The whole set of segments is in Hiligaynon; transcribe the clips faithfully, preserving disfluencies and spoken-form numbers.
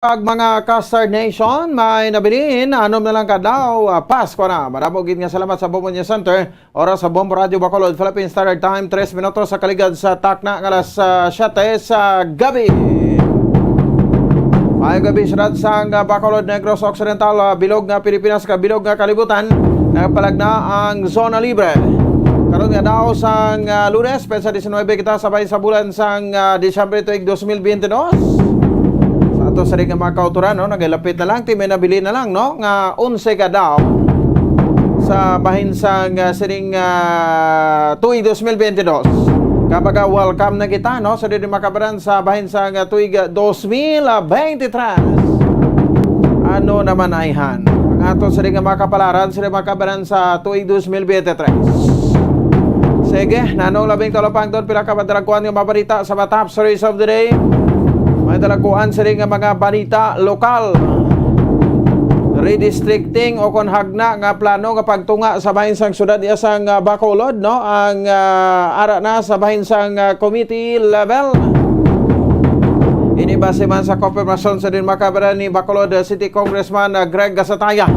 Kag mga ka-Star Nation, may nabilin, anom na lang ka daw, ah, Pasko na. Madamo gid nga salamat sa Bombo News Center. Oras sa Bombo Radio Bacolod, Philippine Standard Time, tres minutos sa kaligad sa takna nga alas, ah, siyete sa gabi. Maayong gabi, siyudad sang, ah, Bacolod, Negros Occidental, ah, bilog nga Pilipinas, kag bilog nga kalibutan. Nagpalagna ang Zona Libre. Karon nga daw sang, ah, Lunes, petsa diecinuebe kita sa bahin sa bulan sang, ah, Disyembre tuig dos mil biyente dos. Sa ato sa ring nga mga kauturan, no, nagalapit na lang, ti may nabilin na lang, no, nga onse ka daw sa bahin sang, ah, sining, ah, tuig dos mil biyente dos. Kabaga, welcome na kita, no, sa diri makabaran sa bahin sang, ah, tuig, ah, dos mil biyente tres. Ano naman ayhan? Ang ato sa ring nga mga kapalaran, sa ring mga kabaran sa tuig dos mil biyente tres. Sige, nanong labing talapangton, pila ka madalaguan nga mabalita sa mga top stories of the day. May dalaguan sa ring nga mga balita lokal. Redistricting o kon hagna nga plano nga pagtunga sa bahin sang syudad iya sang, ah, Bacolod, no? Ang, ah, ara na sa bahin sang, ah, committee level. Ini base man sa konfirmasyon sa din makabaran ni Bacolod City Congressman, ah, Greg Gasataya.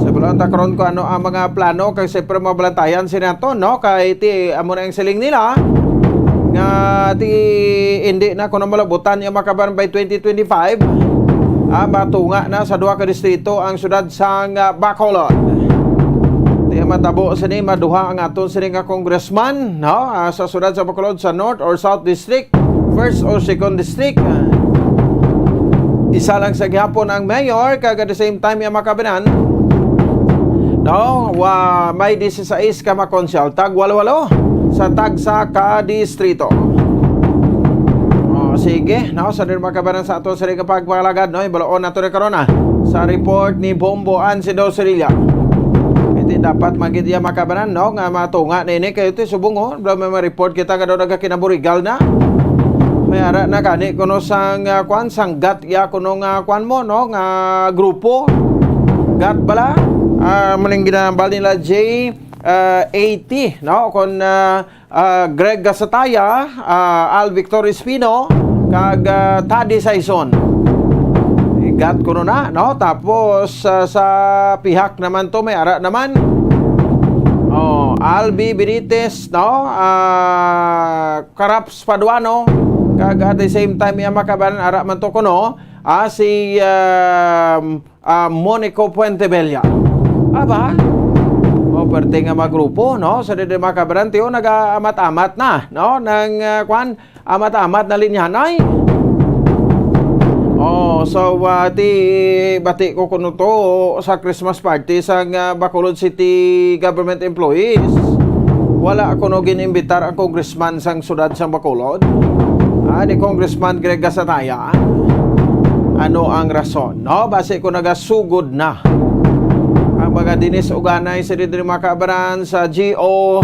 Sa bulan ta karon ko ano ang mga plano kay siyempre mabalantayan sila to, no? Kay ti amo na ang siling nila nga ti hindi na kuno malabutan yung makabaran by twenty twenty-five. Ah, matunga na sa duha ka distrito ang syudad sang, ah, Bacolod. Ti matabo sini maduha ang aton sini nga congressman, no? Ah, sa syudad sa Bacolod sa North or South District, First or Second District. Ah, isa lang sa gihapon ang mayor, kag at the same time, yung makabaran, no? Wa, may disisais ka makonsel, tag walo-walo sa tagsa ka distrito. Oh, sige, no? Sa din makabaran sa ato sa ring pagpalagad, no? Ibaloon nato na karon, ah, sa report ni Bombo Ansido Sirilla. Hindi dapat magid iya makabaran, no? Nga matunga na ini kayo ti subong, oh. Bro, may ma-report kita nga daw nagkakinaburigal na. May ara na gani kuno sang, ah, kwan, sang gat ya kuno nga kwan mo, no? Nga grupo. Gat bala? Ah, maning ginambal nila J, ah, eighty, no? Kon, ah, ah, Greg Gasataya, ah, Al Victor Espino, kag, ah, Taddy Saison. Igat kuno na, no? Tapos, ah, sa pihak naman to, may ara naman. Oh, Albi Benitez, no? Ah, Karaps Paduano, kag at the same time, iya makabaran, ara man to kuno, ah, si, um, ah, Monico Puentebella. Aba? O, perte nga mga grupo, no? Sa dede mga kabaran, tiyo, nag-aamat-amat na, no? Nang, ah, kwan, amat-amat na linyanay. Oh, so, ah, ti, bati ko kuno to sa Christmas party sa, ah, Bacolod City Government Employees. Wala kuno gin-imbitar ang congressman sang sudad sang Bacolod. Ah, ni Congressman Greg Gasataya. Ano ang rason, no? Basi ko nagasugod na ang mga dinis uganay sa diri mga kabaran sa G O.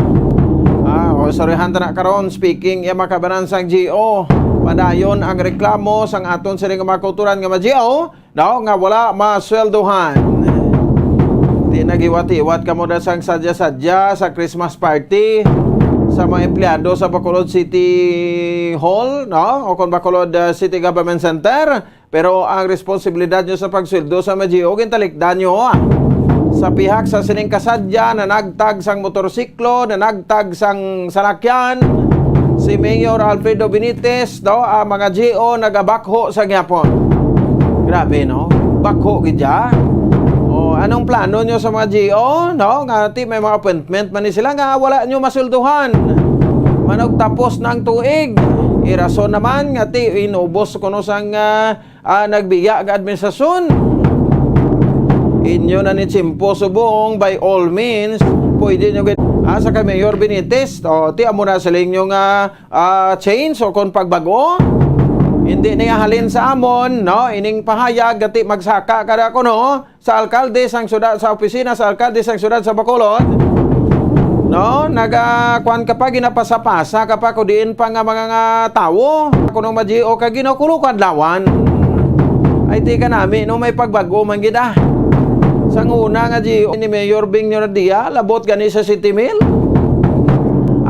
Ah, o, sorryhan ta na karon, speaking, iya mga kabaran sang G O. Padayon ang reklamo sang aton sini nga mga kauturan nga mga G O, no, nga wala masweldohan. Di nagiwat-iwat kamo na sang sadya-sadya sa Christmas party sa mga empleyado sa Bacolod City Hall, no? O kung Bacolod, uh, City Government Center. Pero ang responsibilidad nyo sa pagsweldo sa mga G O, gintalikdan nyo, ah. Sa pihak sa sining kasadya, nanagtag sang motorsiklo, nanagtag sang salakyan, si Mayor Alfredo Benitez, no, ang mga G O nagabakho sa gyapon. Grabe, no? Bakho gid ya. O, anong plano nyo sa mga G O, no? Nga ti may mga appointment man ni sila nga wala nyo masulduhan. Manugtapos ng tuig. Irason naman nga ti inubos kuno sang, ah, ah, nagbiya nga administrasyon. Inyo na ni tiyempo subong, by all means, pwede nyo gid, ah, sa kay Mayor Benitez, o, ti amo na siling nyo nga, ah, change o kon pagbago. Hindi niya halin sa amon, no? Ining pahayag, gati magsaka kada ko, no? Sa alkalde sang syudad, sa opisina sa alkalde sang syudad sa Bacolod, no? Naga, kuwan ka pa, ginapasa-pasa ka pa kung diin pa nga mga nga tawo. Kuno ma-G O ka, Ginoo, kuno kadlawan. Ay, ti ka nami, no? May pagbago man gid, ah. Sang una nga G O ni Mayor Bing Nyordia, labot gani sa siyete mil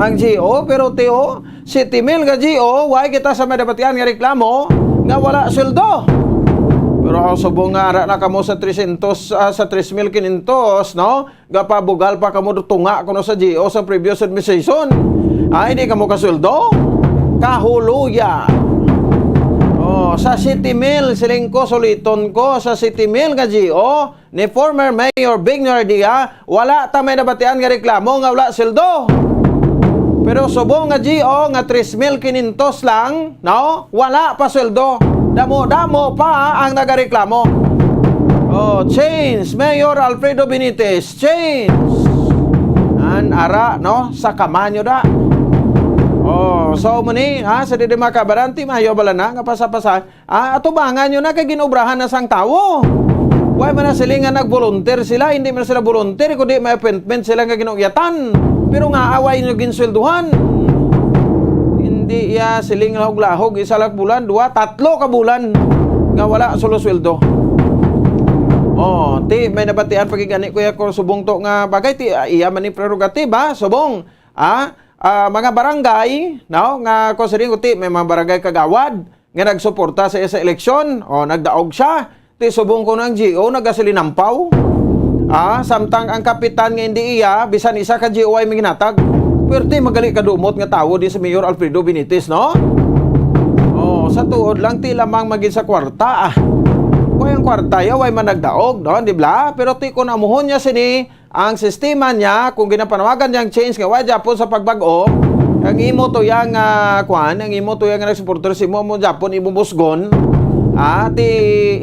ang G O, pero ti, o, siyete mil nga G O, why kita sa madabatian nga reklamo nga wala sweldo? Subong nga ara na kamo sa trescientos, ah, sa tres mil quinientos, no? Gapabugal pa kamo do tunga kuno sa G O sa previous administration. Ay, di kamo kasweldo. Kahuluya. Oh, sa siyete mil, siling ko, suliton ko, sa siyete mil nga G O, ni former Mayor Bing Nardia, wala ta may nabatian nga reklamo nga wala sweldo. Pero subong nga G O nga tres mil quinientos lang, no? Wala pa sweldo. Damo-damo pa ang nagareklamo. Oh, change, Mayor Alfredo Benitez, change. An ara, no? Sa kamanyo da. Oh, so mo ni, ha, sa didi mga kabaranti, mayo bala na nga pasa-pasa. Ah, atubangan nyo na kay ginobrahan na sang tawo. Why man na sila nga nag-volunteer sila? Hindi man sila volunteer, kundi may appointment sila nga ginugyatan. Pero nga away nyo ginsweldohan. Hindi ya siling lahog-lahog, isa lang bulan, dua, tatlo ka bulan nga wala sulo sweldo. Oh, ti may nabatian pagigani, Kuya, ko subong to nga bagay, ti, ah, iya man ni prerogative, ha? Subong, ah, ah, mga barangay, no, nga ko siling ko, ti may mga barangay kagawad nga nagsuporta sa iya sa eleksyon, o nagdaog siya, ti subong ko ng G O nagasilinampaw. Ah, samtang ang kapitan nga hindi iya, bisan isa ka G O ay maginatag. Pwerte magali kadumot nga tawo di si Mayor Alfredo Benitez, no? Oh, sa tuod lang, ti lamang magin sa kwarta, ah. Way ang kwarta ya, way man nagdaog, no? Di bla? Pero ti kun amuhon niya sini, ang sistema niya, kung ginapanawagan niyang change nga wa gyapon sa pagbag-o, ang imo to yang, ah, kwan, ang imo to yang nag-supporter sa imo, mo gyapon imo musgon. Ah, ti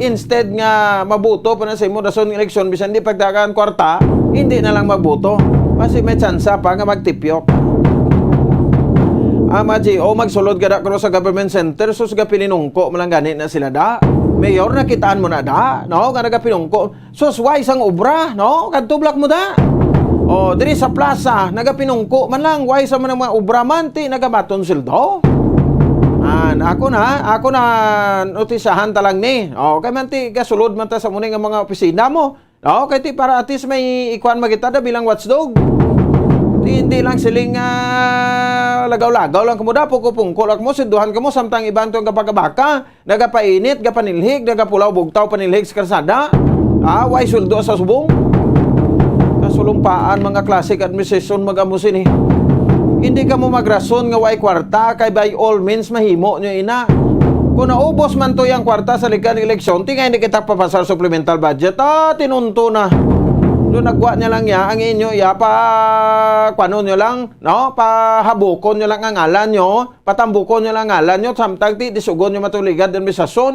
instead nga mabuto pa na sa imo dason nga eleksyon, bisan di pagdagan kwarta, hindi na lang magbuto. Basi may tsansa pa nga magtipyok. Ang mga G O magsulod gada kuno sa government center, sus, gapininungko man lang gani na sila da. Mayor, nakitaan mo na da, no? Nga nagapinungko. Sus, way sang obra, no? Kadto blak mo da. O, diri sa plaza, nagapinungko man lang, way sa man ang mga obra man, ti nagamaton sweldo. An, ako na, ako na notisahan ta lang ni. O, kay man ti gasulod man ta sa muni nga mga opisina mo. O, kay ti para at least may ikuan magita da bilang watchdog. Ti hindi lang siling, ah, lagaw-lagaw lang kamo da, pungko-pungko lang kamo, sweldohan kamo, samtang iban to ang gabaka-baka. Nagapainit, gapanilhig, nagapulaw bugtaw, panilhig sa karsada. Ah, way sweldo sa subong. Kasulumpaan, mga classic administration, mag-amo sini. Hindi kamo magrason nga way kwarta, kay by all means mahimo nyo ina. Kung naubos man to yang kwarta sa likan eleksyon, ti nga hindi kita papasar supplemental budget. Ah, tinunto na. Do nagwa niya lang ya, ang inyo ya, pa, kuanon nyo lang, no? Pahabukon nyo lang ang ngalan nyo. Patambukon nyo lang ngalan nyo, samtang ti disugon nyo matuligad ang administrasyon.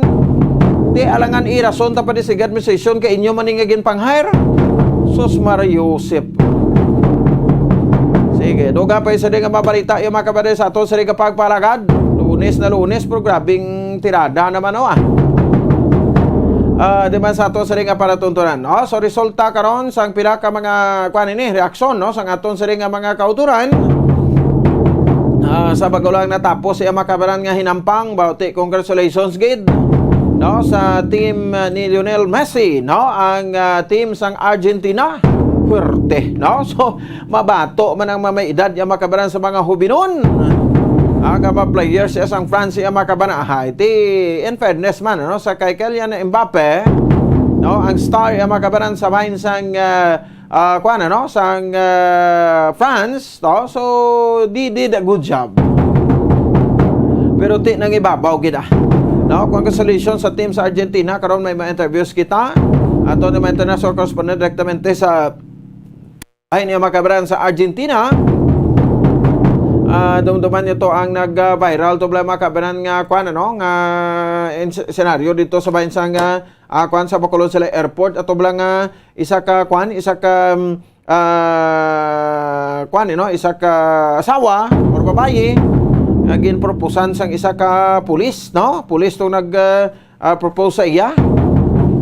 Ti alangan irason ta pa di sigad administrasyon kay inyo man nga ginpang-hire. Sus Maria Josep. Sige, duga pa isa din nga mabalita yung mga kabady sa aton sa rin kapagpalagad. Lunes na Lunes, pero grabing tirada naman, oh, ah. Ah, di man sa aton sa rin nga palatuntunan. Oh, so resulta karon sang pila ka mga, kuan ini, reaksyon, no, sang aton sa rin nga mga kauturan. Ah, sa bago lang natapos siya makabaran nga hinampang, bauti, congratulations gid, no, sa team, ah, ni Lionel Messi, no, ang, ah, team sang Argentina. Puwerte, no? So, mabato man ang mga may edad nga makabaran sa mga hubinon. Ang mga players siya sang France siya makabaran. Ay, ti, in fairness man, no, sa kay Kylian Mbappe, no, ang star siya makabaran sa bahin sang, ah, ah, kuwan, ano, sang, ah, France, no? So, they did a good job. Pero ti nang ibabaw gid, ah. No, congratulations sa team sa Argentina. Karon may mga interviews kita. Ato na may international correspondent direktamente sa, ay, niya makabaran sa Argentina. Ah, dumduman niyo to ang nag-viral to bala makabaran nga kwan, ano, nga ins-, senaryo dito sa bayan sang, ah, ah, kwan sa Bacolod sila airport. Ato bala nga isa ka kwan, isa ka, um, ah, kwan, you know, isa ka asawa or babayi nga ginproposan sang isa ka pulis, no? Pulis tong nag, ah, ah, propose sa iya,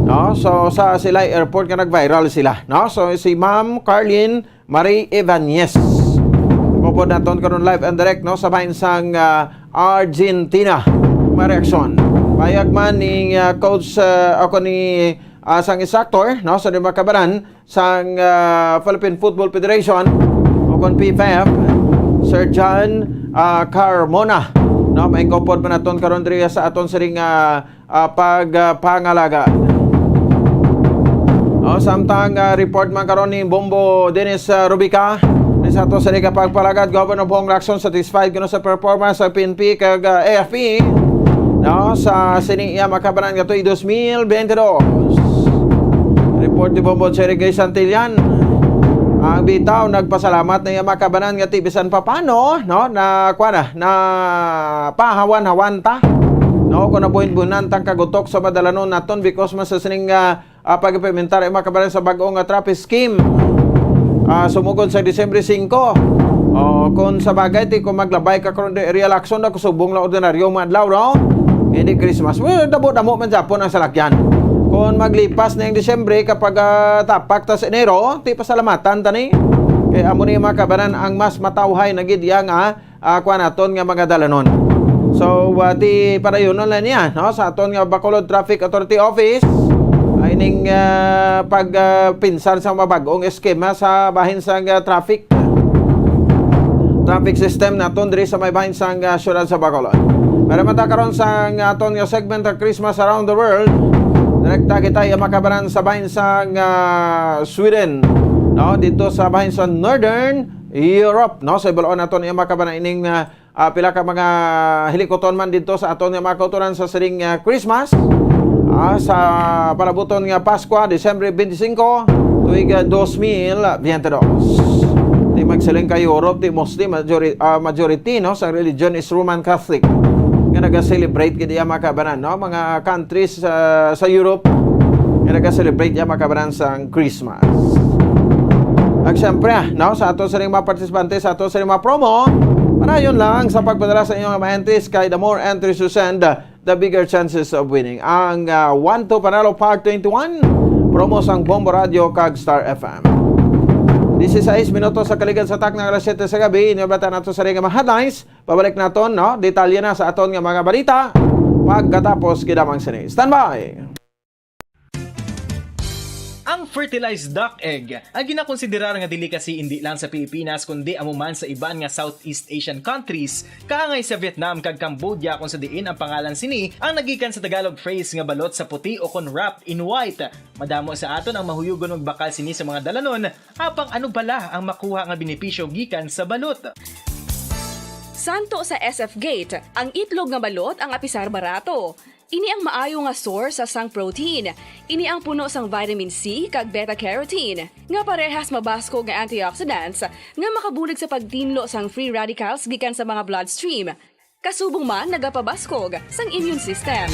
no? So, sa sila airport nga nag-viral sila, no? So, si Ma'am Carlene Marie Ibanez. Kupod naton karon live and direct, no, sa bahin sang, ah, Argentina. Mga reaksyon. Payag man ni, ah, coach, ah, ako ni, ah, sang instructor, no, sa Dima Kabanan, sang, ah, Philippine Football Federation, o kon P F F, Sir John, ah, Carmona. No, maingkupod man naton karon diri sa aton siring, ah, ah, pag, ah, pangalaga. O, samtang, ah, report man karon ni Bombo Dennis, ah, Rubica, ni sa ato sa Liga Pagpalagad, Governor Bong Lacson satisfied kuno sa performance sa P N P kag, ah, A F P. No, sa sini iya makabanan nga tuig dos mil bente dos. Report ni Bombo Cherry Gay Santillan. Ang bitaw nagpasalamat na iya makabanan nga ti bisan papano, no, na, kuwan na, na pahawan-hawan ta. No, kung nabuhin-buhinan tang kagutok sa madalanon naton because man sa sining, ah, ah, pag-implementar ang makabaran sa bag-o nga traffic scheme. Ah, sumugod sa Disyembre singko. O, kung sa bagay, ti kung maglabay ka karon di real action na kusubong lang ordinaryo mga adlaw, no? Hindi Christmas. Well, damo-damo man Japon ang salakyan. Kung maglipas na yung Disyembre, kapag, ah, tapak ta sa Enero, ti pasalamatan ta ni. Kaya amo ni mga kabanan ang mas matawhay na gid iya nga ah, kuwan naton nga mga dalanon. So, ah, ti padayonon lang niya, no, sa aton nga Bacolod Traffic Authority Office, ay ning, ah, pag, ah, pinsar sa mabag-ong eskema sa bahin sang, ah, traffic, traffic system naton diri sa may bahin sang, ah, siyudad sa Bacolod. Pero mata karon sa aton nga segment nga Christmas Around the World, direkta kita iya makabaran sa bahin sang, ah, Sweden, no, dito sa bahin sa Northern Europe, no? Sa ibabaw naton iya makabanan ining, ah, ah, pila ka mga hilikuton man didto sa aton nga mga kautoran sa sining, ah, Christmas, ah, sa palabuton nga Paskwa, Disyembre twenty-five, tuig, ah, dos mil biyente dos. Ti magsiling ka Europe, ti mostly majori-, ah, majority, no, sa religion is Roman Catholic nga naga-celebrate gid iya makabanan, no? Mga countries, ah, sa Europe nga naga-celebrate iya makabanan sang Christmas. At syempre, ah, no, sa ato sa ring mga partisipante, sa ato sa ring mga promo, padayon lang sa pagpadala sa inyong mga entries kay the more entries you send, the bigger chances of winning. Ang, ah, One to Panalo Part twenty-one, promo sang Bombo Radio kag Star F M. Dieciséis minutos sa kaligad sa takna nga alas siyete sa gabi, inyo bata nato sa ring mga headlines. Pabalik naton, no? Detalye na sa aton nga mga balita pagkatapos gid lamang sini. Standby! Ang fertilized duck egg ang ginakonsiderar nga delicacy indi lang sa Pilipinas, kundi amo man sa iban nga Southeast Asian countries, kaangay sa Vietnam kag Cambodia, kung sa diin ang pangalan sini ang nagikan sa Tagalog phrase nga balot sa puti o kon wrapped in white. Madamo sa aton ang mahuyugon magbakal sini sa mga dalanon, apang ano bala ang makuha nga benepisyo gikan sa balot? Santo sa S F Gate, ang itlog nga balot ang apisar barato. Ini ang maayo nga source sang protein. Ini ang puno sang vitamin C kag beta carotene, nga parehas mabaskog nga antioxidants nga makabulig sa pagtinlo sang free radicals gikan sa mga bloodstream. Kasubong man nagapabaskog sang immune system.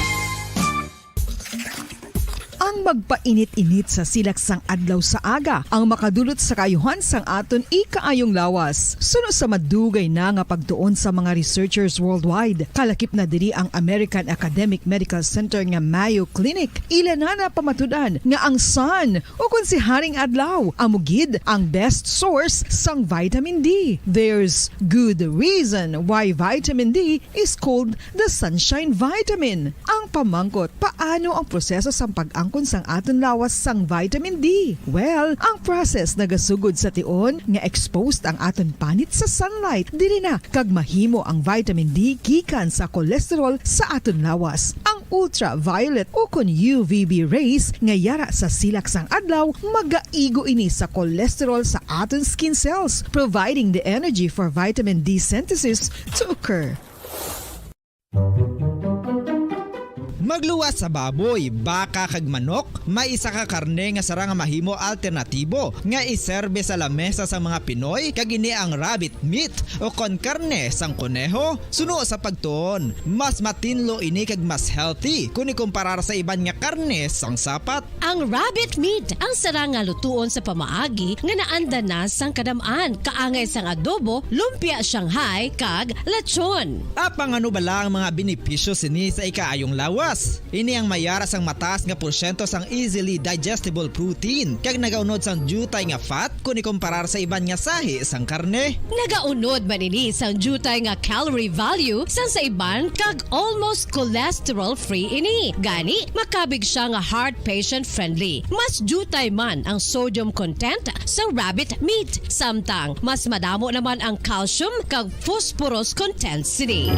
Ang magpainit-init sa silak sang adlaw sa aga ang makadulot sa kaayuhan sang aton ikaayong lawas. Suno sa madugay na nga pagtuon sa mga researchers worldwide, kalakip na diri ang American Academic Medical Center nga Mayo Clinic. Ila na napamatud-an nga ang sun, o kon si Haring Adlaw, amo gid ang best source sang vitamin D. There's good reason why vitamin D is called the sunshine vitamin. Ang pamangkot, paano ang proseso sang pag-angkon sang aton lawas sang vitamin D? Well, ang process nagasugod sa tion nga exposed ang aton panit sa sunlight. Diri na kag mahimo ang vitamin D gikan sa cholesterol sa aton lawas. Ang ultraviolet o kon U V B rays nga yara sa silak sang adlaw, magaigo ini sa cholesterol sa aton skin cells, providing the energy for vitamin D synthesis to occur. Magluwas sa baboy, baka, kag manok, may isa ka karne nga sarang nga mahimo alternatibo nga iserbe sa lamesa sang mga Pinoy, kag ini ang rabbit meat o kon karne sang koneho. Suno sa pagtuon, mas matinlo ini kag mas healthy kon ikumparar sa iban nga karne sang sapat. Ang rabbit meat ang sarang nga lutuon sa pamaagi nga naanda na sang kadam-an, kaangay sang adobo, lumpia Shanghai, kag lechon. Apang ano bala ang mga benepisyo sini sa ikaayong lawas? Ini ang mayara sang mataas nga porsyento sang easily digestible protein, kag nagaunod sang diutay nga fat kon ikumparar sa iban nga sahi sang karne. Nagaunod man ini sang diutay nga calorie value sang sa iban kag almost cholesterol-free ini. Gani, makabig sia nga heart patient-friendly. Mas diutay man ang sodium content sang rabbit meat, samtang mas madamo naman ang calcium kag phosphorus content sini.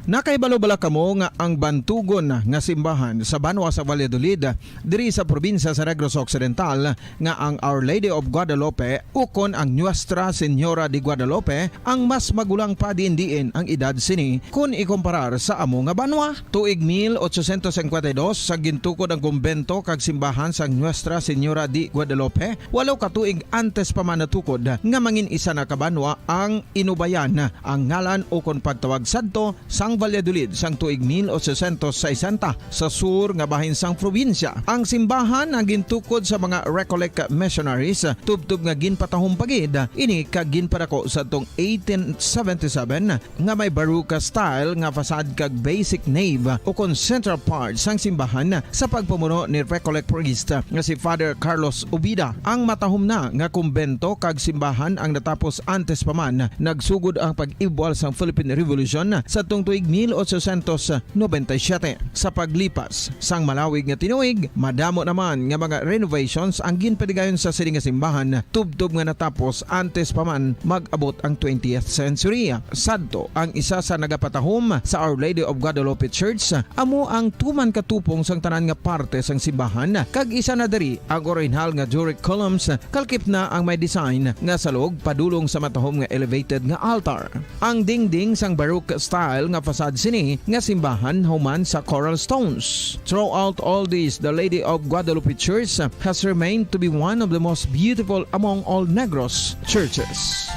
Nakahibalo bala kamo nga ang bantugon nga simbahan sa banwa sa Valladolid, diri sa probinsya sa Negros Occidental, nga ang Our Lady of Guadalupe ukon ang Nuestra Señora de Guadalupe ang mas magulang pa diin-diin ang edad sini kon ikumparar sa amo nga banwa? Tuig mil ochocientos cincuenta y dos sa gintukod ang kumbento kag simbahan sang Nuestra Señora de Guadalupe, walo ka tuig antes pa man natukod nga mangin isa na ka banwa ang Inubayan, ang ngalan ukon pagtawag sadto sang Valladolid sang tuig mil ochocientos sesenta sa sur nga bahin sang probinsya. Ang simbahan ang gintukod sa mga Recollect missionaries, tubtob nga ginpatahom pa gid ini kag ginpadako sadtong eighteen seventy-seven, nga may Baroque style nga facade kag basic nave ukon central part sang simbahan sa pagpamuno ni Recollect priest nga si Father Carlos Ubida. Ang matahom na nga kumbento kag simbahan ang natapos antes pa man nagsugod ang pag-ibwal sang Philippine Revolution sadtong tuig mil ochocientos noventa y siete. Sa paglipas sang malawig nga tinuig, madamo naman nga mga renovations ang ginpadigayon sa sini nga simbahan, tubtob nga natapos antes pa man mag-abot ang twentieth century. Sadto, ang isa sa nagapatahom sa Our Lady of Guadalupe Church amo ang tuman ka tupong sang tanan nga parte sang simbahan, kag isa na diri ang orihinal nga Doric columns, kalkip na ang may design nga salog padulong sa matahom nga elevated nga altar. Ang dingding sang Baroque style nga facade sini nga simbahan human sa coral stones. Throughout all this, the Lady of Guadalupe Church has remained to be one of the most beautiful among all Negros churches.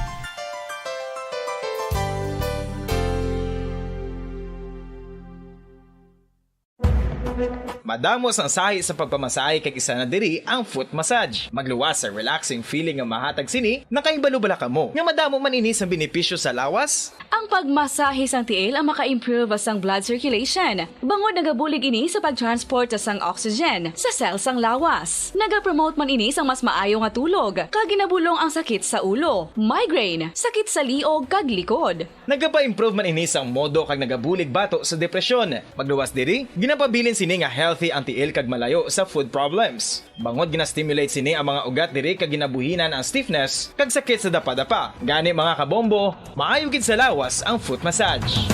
Madamo sang sahi sa pagpamasahe, kag isa na diri ang foot massage. Magluwas sa relaxing feeling nga mahatag sini. Nakahibalo bala kamo nga madamo man ini sang benepisyo sa lawas? Ang pagmasahe sang tiil ang maka-improve sang blood circulation, bangod nagabulig ini sa pag-transport sang oxygen sa cell sang lawas. Nagapromote man ini sang mas maayo nga tulog, kag ginabulong ang sakit sa ulo, migraine, sakit sa liog, kag likod. Nagapa-improve man ini sang modo kag nagabulig bato sa depresyon. Magluwas diri, ginapabilin sini nga healthy ang tiil kag malayo sa foot problems. Bangod gina-stimulate sini ang mga ugat diri kag ginabuhinan ang stiffness kag sakit sa dapadapa. Gani, mga kabombo, maayo gid sa lawas ang foot massage.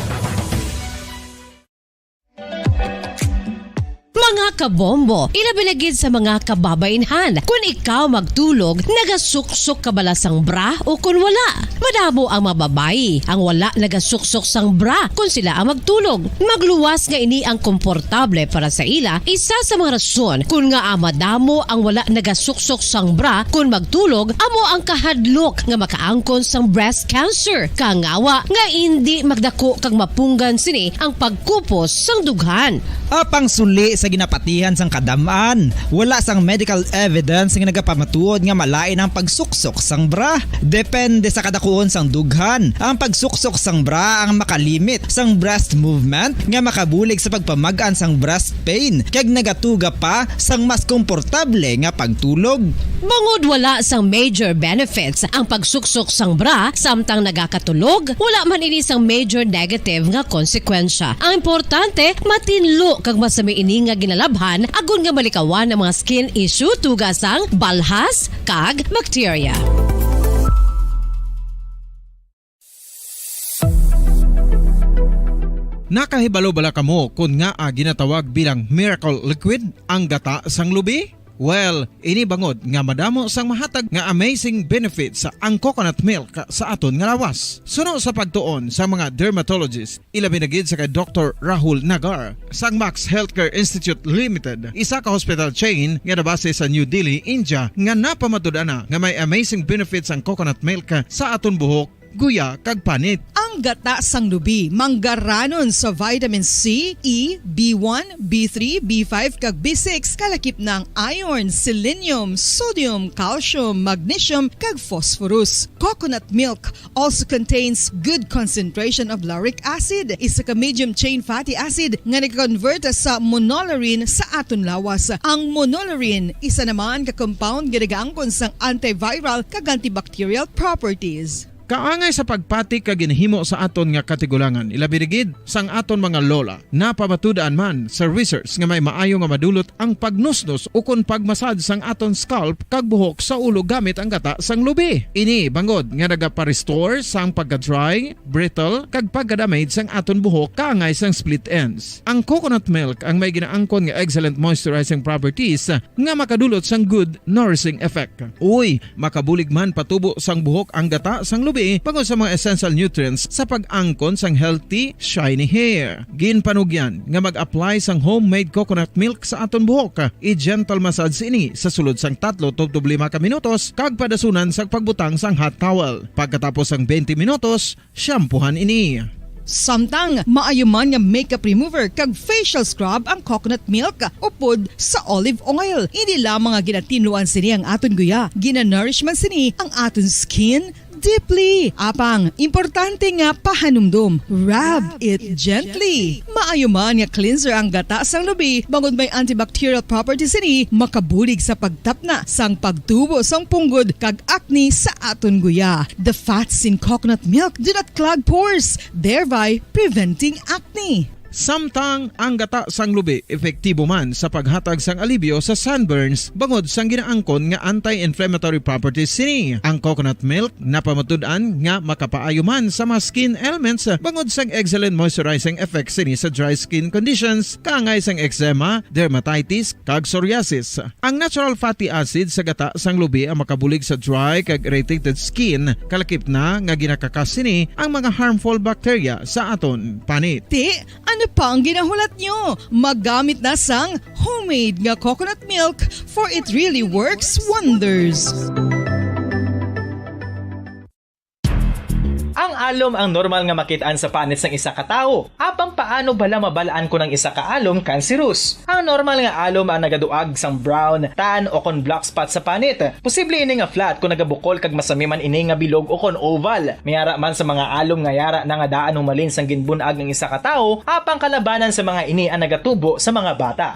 Mga kabombo, ilabi na gid sa mga kababaynhan. Kun ikaw magtulog, nagasuksok ka bala sang bra o kun wala? Madamo ang mga babayi ang wala nagasuksok sang bra kun sila ang magtulog. Magluwas nga ini ang komportable para sa ila, isa sa mga rason kun ngaa madamo ang wala nagasuksok sang bra kun magtulog, amo ang kahadlok nga makaangkon sang breast cancer. Kangawa nga indi magdako kag mapunggan sini ang pagkupos sang dughan. Apang suli sa ginapatihan sang kadam-an, wala sang medical evidence nga nagapamatuod nga malain ang pagsuksok sang bra. Depende sa kadakuon sang dughan. Ang pagsuksok sang bra ang makalimit sang breast movement nga makabulig sa pagpamag-an sang breast pain kag nagatuga pa sang mas komportable nga pagtulog. Bangod wala sang major benefits ang pagsuksok sang bra samtang nagakatulog, wala man ini sang major negative nga konsekwensya. Ang importante, matinlo kag masami ini nga ginalabhan agod nga malikawan ang mga skin issue tuga sang balhas kag bakterya. Nakahibalo bala kamo kon ngaa ginatawag bilang miracle liquid ang gata sang lubi? Well, ini bangod nga madamo sang mahatag nga amazing benefits ang coconut milk sa aton nga lawas. Suno sa pagtuon sa mga dermatologist, ilabi na gid sa kay Doktor Rahul Nagar sang Max Healthcare Institute Limited, isa ka hospital chain nga nabase sa New Delhi, India, nga napamatud-an na nga may amazing benefits ang coconut milk sa aton buhok, guya, kag panit. Ang gata sang lubi manggaranon sa vitamin C, E, B one, B three, B five, kag B six, kalakip na ang iron, selenium, sodium, calcium, magnesium, kag phosphorus. Coconut milk also contains good concentration of lauric acid, isa ka medium chain fatty acid nga nag-convert sa monolaurin sa aton lawas. Ang monolaurin, isa naman ka compound nga nagaangkon sang antiviral kag antibacterial properties. Kaangay sa pagpati kag ginhimo sa aton nga katigulangan, ilabi rigid sang aton mga lola. Napamatud-an man sa research nga may maayo nga madulot ang pagnusnos ukon pagmasad sang aton scalp kag buhok sa ulo gamit ang gata sang lubi. Ini bangod nga nagapa-restore sang pagka-dry, brittle, kag pagka-damage sang aton buhok kaangay sang split ends. Ang coconut milk ang may ginaangkon nga excellent moisturizing properties nga makadulot sang good nourishing effect. Uy, makabulig man patubo sang buhok ang gata sang lubi bangod sa mga essential nutrients sa pag-angkon sang healthy, shiny hair. Ginpanugyan nga mag-apply sang homemade coconut milk sa aton buhok. I-gentle massage ini sa sulod sang tatlo tubtob lima ka minutos kag padasunan sa pagbutang sang hot towel. Pagkatapos sang twenty minutos, shampoohan ini. Samtang maayo man nga makeup remover kag facial scrub ang coconut milk upod sa olive oil. Hindi lamang nga ginatinluan sini ang aton guya, ginanourish man sini ang aton skin deeply. Apang, importante nga pahanumdom, rub it gently. Maayo man nga cleanser ang gata sang lubi, bangod may antibacterial properties sini, makabulig sa pagtapna sang pagtubo sang punggod kag acne sa aton guya. The fats in coconut milk do not clog pores, thereby preventing acne. Samtang ang gata sang lubi epektibo man sa paghatag sang alibyo sa sunburns bangod sang ginaangkon nga anti-inflammatory properties sini. Ang coconut milk napamatud-an nga makapaayo man sa mga skin ailments bangod sang excellent moisturizing effects sini sa dry skin conditions, kaangay sang eczema, dermatitis, kag psoriasis. Ang natural fatty acid sa gata sang lubi ang makabulig sa dry kag irritated skin, kalakip na nga ginakakas sini ang mga harmful bacteria sa aton panit. Ti, ano pa ang ginahulat nyo? Magamit na sang homemade nga coconut milk, for it really works wonders. Ang alom ang normal nga makit-an sa panit sang isa ka tawo. Apang paano bala mabal-an kon ang isa ka alom kanserous? Ang normal nga alom ang nagaduag sang brown, tan, o kon black spot sa panit. Posible ini nga flat kon nagabukol kag masami man ini nga bilog o kon oval. May ara man sa mga alom nga yara na nga daan humalin sang ginbun-ag ang isa ka tawo, apang kalabanan sa mga ini ang nagatubo sa mga bata.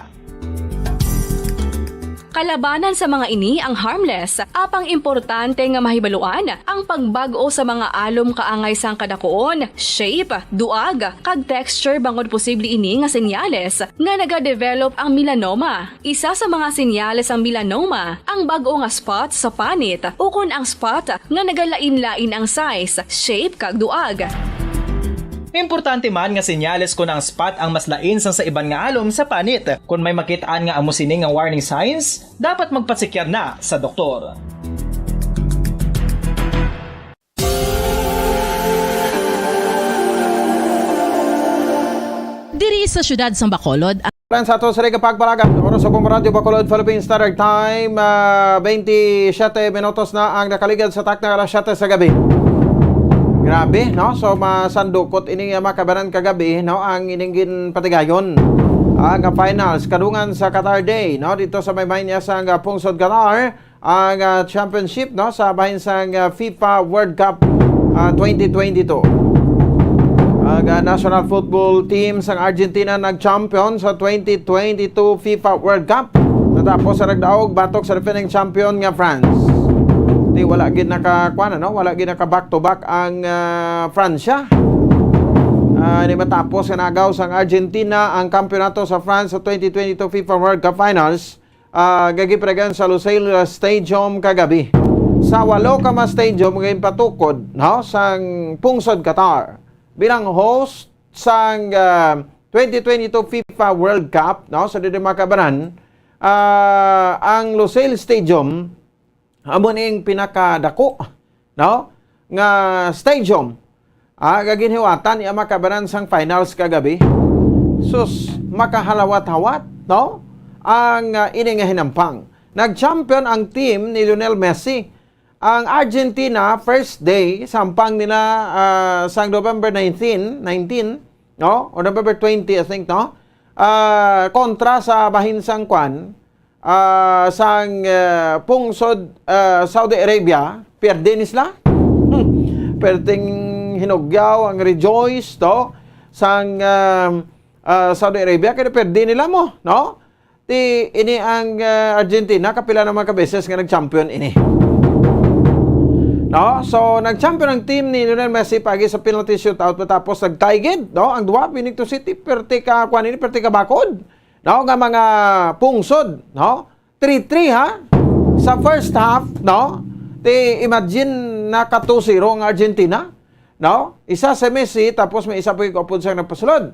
Kalabanan sa mga ini ang harmless, apang importante nga mahibaluan ang pagbag-o sa mga alom kaangay sang kadakuon, shape, duag, kag texture bangod posible ini nga senyales nga nagadevelop ang melanoma. Isa sa mga senyales sang melanoma ang bag-o nga spot sa panit ukon ang spot nga nagalain-lain ang size, shape, kag duag. Importante man nga senyales kon ang spot ang mas lain sang sa iban nga alom sa panit. Kon may makit-an nga amo sini nga warning signs, dapat magpatsikyar na sa doktor. Diri sa siyudad sang Bacolod, Friends, ato sa Riga Pagpalagan, oras sa Bombo Radyo Bacolod, Philippine Standard Time, ah, twenty-seven minutos na ang nakaligad sa takna alas siyete sa gabi. Grabe, no? So, masandukot ini nga makabanan kagabi, no? Ang ining ginpatigayon, ang finals, kadungan sa Qatar Day, no? Dito sa may Maynila sa, ah, pungsod Qatar, ang, ah, championship, no, sa bahin sang, ah, FIFA World Cup, ah, twenty twenty-two. Ang, ah, national football team sang Argentina nag-champion sa twenty twenty-two FIFA World Cup, natapos sa nagdaog batok sa defending champion nga France. Di, wala gid naka, kuwan, ano, wala gid naka back to back ang, ah, Francia. Ah, ni matapos nga nagaw sang Argentina ang kampiyonato sa France sa twenty twenty-two FIFA World Cup Finals, ah, nga ginpatigayon sa Lusail Stadium kagabi. Sa walo ka mga stadium nga ginpatukod, no, sang pungsod Qatar bilang host sang, ah, twenty twenty-two FIFA World Cup, no, sa diri makabanan, ah, ang Lusail Stadium amo ning pinakadako, no, nga stadium, ah, nga ginhiwatan iya makabanan sang finals kagabi. Sus, makahalawat-hawat, no, ang, ah, ini nga hinampang. Nag-champion ang team ni Lionel Messi. Ang Argentina, first day, sampang nila, ah, sang November nineteen, nineteen, no, or November twenty, I think, no, ah, kontra sa bahin sang kwan, ah, sang, ah, pungsod, ah, Saudi Arabia, pierde ni sila. Hmm. Perting hinugyaw ang rejoice to sang, ah, ah, Saudi Arabia, kaya pierde nila mo, no? Ti, ini ang, ah, Argentina, kapila naman ka beses nga nag-champion ini. No? So, nag-champion ang team ni Lionel Messi paagi sa penalty shootout matapos nag-tie gid, no? Ang duha, Benito City, perti ka, kuan ini, perti ka bakod, no? Nga mga pungsod, no? Three three, ha? Sa first half, no? Ti, imagine, naka two zero ang Argentina, no? Isa si Messi, tapos may isa pa yung upod siyang napasulod.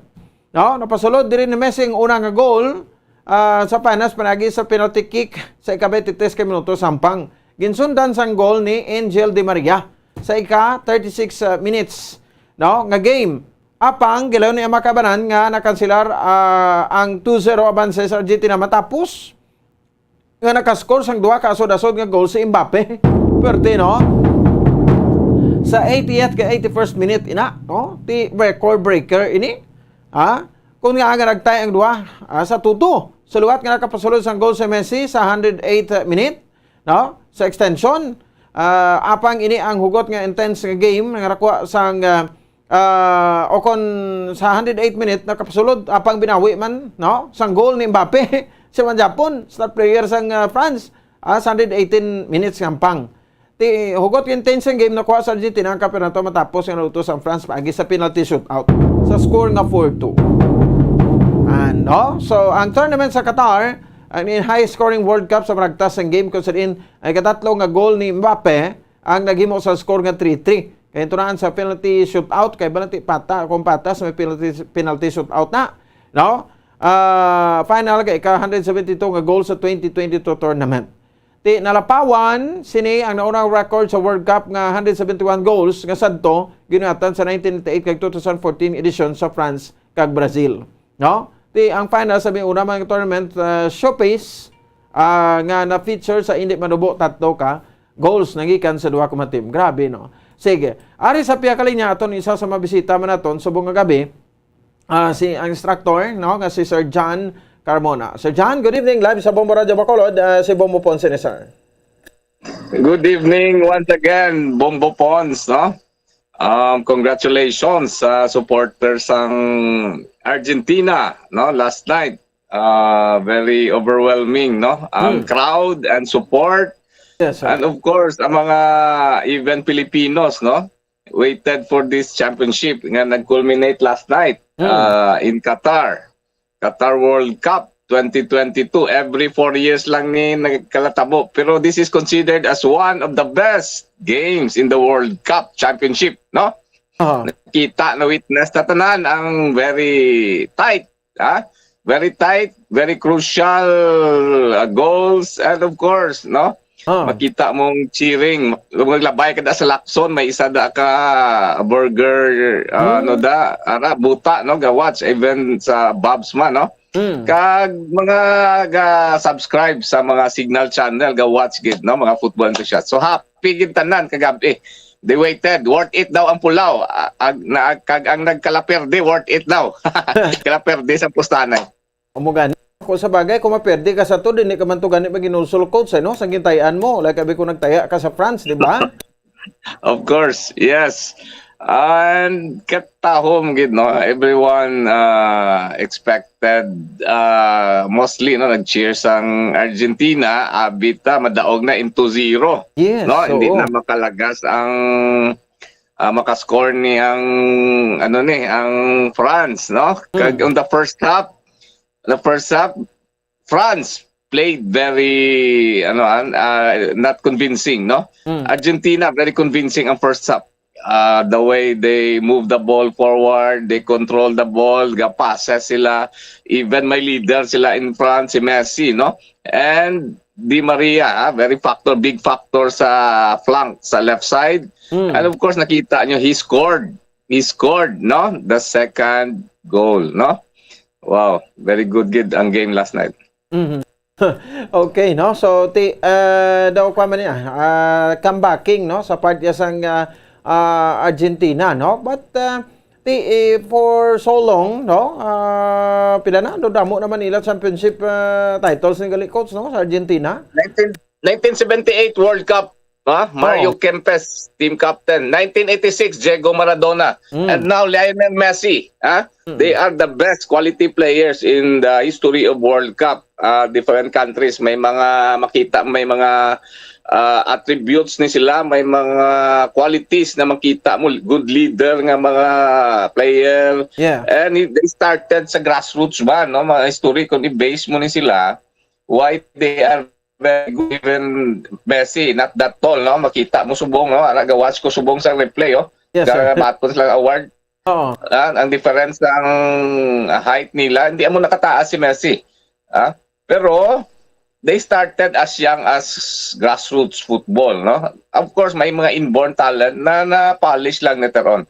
No? Napasulod diri ni Messi ang una nga goal, ah, sa finals pinaagi sa penalty kick sa ika-twenty-three ka minuto sa hampang. Ginsundan sang goal ni Angel Di Maria sa ika-thirty-six, ah, minutes, no, nga game. Apang gilayon ni ang mga kabanan nga nakansilar, ah, ang two zero abanse sa Argentina matapos nga nakascore sang duha ka asod-asod nga goal si Mbappe. Perte, no? Sa eightieth ka eighty-first minute ina, no? Ti record breaker ini. Ha? Kung nga nga nagtay ang duha, ah, sa two two. Sa liwat nga nakapasulod sang goal si Messi sa hundred eighth minute, no? Sa extension, ah, apang ini ang hugot nga intense nga game nga nakuha sang, ah, ah, o kon sa hundred eight minute nakapasulod, apang binawi man, no? Sang goal ni Mbappe. Siya man Japon, star player sang, ah, France, ah, sa hundred eighteen minutes nga hampang. Ti, hugot yung tense ang game, nakuha sa Argentina ang kampeonato matapos nga naluto sa France paagi sa penalty shootout sa score nga four two. And, no? So, ang tournament sa Qatar, ang in high scoring World Cup sa maragtas ang game kung sa diin ay katatlo nga goal ni Mbappe ang naghimo sa score nga three three. Kay tunaan sa penalty shootout, kay balati pata, kung patas, may penalty, penalty shootout na. No? Ah, final kay ka hundred seventy-two nga goal sa twenty twenty-two tournament. Ti nalapawan sini ang naunang record sa World Cup nga hundred seventy-one goals nga sadto ginuhatan sa nineteen ninety-eight kag two thousand fourteen edition sa France kag Brazil, no? Ti ang final sa may una man nga tournament, ah, showpiece, ah, nga na-feature sa indi manubo tatlo ka goals nagikan sa duha ka mga team. Grabe, no? Sige, ari sa pihak ka linya aton isa sa mabisita man naton subong nga gabi, ah, si ang instructor, no, nga si Sir John Carmona. Sir John, good evening. Live sa Bombo Radyo Bacolod, ah, si Bombo Ponce ni sir. Good evening once again, Bombo Pons, no? Um, congratulations sa supporters sang Argentina, no? Last night, uh, very overwhelming, no? Ang Hmm. crowd and support. Yes, sir. And of course, ang mga even Filipinos, no? Waited for this championship nga nag-culminate last night, Hmm. uh, in Qatar. Qatar World Cup twenty twenty-two. Every four years lang ni nagkalatabo. Pero this is considered as one of the best games in the World Cup Championship, no? Aha. Nakita, na-witness na tanan ang very tight, ha? Very tight, very crucial, uh, goals, and of course, no? Ah. Makita mong cheering. Maglabay ka da sa Lacson, may isa da ka burger, ah, Hmm. ano da, ara, buta, no? Ga-watch, even sa Bob's man, no? Hmm. Kag mga ga-subscribe sa mga signal channel, ga-watch gid, no? Mga football enthusiast. So, happy gid tanan kagabi. They waited. Worth it daw ang pulaw. Ah, ag-, na, kag ang nagkalaperde, worth it daw. Kalaperde sa pustanay. Amo gani. Kung sa bagay, kung maperde ka sa to, dili ka man to gani maginulsol, coach, eh, no? Sa gintay-an mo, like, abi ko nagtaya ka sa France, di ba? Of course, yes. And katahom gid, no? Everyone, uh, expected, uh, mostly, no, nag-cheer sang Argentina, abi ta, madaog na in two zero. Yes, No, hindi oo. na makalagas ang, uh, makascore ni ang, ano ni, ang France, no? Kag Mm. on the first half, the first half, France played very, ano, an-, ah, not convincing, no? Mm. Argentina, very convincing ang first half. Ah, the way they move the ball forward, they control the ball, ga-passes sila. Even may leader sila in front, si Messi, no? And Di Maria, ah, very factor, big factor sa flank, sa left side. Mm. And of course, nakita nyo, he scored. He scored, no? The second goal, no? Wow, very good gid ang game last night. Mhm. Okay, no? So, ti, ah, daw kwa man niya, ah, comebacking, no? Sa part niya sang, ah, ah, Argentina, no? But, ah, ti, eh, for so long, no? Ah, pila na? Do damo naman nila championship, ah, titles ni gali, coach, no? Sa Argentina. Nineteen, nineteen seventy-eight World Cup, ha? Mario Oo. Kempes, team captain. Nineteen eighty-six, Diego Maradona. Mm. And now, Lionel Messi, ha? Mm. They are the best quality players in the history of World Cup. Ah, different countries, may mga makita, may mga, ah, attributes ni sila, may mga qualities na makita mo, good leader nga mga player. Yeah. And it- they started sa grassroots ba, no? Mga history, kung i-base mo ni sila, why they are very good, even Messi, not that tall, no? Makita mo subong, no? Nag-watch ko subong sa replay, oh. Yes, sir. Kagabaton sila award. Oo. Ah, ang difference ng height nila, hindi mo nakataas si Messi. Ah, pero they started as young as grassroots football, no? Of course, may mga inborn talent na na-polish lang later on.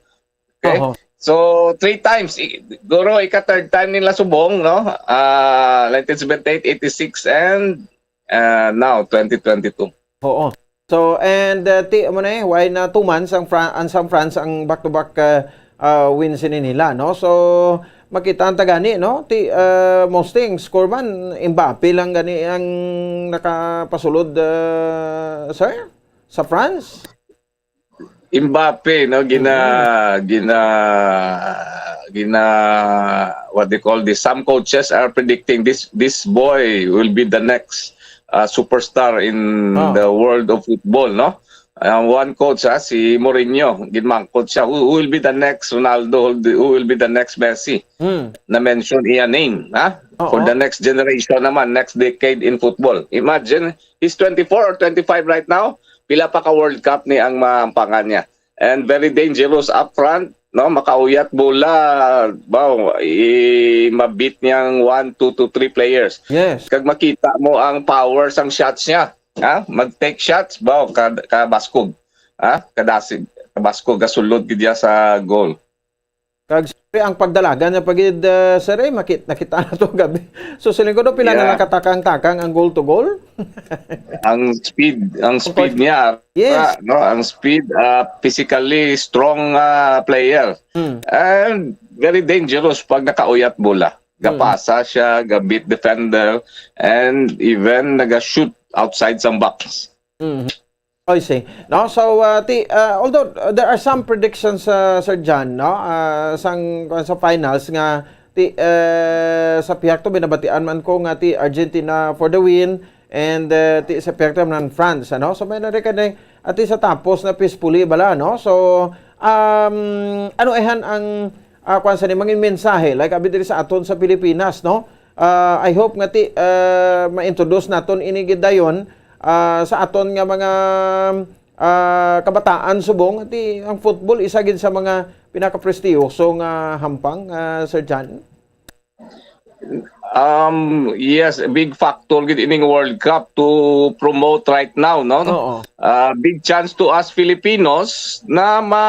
Okay? Oho. So, three times, i- guro, ika third time nila subong, no? Ah, nineteen seventy-eight, eighty-six, and ah, now twenty twenty-two. Oo. So, and uh, ti mo na eh, why na two months ang Fran ang sang France ang back-to-back uh, uh, wins ini nila, no? So, makita ang tagani, no? Ti uh, Mosting, score man, Mbappe lang gani ang nakapasulod, uh, sir, sa France. Mbappe, no, gina gina gina what they call this, some coaches are predicting this this boy will be the next uh, superstar in Ah. the world of football, no? Ang one coach, ha, si Mourinho, ginmangkot siya, who, who will be the next Ronaldo, who will be, who will be the next Messi? Hmm. Na-mention iya name, ha? Oo. For the next generation naman, next decade in football. Imagine, he's twenty-four or twenty-five right now. Pila pa ka World Cup ni ang maampangan niya? And very dangerous up front, no? Makauyat bola, baw, i mabit niyang one, two to three players. Yes. Kag makita mo ang power sang shots niya, ha? Mag-take shots, baw, ka, kabaskog. Ha? Kadasig, kabaskog, gasulod gid niya sa goal. Kag siyempre, ang pagdalagan niya pagid, uh, sir, eh, makit nakita na to gabi. So, siling ko, no, pila na Yeah. nakatakang-takang ang goal to goal? Ang speed, ang speed niya, Yes. ah, no, ang speed, ah, physically strong, ah, player. Hmm. And very dangerous pag nakauyat bola. Hmm. Gapasa siya, ga-beat defender, and even naga-shoot outside sang box. Mhm. I see. No, so uh, ti, uh, although uh, there are some predictions, uh, Sir John, no, uh, sang sa finals nga ti uh, sa pihak to, binabatian man ko nga ti Argentina for the win, and uh, ti sa pihak to man France, ano? So may nari ka na, ati sa tapos na peacefully bala, no? So um, ano ehan ang uh, kwan sa ni, mga mensahe, like, abi diri sa aton sa Pilipinas, no? Uh, I hope nga ti uh, ma-introduce naton ini gid dayon ah, sa aton nga mga, ah, kabataan subong, ti ang football isa gid sa mga pinakaprestiyoso nga hampang, ah, Sir John. Um, yes, a big factor gid ining World Cup to promote right now, no? Oo. Ah, big chance to us Filipinos na ma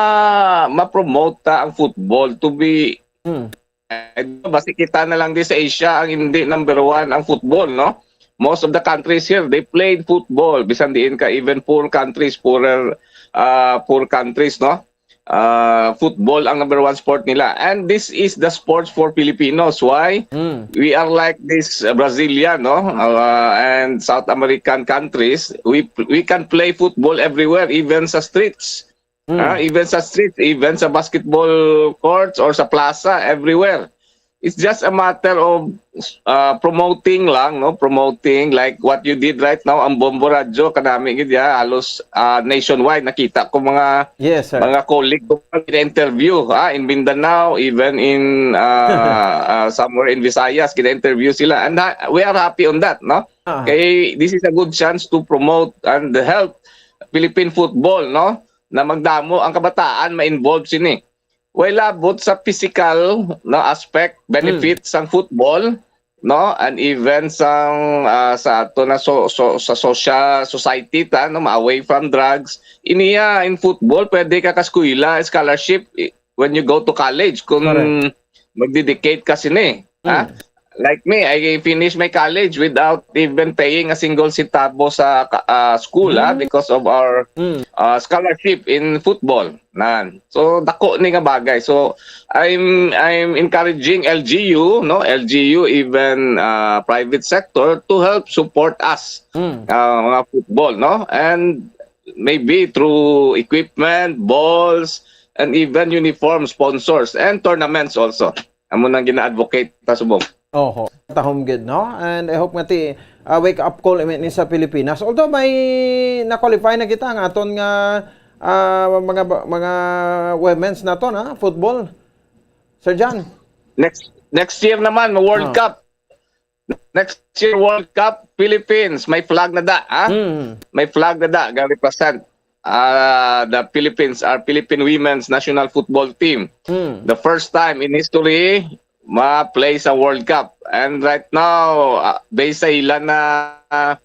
ma-promote ta ang football to be Mm. Eh, basi kita na lang di sa Asia ang hindi number one ang football, no? Most of the countries here, they played football. Bisan diin ka, even poor countries, poorer, ah, poor countries, no? Ah, football ang number one sport nila. And this is the sports for Filipinos. Why? Mm. We are like this uh, Brazilian, no? Uh, and South American countries. We we can play football everywhere, even sa streets. Mm. Ah, even sa street, even sa basketball courts or sa plaza, everywhere. It's just a matter of uh, promoting lang, no? Promoting like what you did right now, ang Bombo Radyo, kanami gid ya, halos uh, nationwide nakita ko mga Yes, sir. mga colleague ko gina-interview, ah, in Mindanao, even in uh, uh, somewhere in Visayas, gina-interview sila. And uh, we are happy on that, no? Ah. Kay this is a good chance to promote and help Philippine football, no? Na magdamo ang kabataan ma-involve sini. Way labot sa physical na aspect, benefits sang football, no? And even sang ah, sa ato na so, so, sa social society ta, no, ma-away from drugs. Iniya in football, pwede ka kaskwela, scholarship i- when you go to college kung Correct. Mag-dedicate ka sini, ha? Mm. Like me, I finished my college without even paying a single centavo sa ka- ah, school, ha, Mm. because of our Mm. ah, scholarship in football. Nan. So dako ni nga bagay. So I'm I'm encouraging L G U, no? L G U, even ah, private sector to help support us Mm. ah, mga football, no? And maybe through equipment, balls, and even uniform sponsors and tournaments also. Amo nang gina-advocate ta subong. Oho, tahom gid, no? And I hope nga ti, ah, wake up call ini sa Pilipinas. Although may na-qualify na kita nga aton nga, ah, mga ba-, mga women's naton, ha, football. Sir John? Next, next year naman, ma-World Oh. Cup. Next year World Cup, Philippines, may flag na da, ha? Mm. May flag na da, ga represent, ah, the Philippines, our Philippine women's national football team. Mm. The first time in history, ma-play sa World Cup. And right now, ah, based sa ila na, ah,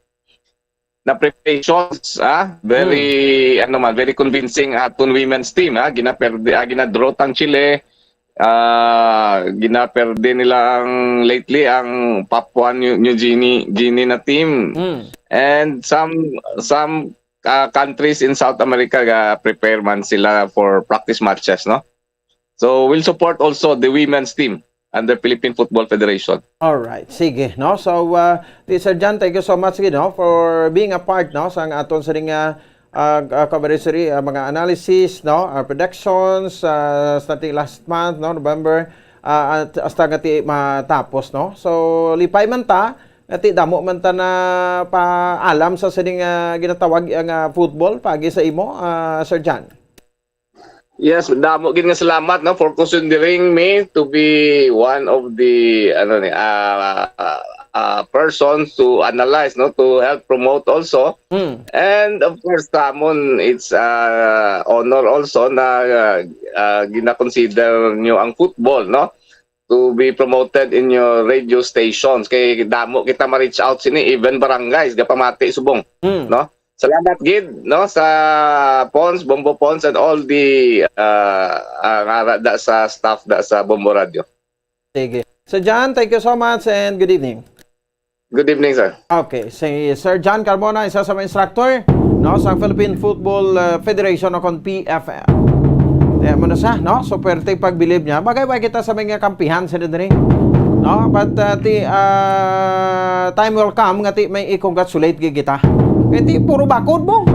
na preparations, ah, very, Mm. ano man, very convincing aton women's team, ah. Ginaperde-, ah, ginadraw tang Chile, ah, ginaperde nila ang lately ang Papua New, New Guinea, Guinea na team. Mm. And some, some, ah, countries in South America ga-prepare man sila for practice matches, no? So, we'll support also the women's team under Philippine Football Federation. All right, sige, no? So, uh, Sir John, thank you so much, you know, for being a part, no, sang aton sining, uh, uh, uh, coverage, uh, mga analysis, no, uh, predictions, uh, starting last month, no, November, uh, at hasta nga ti matapos, no? So, lipay man ta, nga ti damo man ta na paalam sa sining, uh, ginatawag nga football, pagi sa imo, uh, Sir John. Yes, damo gid nga salamat, no, for considering me to be one of the, ano ni, ah, ah, ah, persons to analyze, no, to help promote also. Mm. And of course, sa amon, it's, ah, honor also na, ah, ah, gina-consider nyo ang football, no, to be promoted in your radio stations. Kay damo kita ma-reach out sini, even barangays, gapamati subong, Mm. no? Salamat gid, no, sa Pons, Bombo Pons, and all the, uh, uh, nga ra-, da sa staff da sa Bombo Radio. Sige. Sir John, thank you so much and good evening. Good evening, sir. Okay, si Sir John Carmona, isa sa mga instructor, no, sa Philippine Football, uh, Federation o kon P F F. Kaya mo na siya, no? So, pwerte pagbilib niya. Bagay, bagay kita sa mga kampihan, sila diri. No? But, uh, ti, uh, time will come nga ti may i-congratulate gid kita. Kaya ti puro bakod mo.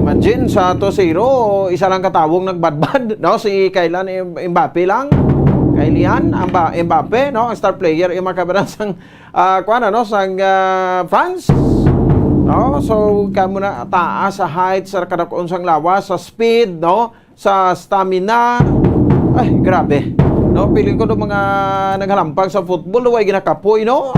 Imagine, sa two zero, isa lang katawong nagbadbad, no? Si Kylian Im-, Mbappe lang. Kylian Mba-, Mbappe, no? Ang star player, yung mga kabaran sang, ah, kuwan, ano, sang, ah, France. No? So, kamo na, taas sa height, sa kadakon sang lawas, sa speed, no? Sa stamina. Ay, grabe. No, feeling ko, no, mga naghalampag sa football, way ginakapoy, no?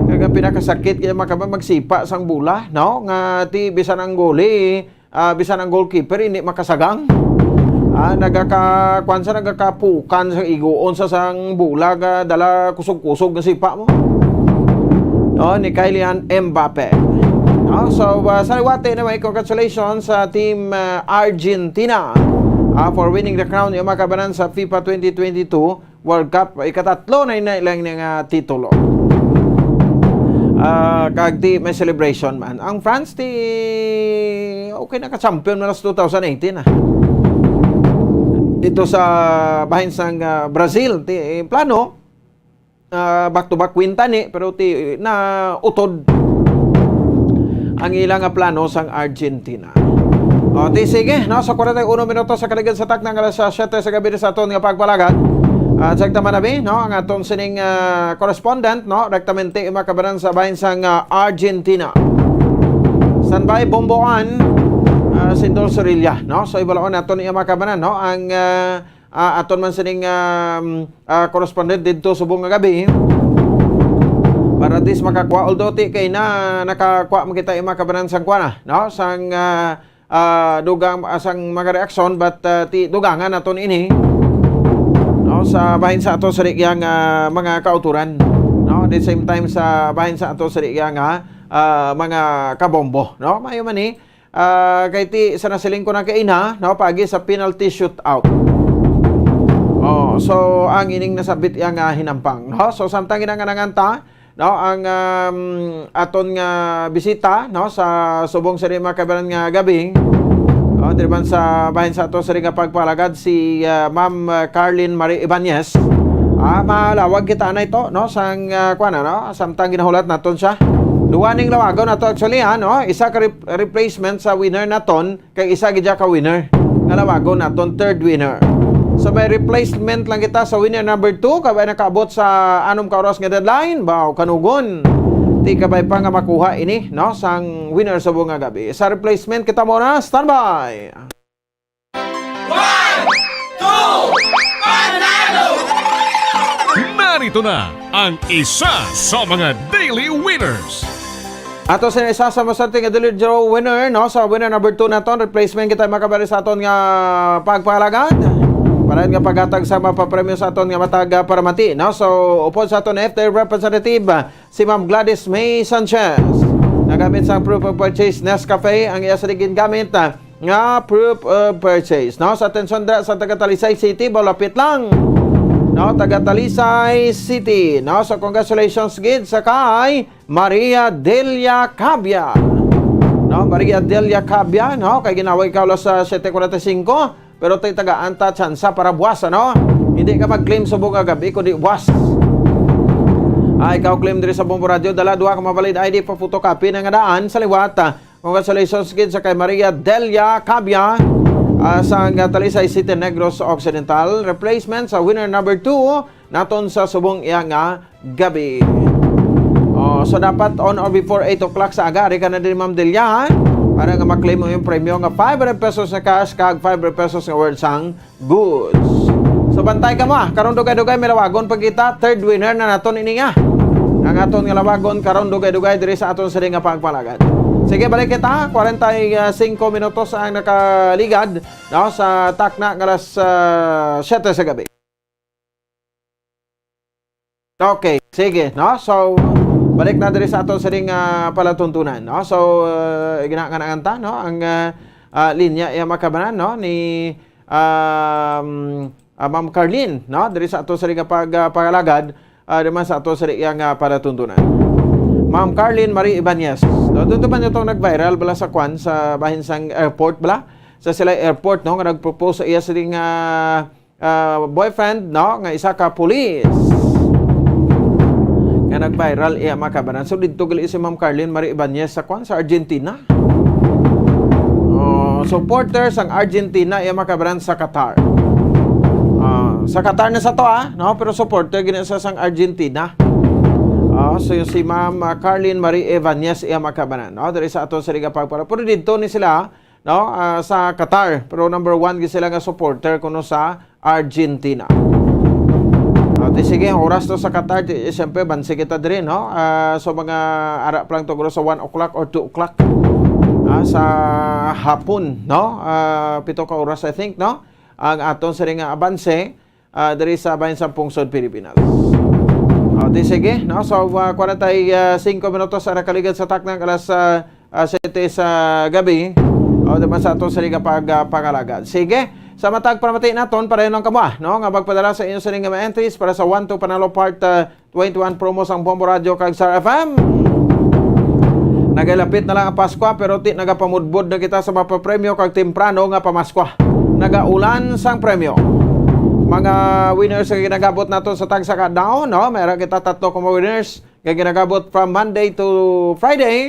Kaya pinakasakit kaya maka-, magsipa sang bola, no? Nga ti bisan ang goalie, ah, bisan ang goalkeeper, hindi makasagang. Ah, nagaka-, kwan sa, nagakapukan sa iguon sa sang bola, ga dala kusog-kusog nga sipa mo. No, ni Kylian Mbappe. No, so, ah, sa liwati naman, congratulations sa Team, ah, Argentina, ah, for winning the crown, yung mga kabanan sa FIFA twenty twenty-two World Cup. Ikatatlo na yun na ilang nga titulo. Ah, kag ti may celebration man. Ang France, ti okay, naka-champion man sa two thousand eighteen, ah. Ito sa bahin sang, ah, Brazil, ti, eh, plano, ah, back-to-back win tani, pero ti, na utod ang ila nga plano sang Argentina. O, ti, sige, no? Sa kwarenta y uno minutos sa kaligid sa takna nga alas siyete sa gabi sa aton nga pagpalagad. At sa tama na bi, no? Ang aton sining, ah, correspondent, no? Rektamente makabanan sa bahin sang, ah, Argentina. Standby, Bomboan, ah, Sindol Sorilla, no? So, ibalaon naton iya makabanan, no? Ang, ah, ah, aton man sining, um, ah, correspondent didto subong nga gabi. Para at least makakuha, although ti kay na nakakuha man kita, eh, mga kabanan sang kuha na, no? Sang, ah, ah, dugang, ah, sang mga reaksyon, but, ah, ti dugangan naton ini, no? Sa bahin sa ato sa Rikyang, ah, mga kauturan, no? At the same time, sa bahin sa ato sa Rikyang, ah, ah, mga kabombo, no? Mayo man ni, Ah, kay ti, sa nasiling ko na kaina, no, pagi sa penalty shootout. Oh, so, ang ining nasabit iya nga hinampang, no? So, samtang ginanganangan ta, no, ang, um, aton nga bisita, no, sa subong sa mga kabanan nga gabi, no, diri man sa bahin sa ato sa nga pagpalagad si, ah, Ma'am, ah, Carlin Marie Ibanez. Ah, malawag kita na ito, no, sang, ah, kuwan, no, samtang ginahulat naton siya. Duwa ning lawagon nato actually, ha, no? Isa ka rep-, replacement sa winner naton, kay isa gid ka winner. Nga lawagon naton third winner. So may replacement lang kita sa winner number two, kabay nakaabot sa anom ka oras nga deadline. Baw, kanugon. Ti kabay pa nga makuha ini, no, sang winner subong nga gabi. Sa replacement kita muna, standby. One, two, panalo! Narito na ang isa sa mga daily winners. Ato sa isa sa maswerte nga daily draw winner, no? Sa winner number two naton, replacement kita, mga kabari, sa aton nga pagpalagad. Para nga paghatag sa mapapremyo sa aton nga matag, ah, paramati, no? So, upod sa aton F D A representative, ah, si Ma'am Gladys May Sanchez. Nagamit sang proof of purchase Nescafe ang iya sa gingamit, ah, nga proof of purchase, no? Sa atensyon da sa taga Talisay City, malapit lang. No, taga Talisay City, no? So congratulations gid sa kay Maria Delia Cabia. No, Maria Delia Cabia, no? Kay ginaway ka alas, ah, siete cuarenta y cinco, pero tay tagaan ta tsansa para buwas, ano? Hindi ka mag-claim subong nga gabi, kundi buwas. Ah, ikaw claim diri sa Bombo Radio, dala duha ka mabalid I D pa photocopy na nga daan sa liwat, ah, Congratulations gid sa kay Maria Delia Cabia, ah, sa nga Talisay City, Negros Occidental. Replacement sa winner number two naton sa subong iya nga gabi. Oh, so dapat on or before eight o'clock sa aga, ari ka na din, Ma'am Delia, ha? Para nga maklaim mo yung premyo nga five hundred pesos na cash kag five hundred pesos nga worth sang goods. So bantay ka mo, ah. Karon dugay-dugay may lawagon pa kita, third winner na naton ini nga. Ang aton nga lawagon karon dugay-dugay diri sa aton sini nga pagpalagad. Sige, balik kita, kwarenta y cinco minutos ang nakaligad, no, sa takna nga alas, ah, siyete sa gabi. Okay, sige, no? So, balik na diri sa aton sining, ah, palatuntunan, no? So, uh, ginakanangan ta, no? Ang, ah, ah, linya, iya makabanan, no? Ni, um, ah, Ma'am Carlene, no? Diri sa aton sining nga pag, ah, pangalagad, ah, naman sa aton sining iya nga palatuntunan. Ma'am Carlene Marie Ibanez. No? Doon naman itong nag-viral bala sa kwan, sa bahin sang airport bala. Sa sila airport, no? Nga nag-propose sa iya sining, ah, ah, boyfriend, no, nga isa ka pulis nga nag-viral, iya makabanan. So, didto gali si Ma'am Carlene Marie Ibanez sa kwan, sa Argentina. Oh, supporter sang Argentina, iya makabanan, sa Qatar. Ah, sa Qatar na sa to, ah, no? Pero supporter gina sa sang Argentina. Ah, so, si Ma'am, ah, Carlene Marie Ibanez, iya makabanan, no? Diri sa ato sa Liga Pagpara. Pero didto ni sila, no? Ah, sa Qatar. Pero number one gid sila nga supporter kuno sa Argentina. Ah, ti sige, oras to sa Qatar, ti, eh, siyempre, bansi kita diri, no? Ah, so, mga ara pa lang to, siguro sa one o'clock or two o'clock, ah, sa hapon, no? Ah, pito ka oras, I think, no? Ang aton sining nga abanse, ah, diri sa bahin sa pungsod Pilipinas. Ah, ti sige, no? So, ah, kwarenta y cinco minutos ang nakaligad sa taknang alas, ah, ah, siyete sa gabi. O, naman sa aton sining nga pag, ah, pangalagad. Sige, sa matag paramati naton, padayon lang kamo, ah, no? Nga magpadala sa inyo sining nga mga entries para sa One to Panalo Part, ah, twenty-one promo sang Bombo Radio kag Star F M. Nagalapit na lang ang Paskwa, pero ti nagapamudbod na kita sa mapapremyo kag temprano nga pamaskwa. Nagaulan sang premyo. Mga winners nga ginagabot nato sa tagsa ka adlaw, no? Mayroon kita tatlo ka mga winners nga ginagabot from Monday to Friday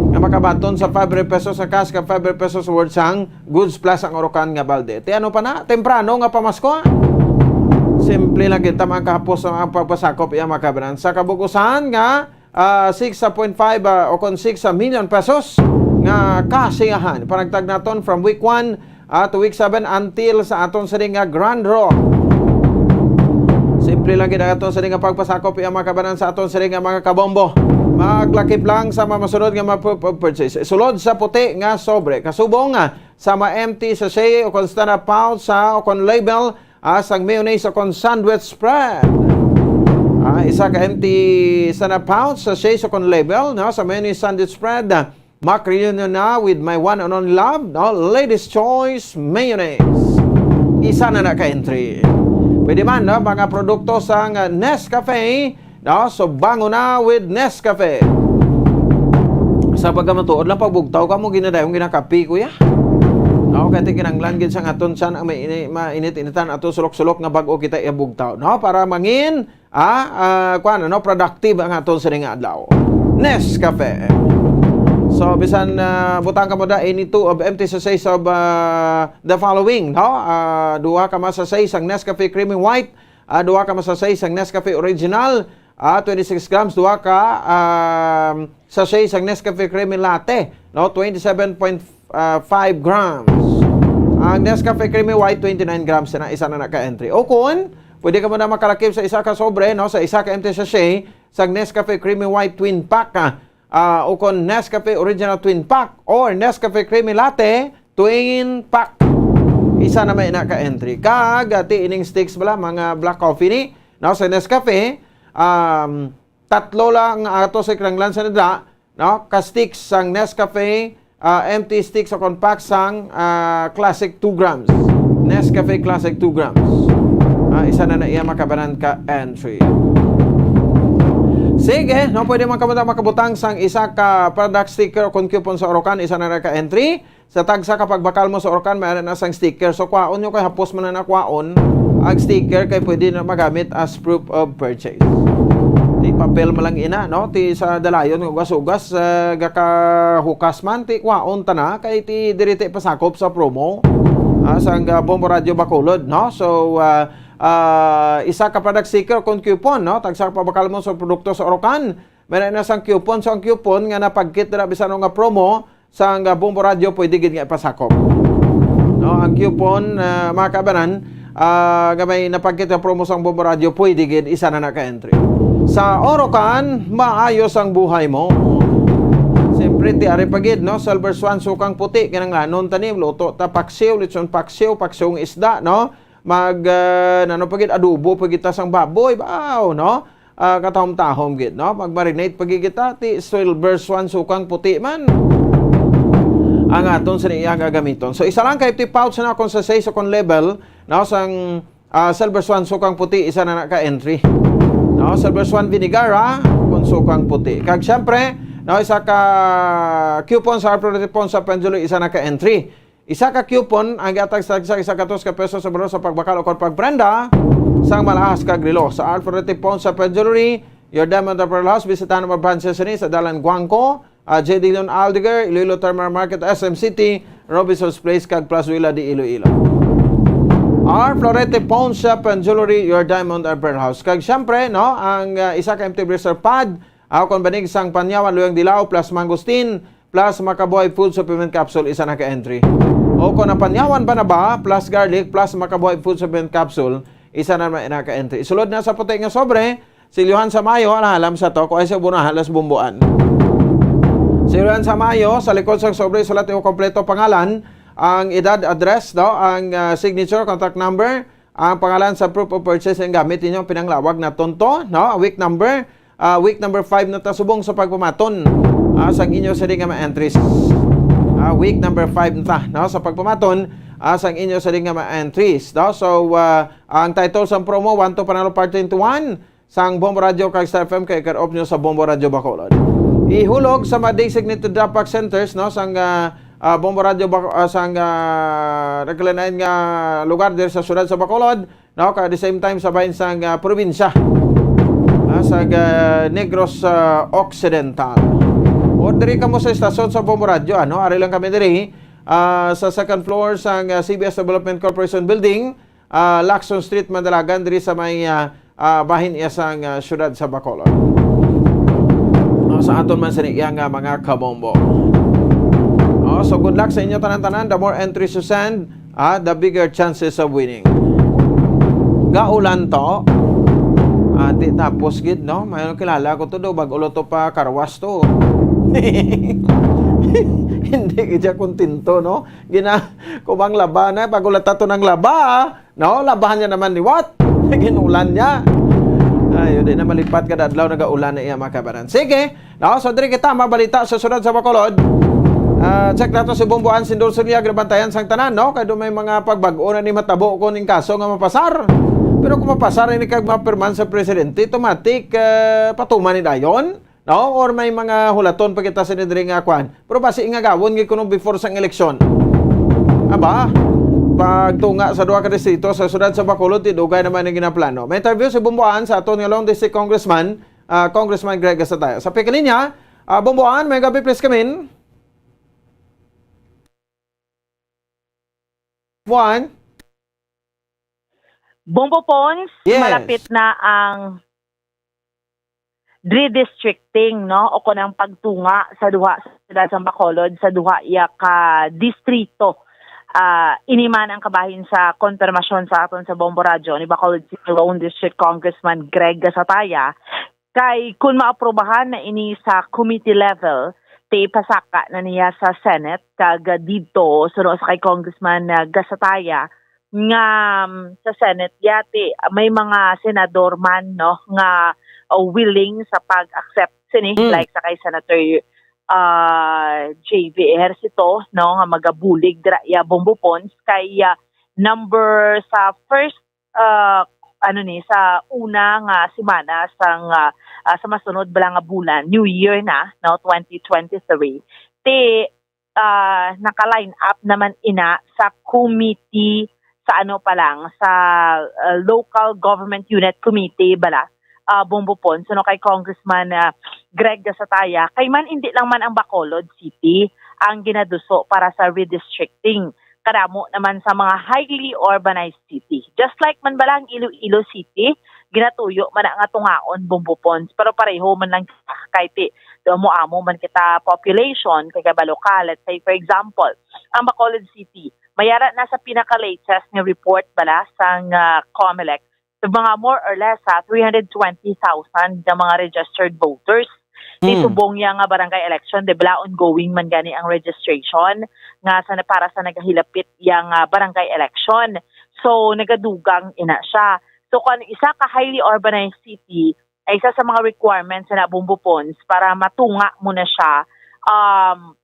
nga makabaton sa five hundred pesos sa cash kag five hundred pesos worth sang Goods Plus ang urukan nga balde. Ti ano pa na? Temprano nga pamasko. Simple lang kita, mga kahapos, ang pagpasakop iya, mga kabanan. Sa kabugusan nga, ah, six point five, ah, o kon six million pesos nga kasiyahan. Panagtag naton from week one, ah, to week seven until sa aton sining nga Grand Draw. Simple lang gid ang aton sining nga pagpasakop iya, mga kabanan, sa aton sining nga mga kabombo. Maglakip lang sa mga masunod nga mga pu-, pu-, purchase. Sulod sa puti nga sobre. Kasubong, ah, sa mga empty sachet o kon stand-up pouch sa o kon label, ah, sang mayonnaise o kon sandwich spread. Ah, isa ka empty stand-up pouch, sachet o kon label, no, sa mayonnaise sandwich spread. Ah, Mac reunion na with my one and only love, no, Ladies Choice Mayonnaise. Isa na na ka entry. Pwede man, no, mga produkto sang Nescafe, no? So, bangon na with Nescafe. Sa pagkamatuod lang, pagbugtaw ka mo, ginadayong ginakapi, kuya. No, kaya ti kinanglan gid sang aton tiyan ang may ini-, mainit-initan ato sulok-sulok nga bag-o kita ibugtaw, no? Para mangin, ah, ah, kuwan, ano, productive ang aton sining nga adlaw. Nescafe. So, bisan, ah, butang kamo da any two of empty sachets of, ah, the following, no? Ah, duha ka mga sachet sang Nescafe Creamy White, ah, duha ka mga sachet sang Nescafe Original, ah, twenty-six grams, duha ka, um, sachet sang Nescafe Creamy Latte, no? Twenty-seven point five grams. Ang Nescafe Creamy White, twenty-nine grams na, isa na na ka entry. O kun, pwede ka mo na makalakip sa isa ka sobre, no? Sa isa ka empty sachet sang Nescafe Creamy White Twin Pack, ah, ah, o kon Nescafe Original Twin Pack or Nescafe Creamy Latte Twin Pack. Isa na may na ka entry. Kag, ah, ti ining sticks bala, mga black coffee ni, no, sa Nescafe, um, tatlo lang ato sa kinahanglan sa nila, no, ka sticks sang Nescafe, ah, empty sticks o kon pack sang, ah, classic two grams. Nescafe Classic two grams. Ah, isa na na iya makabanan ka entry. Sige, no, pwede man kamo makabutang sang isa ka product sticker o kon coupon sa Orocan, isa na na ka entry. Sa tagsa ka pagbakal mo sa Orocan, may na sang sticker. So, kwaon nyo kay hapos man na nakwaon ang sticker kay pwede na magamit as proof of purchase. Ti papel man lang ina, no? Ti sa dalayon nga ugas-ugas, ah, gakahukas man, ti kwaon ta na kay ti diri ti pasakop sa promo, ah, sang, ah, Bombo Radio Bacolod, no? So, ah, ah, isa ka product sticker kon coupon, no? Tagsa ka pagbakal mo sa produkto sa Orocan, may na sang coupon. So, ang coupon nga napagkit dira bisan ano nga promo sang, ah, Bombo Radio, pwede gid nga ipasakop. No, ang coupon, ah, mga kabanan, ah, nga may napagkit nga promo sang Bombo Radio, pwede gid isa na na ka entry. Sa Orocan, maayos ang buhay mo. Siyempre, ti ari pa gid, no? Silver Swan, sukang puti, kinahanglanon ta ni, luto ta paksiw, lechon paksiw, paksiw nga isda, no? Mag, ah, nano pa gid, adobo pa gid ta sang baboy, baw, no? Ah, katahom-tahom gid, no? Mag-marinate pa gid kita, ti Silver Swan, sukang puti man ang aton sa iya nga gamiton. So, isa lang ka empty pouch na kon sa size o kon level, no? Sang, ah, Silver Swan, sukang puti, isa na na ka entry. No? Silver Swan Vinegar, ha? Kon sukang puti. Kag, siyempre, no, isa ka coupon sa Alfredo Ponce Penduloy, isa na ka entry. Isa ka coupon ang gihatag sa tagsa isa ka dos ka pesos sa balor sa pagbakal o kon pagprenda sang malahas kag relo. Sa Alfredo Ponce Jewelry, your diamond and pearl house, bisitahan ang mga branches ni sa Dalan Guangco, ah, J D Leon Aldegar, Iloilo Terminal Market, S M City, Robinson's Place, kag Plazuela de Iloilo. Our Florete Pawn Shop and Jewelry, your diamond and pearl house. Kag siyempre, no, ang, ah, isa ka empty blister pad, ako kon banig sang panyawan, luyang dilaw, plus mangosteen, plus Makabuhay Food Supplement Capsule, isa na ka entry. O kon ang panyawan ba na ba, plus garlic, plus Makabuhay Food Supplement Capsule, isa na naman na ka entry. Sulod na sa puti nga sobre, silyohan sa mayo, alam sa to, kung ay sa bunahan, las bumbuan. Silyohan sa mayo, sa likod sang sobre, sulat yung kompleto pangalan, ang edad, address, no, ang, ah, signature, contact number, ang pangalan sa proof of purchase ang gamit ninyo, pinanglawag na tonto, no? Week number, ah, week number five na ta subong sa pagpamaton, ah, sang inyo sa nga mga entries. Ah, week number five na ta, no? Sa pagpamaton, ah, sang inyo sa nga mga entries, no? So, ah, ang title sa promo, One to Panalo Part twenty-one, sang Bombo Radio kag Star F M kay cut-off nyo sa Bombo Radio Bacolod. Ihulog sa mga designated drop-off centers, no, sang, ah, ah, Bombo Radio Bac-, ah, sang, ah, nagkalain-lain nga lugar diri sa siyudad sa Bacolod, no, kag at the same time sa bahin sang, ah, probinsya, ah, sa, ah, Negros, ah, Occidental. O diri kamo sa estasyon sa Bombo Radio, ano, ari lang kami diri, ah, sa second floor sang, ah, C B S Development Corporation Building, ah, Lacson Street, Mandalagan, diri sa may, ah, ah, bahin iya sang, ah, siyudad sa Bacolod. No, sa aton man sini iya nga mga kabombo. Oh, so good luck sa inyo tanan-tanan. The more entries you send, ah, the bigger chances of winning. Gaulan to. Ah, di tapos gid, no? May kilala ko to do, bag-o to pa karwas to. Hindi gid siya kontento, no? Gina, kubang laba na, pag ulat to ng laba, ah. No, labahan niya naman liwat. Ginulan niya. Ay, di na malipat kada adlaw nagaulan na iya, mga kabanan. Sige, no, so diri kita mabalita sa siyudad sa Bacolod. Ah, check nato si Bomboan Sindol Sulyag, nabantayan sang tanan, no? Kay do may mga pagbag-o na ni matabo kung ning kaso nga mapasar. Pero kung mapasar ini kag mapirman sa presidente, automatic, eh, patuman ni dayon. No? Or may mga hulaton pa kita sa diri nga kwan. Pero basi nga gawon gid kuno before sang eleksyon. Aba, pagtunga sa duha ka distrito sa siyudad sa Bacolod, ti dugay naman ang ginaplano. May interview si Bomboan sa aton nga Long District Congressman, ah, Congressman Greg Gasataya. Sa pikilinya, ah, Bomboan, may gabi, please come in. One. Bombo Pons, Yes. Malapit na ang redistricting, no? O kung ang pagtunga sa duha sa siyudad sa Bacolod, sa duha iya ka distrito. Ah, ini man ang kabahin sa konfirmasyon sa aton sa Bombo Radyo ni Bacolod City Lone District Congressman Greg Gasataya. Kay kung maaprobahan na ini sa committee level, ti ipasaka na niya sa Senate, kag didto suno sa kay Congressman, ah, Gasataya nga, um, sa Senate yati may mga senador man, no, nga, uh, willing sa pag-accept sini, Mm. like sa kay Senator, uh, J V Ejercito, no, nga magabulig dira iya Bombo Pons kay, uh, number sa first, uh, ano ni, sa una nga semana sang, uh, uh, sa masunod bala nga bulan, New Year na, no, twenty twenty-three, ti, uh, naka-line up naman ina sa committee sa ano pa lang, sa, uh, Local Government Unit Committee bala, uh, Bombo Pons, no, kay Congressman, uh, Greg Gasataya, kay man hindi lang man ang Bacolod City ang ginaduso para sa redistricting. Kadamo naman sa mga highly urbanized city. Just like man bala ang Iloilo City, ginatuyo man na nga tungaon Bombo Pons, pero pareho man lang kita kay ti amo-amo man kita population, kay kabalo ka, let's say for example, ang Bacolod City, mayara na sa pinaka-latest nga report bala sang, ah, Comelec, sa mga more or less, ah, three hundred twenty thousand nga mga registered voters. Ti Hmm. subong iya nga barangay election, di bala, ongoing man gani ang registration nga sa, para sa nagahilapit iya nga barangay election. So, nagadugang ina siya. So, kung isa ka highly urbanized city, ay isa sa mga requirements na Bombo Pons para matunga mo na siya, um,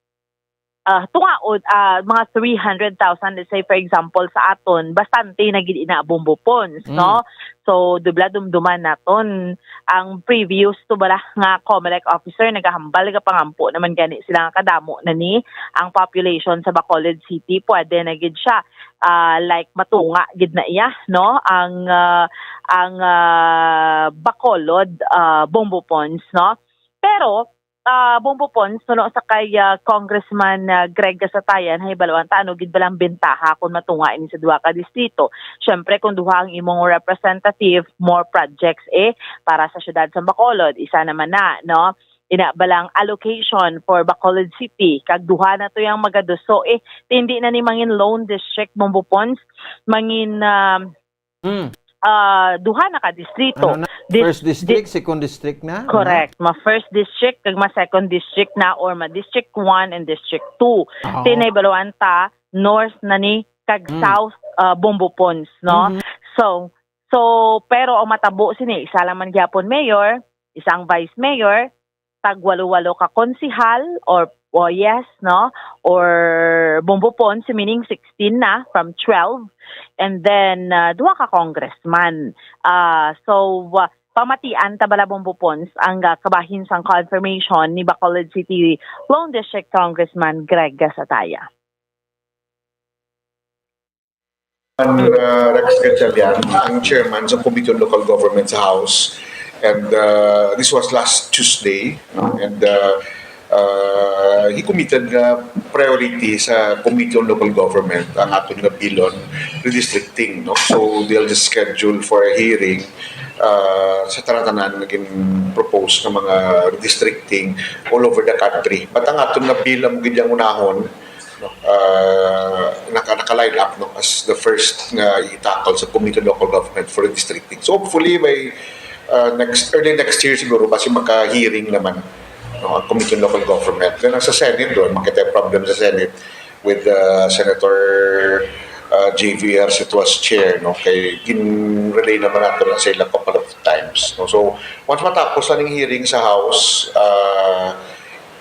ah, tungaon, ah, mga three hundred thousand, let's say, for example, sa aton, bastante na gid ina Bombo Pons, Mm. no? So, dubla dumduman naton ang previous to bala nga Comelec officer, nagahambal, nagapangampo naman gani sila nga kadamo na ni ang population sa Bacolod City. Pwede na gid siya, ah, like, matunga gid na iya, no? Ang, ah, ang, ah, Bacolod, ah, Bombo Pons, no? Pero, ah, Bombo Pons, suno sa kay, ah, Congressman, ah, Greg Gasatayan, hahibaluan ta ano gid balang bentaha kung matunga ini sa duha ka distrito. Syempre, kung duha ang imong representative, more projects, eh, para sa siyudad sa Bacolod, isa naman na, no? Ina balang allocation for Bacolod City, kag duha na to yang magaduso, eh, hindi na ni mangin lone district, Bombo Pons, mangin, ah, Mm. ah, duha na ka distrito. Ano na? Dis- First district, second district na? Correct. Ma first district kag ma second district na, or ma district one and district two. Oo. Ti nahibaluan ta, north na ni kag Mm. south, ah, Bombo Pons, no? Mhm. So, so, pero ang matabo sini, isa lang man gyapon mayor, isang vice mayor, tag walo-walo ka konsihal or, o yes, no? Or Bombo Pons, meaning sixteen na from twelve. And then, ah, duha ka congressman. Ah, so, ah, pamatian ta bala, Bombo Pons, ang, ah, kabahin sang confirmation ni Bacolod City Lone District Congressman Greg Gasataya. Ang, uh, Rex Gatchalian, ang chairman sa Committee on Local Government sa House. And, uh, this was last Tuesday, no? And, uh, uh, he committed nga priority sa Committee on Local Government ang aton nga bill on redistricting, no? So they'll just schedule for a hearing, uh, sa tanan-tanan nga gin-propose nga mga redistricting all over the country. But ang aton nga bill amo gid ang unahon, no, uh, naka, naka-line up, no, as the first nga i-tackle sa Committee on Local Government for redistricting. So hopefully by, uh, next, early next year siguro, basi maka-hearing naman, no, ang Committee on Local Government. Then ang sa Senate, doon makita yung problem sa Senate with, uh, Senator, uh, J V Ejercito as chair, no, kay gin-relay naman nato na sa ila couple of times, no. So once matapos na ning hearing sa House, uh,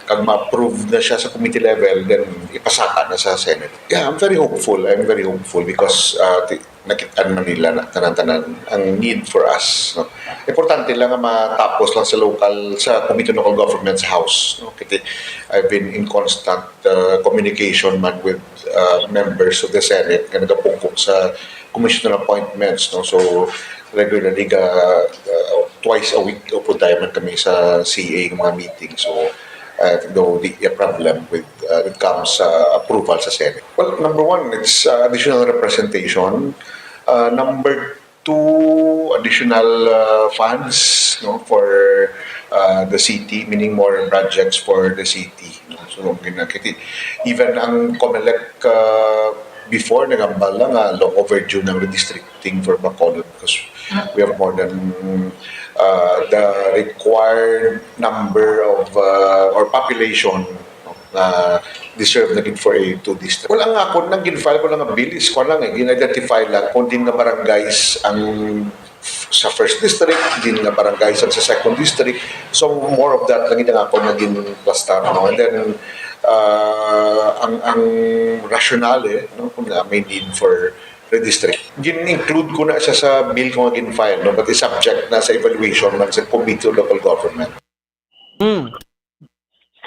kag ma-approve na siya sa committee level, then ipasaka na sa Senate. Yeah, I'm very hopeful. I'm very hopeful because, uh, ti-, nakit-an man nila na tanan-tanan ang need for us, no? Importante lang nga matapos lang sa local, sa Committee on Local Government sa House, no? Kasi I've been in constant, uh, communication man with, uh, members of the Senate nga nagapungkok sa Commission on Appointments, no? So regularly ga, uh, twice a week upod tayo man kami sa C A nga mga meeting. So uh, though the, the problem with, uh, it comes, uh, approval sa Senate. Well, number one, it's, uh, additional representation. Uh, number two, additional, uh, funds, no, for, uh, the city, meaning more projects for the city, no? So, ang ginakiti-, even ang Comelec, uh, before, nagambal lang nga long overdue ng redistricting for Bacolod because we have more than, uh, the required number of, uh, or population, no, na deserve na gid for a two district. Wala nga ako, nang gin-file ko lang ang bill is, kuwan lang eh, gin-identify lang kung din nga barangays ang f-, sa first district, din nga barangays ang sa second district. So, more of that lang gid ang ako naging plastar, no? And then, uh, ang, ang rationale, no, kung na may need for redistrict. Gin-include ko na siya sa bill ko nga gin-file, no? But it's subject na sa evaluation man sa Committee on Local Government. Mm.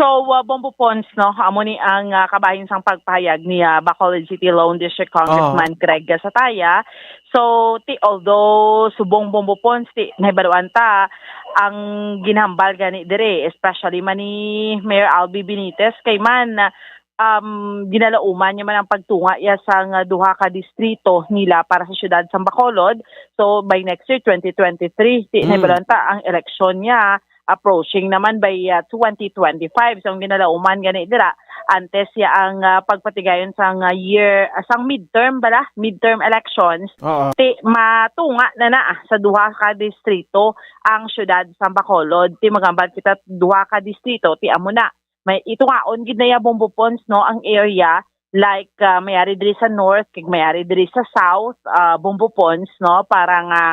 So, uh, Bombo Pons, no, amo ni ang, uh, kabahin sang pagpahayag ni, uh, Bacolod City Lone District Congressman Greg Gasataya. So, ti, although subong Bombo Pons, ti, nahibaluan ta ang ginhambal gani dire, especially man ni Mayor Albi Benitez, kay man, um, ginalauman niya man ang pagtunga iya sang, uh, duha ka distrito nila para sa siyudad sang Bacolod. So, by next year, twenty twenty-three, ti, nahibaluan ta ang eleksyon niya approaching naman by, uh, twenty twenty-five. So, ang ginalauman gani dira, antes ya ang, uh, pagpatigayon sang, uh, year, uh, sang midterm bala, midterm elections, Oo. ti matunga na na, ah, sa duha ka distrito ang siyudad sang Bacolod. Ti magambal kita duha ka distrito, ti amo na. May itungaon gid na ya Bombo Pons, no, ang area like, uh, may ari diri sa north, kag may ari diri sa south, uh, Bombo Pons, no, para nga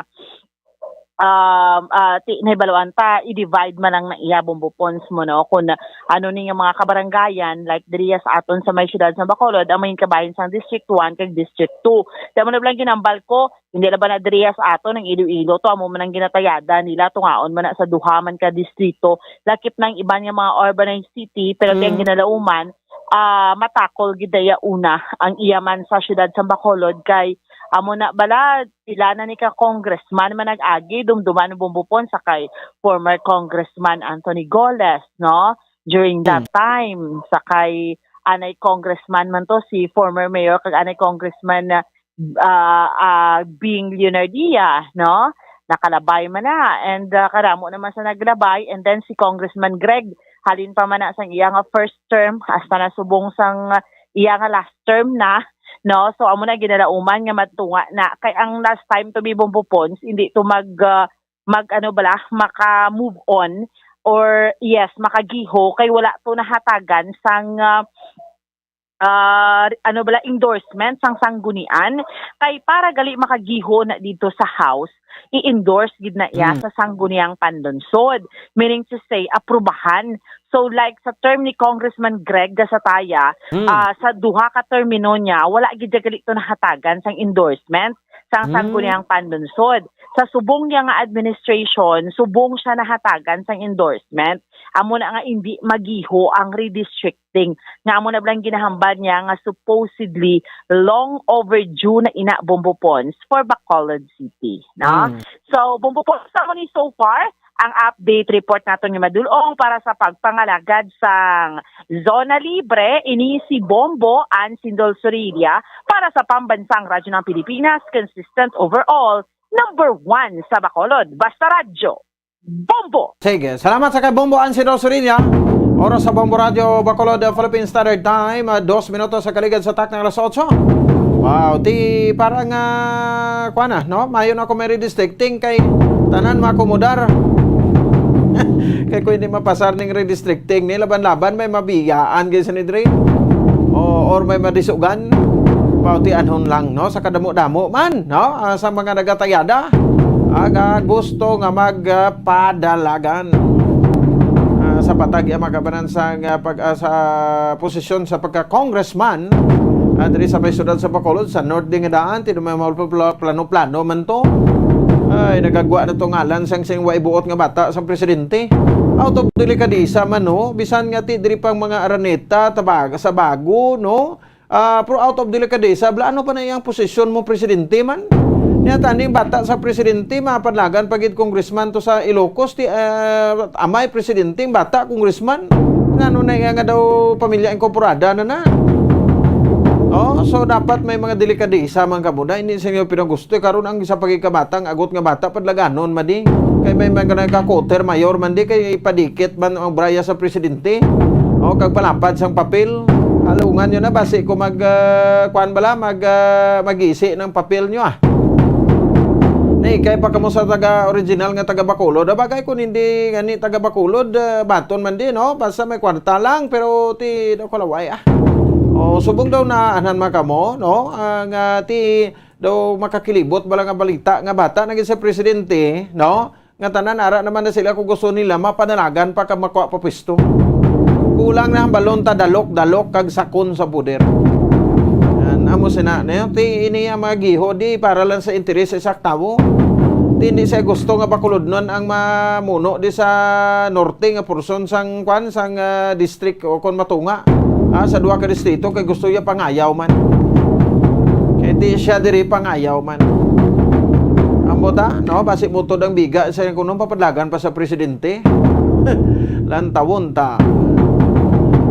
um, ah, ti, nahibaluan ta, i-divide man lang na iya Bombo Pons mo, no? Kung ano ni nga mga kabarangayan, like diri sa aton sa may siyudad sa Bacolod, ang may kabahin sang District one kag District two. Kaya mo na lang ginambal ko, hindi na ba na diri sa aton ang Iloilo to, amo man ang ginatayada nila, tungaon man na sa duha man ka distrito, lakip na ang iban nga mga urbanized city, pero ti ang Mm. ginalauman, ah, matakol gid daya una ang iya man sa siyudad sa Bacolod kay amo na bala sila na ni ka congressman man nag-agi, dumduman Bombo Pons sa kay former Congressman Anthony Goles, no? During that Hmm. time, sa kay anay congressman man to, si former mayor kag anay congressman na, ah, ah, Bing Leonardia, no? Nakalabay man na, and, ah, karamo naman sa naglabay, and then si Congressman Greg, halin pa man na sang iya nga first term, hasta na subong sang iya nga last term na, no? So, amo na ginalauman nga matunga na. Kay ang last time to be Bombo Pons, hindi to mag, ah, mag ano bala, maka-move on or, yes, makagiho kay wala to nahatagan sang, ah, ah, ano bala, endorsement sang sanggunian. Kay para gali makagiho na dito sa House, i-endorse gid na iya Mm. sa sangguniang panlungsod. Meaning to say, aprubahan. So, like sa term ni Congressman Greg Gasataya, Mm. ah, sa duha ka termino niya, wala gid siya gali to nahatagan sang endorsement sang Mm. sangguniang panlungsod. Sa subong niya nga administration, subong siya nahatagan sang endorsement. Amo na nga hindi magiho ang redistricting. Nga amo na lang ginahambal niya nga supposedly long overdue na ina Bombo Pons for Bacolod City, no? Mm. So, Bombo Pons, sa ni so far ang update report naton nga madulong para sa pagpangalagad sang Zona Libre. Ini si Bombo Ansindol Sorilla para sa Pambansang Radyo ng Pilipinas, consistent overall, number one sa Bacolod. Basta Radyo, Bombo! Sige, salamat sa kay Bombo Ansindol Sorilla. Oras sa Bombo Radio Bacolod, uh, Philippine Standard Time, uh, dos minutos sa kaligad sa taknang alas otso. Wow, ti parang, ah, kuwan na, no? Mayo na ako may redistricting kay tanan maakomodar. Kay kung hindi mapasar ning redistricting, ni laban-laban may mabiyaan gid sa ni dre. O, or may madisugan. Wow, ti anhon lang, no? Sa kadamo-damo man, no? Ah, sa mga nagatayada, aga gusto nga magpadalagan. Ah, sa patag iya mga kabanan sa, nga pag, ah, sa posisyon sa pagka-congressman, ah, diri sa may siyudad sa Bacolod, sa North din nga daan, ti may mga pla-, plano-plano man to. Ay, nagagwa na to ngalan sang sing way buot nga bata sa presidente. Out of delikadesa man, no? Bisan nga ti diri pang mga Araneta, Tabaga, sa Bago, no? Ah, pero out of delikadesa, bala ano pa na iyang posisyon mo, presidente man? Niya taning bata sa presidente, mapadlagan pa gid congressman to sa Ilocos, ti, ah, amay presidente, ang bata, congressman. Ano na iya nga daw pamilya inkorporada na na? Oh, so dapat may mga delikadesa man kamo na, hindi sa inyo pinagusto. Karon ang isa pa gid ka bata, ang agot nga bata, padlaganon man di. Kay may mga nagka-quarter mayor man di, kay ipadikit man ang braya sa presidente. Oh, kag palapad sang papel. Halungan nyo na, basi ko mag, ah, kuan bala, mag, ah, magisi ng papel nyo, ah. Ni, kay pa kamo sa taga original nga taga Bacolod. Ah, bagay kung hindi gani taga Bacolod, ah, baton man di, no? Basta may kwarta lang, pero ti daw kalaway, ah. O, subong daw na anhan man kamo, no? Ah, nga ti daw makakilibot bala nga balita nga bata na gid sa presidente, no? Nga tanan ara naman na sila kung gusto nila mapanalagan pa ka makuha pa pwesto. Kulang na ang balon ta dalok-dalok kag sakon sa poder. Yan, amo sina. Na yun, ti, ini ang mga giho, di para lang sa interes sa isa ka tawo. Ti, hindi siya gusto nga Bacolodnon ang mamuno di sa norte nga porson sang, kwan, sang, ah, district o kon matunga. Ah, sa duha ka distrito, kay gusto niya pangayaw man. Kay ti siya diri pangayaw man. Ang buta, no? Basi mutod ang biga sa iyang kuno, papadlagan pa sa presidente. Lantawon ta.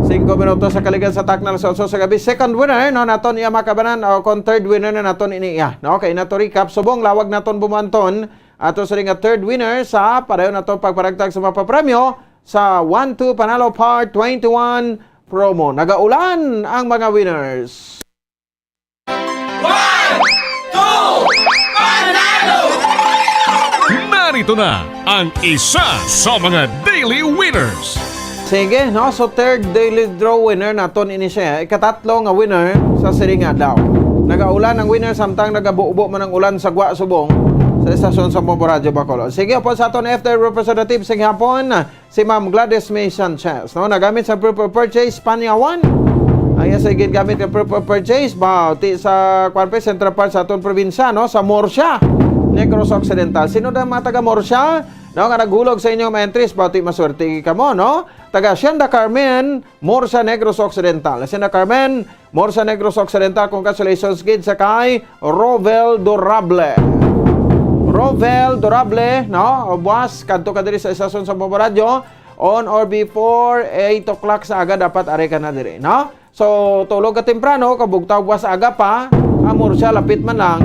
Singko minutos sa kaligan sa takna, alas otso sa gabi. Second winner, no, naton iya makabanan, o kon third winner na naton ini iya. No? Okay, nato recap. Subong lawag naton bumuanton. Ato sa nga third winner sa padayon nato pagparagtag sa mapapremyo sa One Two Panalo Part twenty-one promo. Nagaulan ang mga winners. One, two, panalo! Narito na ang isa sa mga daily winners. Sige, no? So, third daily draw winner naton ini siya. Ikatatlo nga winner sa siring nga adlaw. Nagaulan ang winner samtang nagabubo man ang ulan sa Gwa Subong sa estasyon sa Bombo Radyo Bacolod. Sige, po sa aton F D R representative sa gihapon, si Ma'am Gladys May Sanchez, no? Nagamit sa proof of purchase, Panyawan. Ang iya sa gingamit nga proof of purchase, ba, ti sa, kwan pa, central part sa aton probinsya, no? Sa Murcia, Negros Occidental. Sino na mga taga Murcia, no, nga naghulog sa inyong mga entries? Ba, ti maswerte kamo, no? Taga Hacienda Carmen, Murcia, Negros Occidental. Hacienda Carmen, Murcia, Negros Occidental, congratulations gid sa kay Rovel Durable. Rovel Durable, no? O, buwas, kadto ka diri sa estasyon sa Bombo Radyo on or before eight o'clock sa aga, dapat ari ka na diri, no? So, tulog ka temprano, kabugtaw buwas aga pa, ang Murcia, lapit man lang.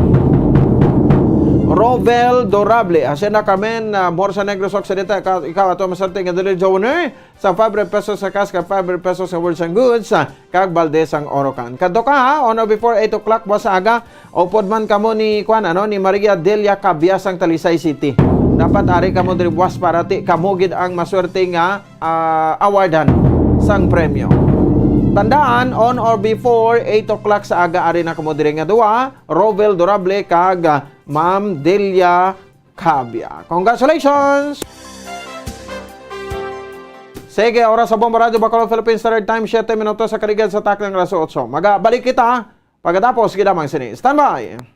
Rovel Durable, Hacienda Carmen, ah, Murcia, Negros Occidental, ikaw, ikaw ato maswerte nga delivery owner. Sa five hundred pesos sa cash, kag five hundred pesos sa words and goods, ah, kag balde sang Orocan. Kadto ka, ha, on or before eight o'clock buwas sa aga, upod man kamo ni, kwan, ano, ni Maria Delia Cabia sang Talisay City. Dapat ari kamo diri buwas para ti kamo gid ang maswerte nga, ah, awardan sang premyo. Tandaan, on or before eight o'clock sa aga, ari na kamo diri nga duwa, Rovel Durable kag, ah, Ma'am Delia Cabia. Congratulations! Sige, oras sa Bombo Radyo Bacolod, Philippine Standard Time, siyete minutos sa kaligan sa taknang alas otso. Magabalik kita pagkatapos gid lamang sini. Standby!